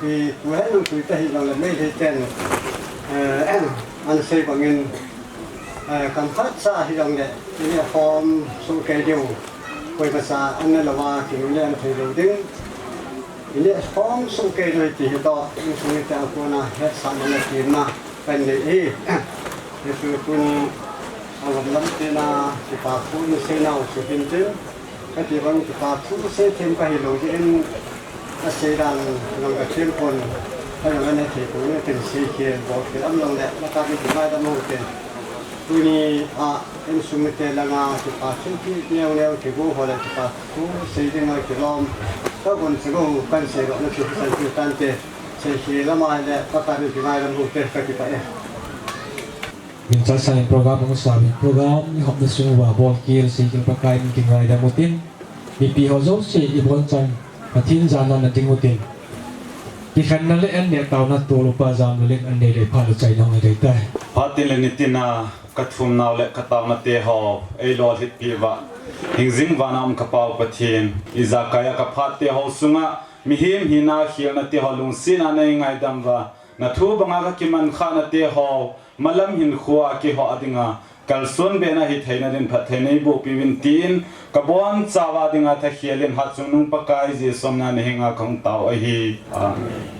hi, tu hen nung tui ta hi jong le Meitei ten, eh, an sei bangin, eh, kam khat cha hi jong le, i neh khom soh kei diu, koima cha an ne louva, kinu le an thei lou ding. I neh khom soh kei diu ti hi toh, insung mite a kona hetsahna le temna kan nei hi. Hichu tuni, Lam lam tena kipa thu in seinau chu hin tin, kati bang kipa thu sei them kahi lou jeh in, asei dan jong kathem pon, kajong ana thei pon, tin sei khel bol khel um lou le, laka ding kingaidam u tin. Tuni a insung mite langa kipa thu ki neo neo kigo ho le kipa thu sei dinga kilom. Ka gon chu go kan sei lo na chu san chu tan te. Sei khel ama le, laka ding kingaidam u te, kakipah e. Min cha sa in program hung sa in program i hopna sung uva bol khel sei khel Pakai min kingaidam utin. Mipi ho jouse i bonchan Pathen jana na ding utin. Kikhenna le an neh taona tolu pa jam le len an nei le pha le chai nang dei tai. Phatin le nitina ka thum nau le ka taona te ho ei lolhit pi uva. Hingjing vana um ka Pau Pathen, ijakai a ka phat te ho sunga mihem hina khelna te ho lungsetna nei ngaidam uva. Na thu banga ka kiman khana te ho, malam hinkhoa kihoh dinga, kalson bena hitheina din phatthei neiboh piuvin tin, ka bonchauva dinga thakhel in Hatchungnung Pakai Jesu mina na henga kahung tao ahi. Amen.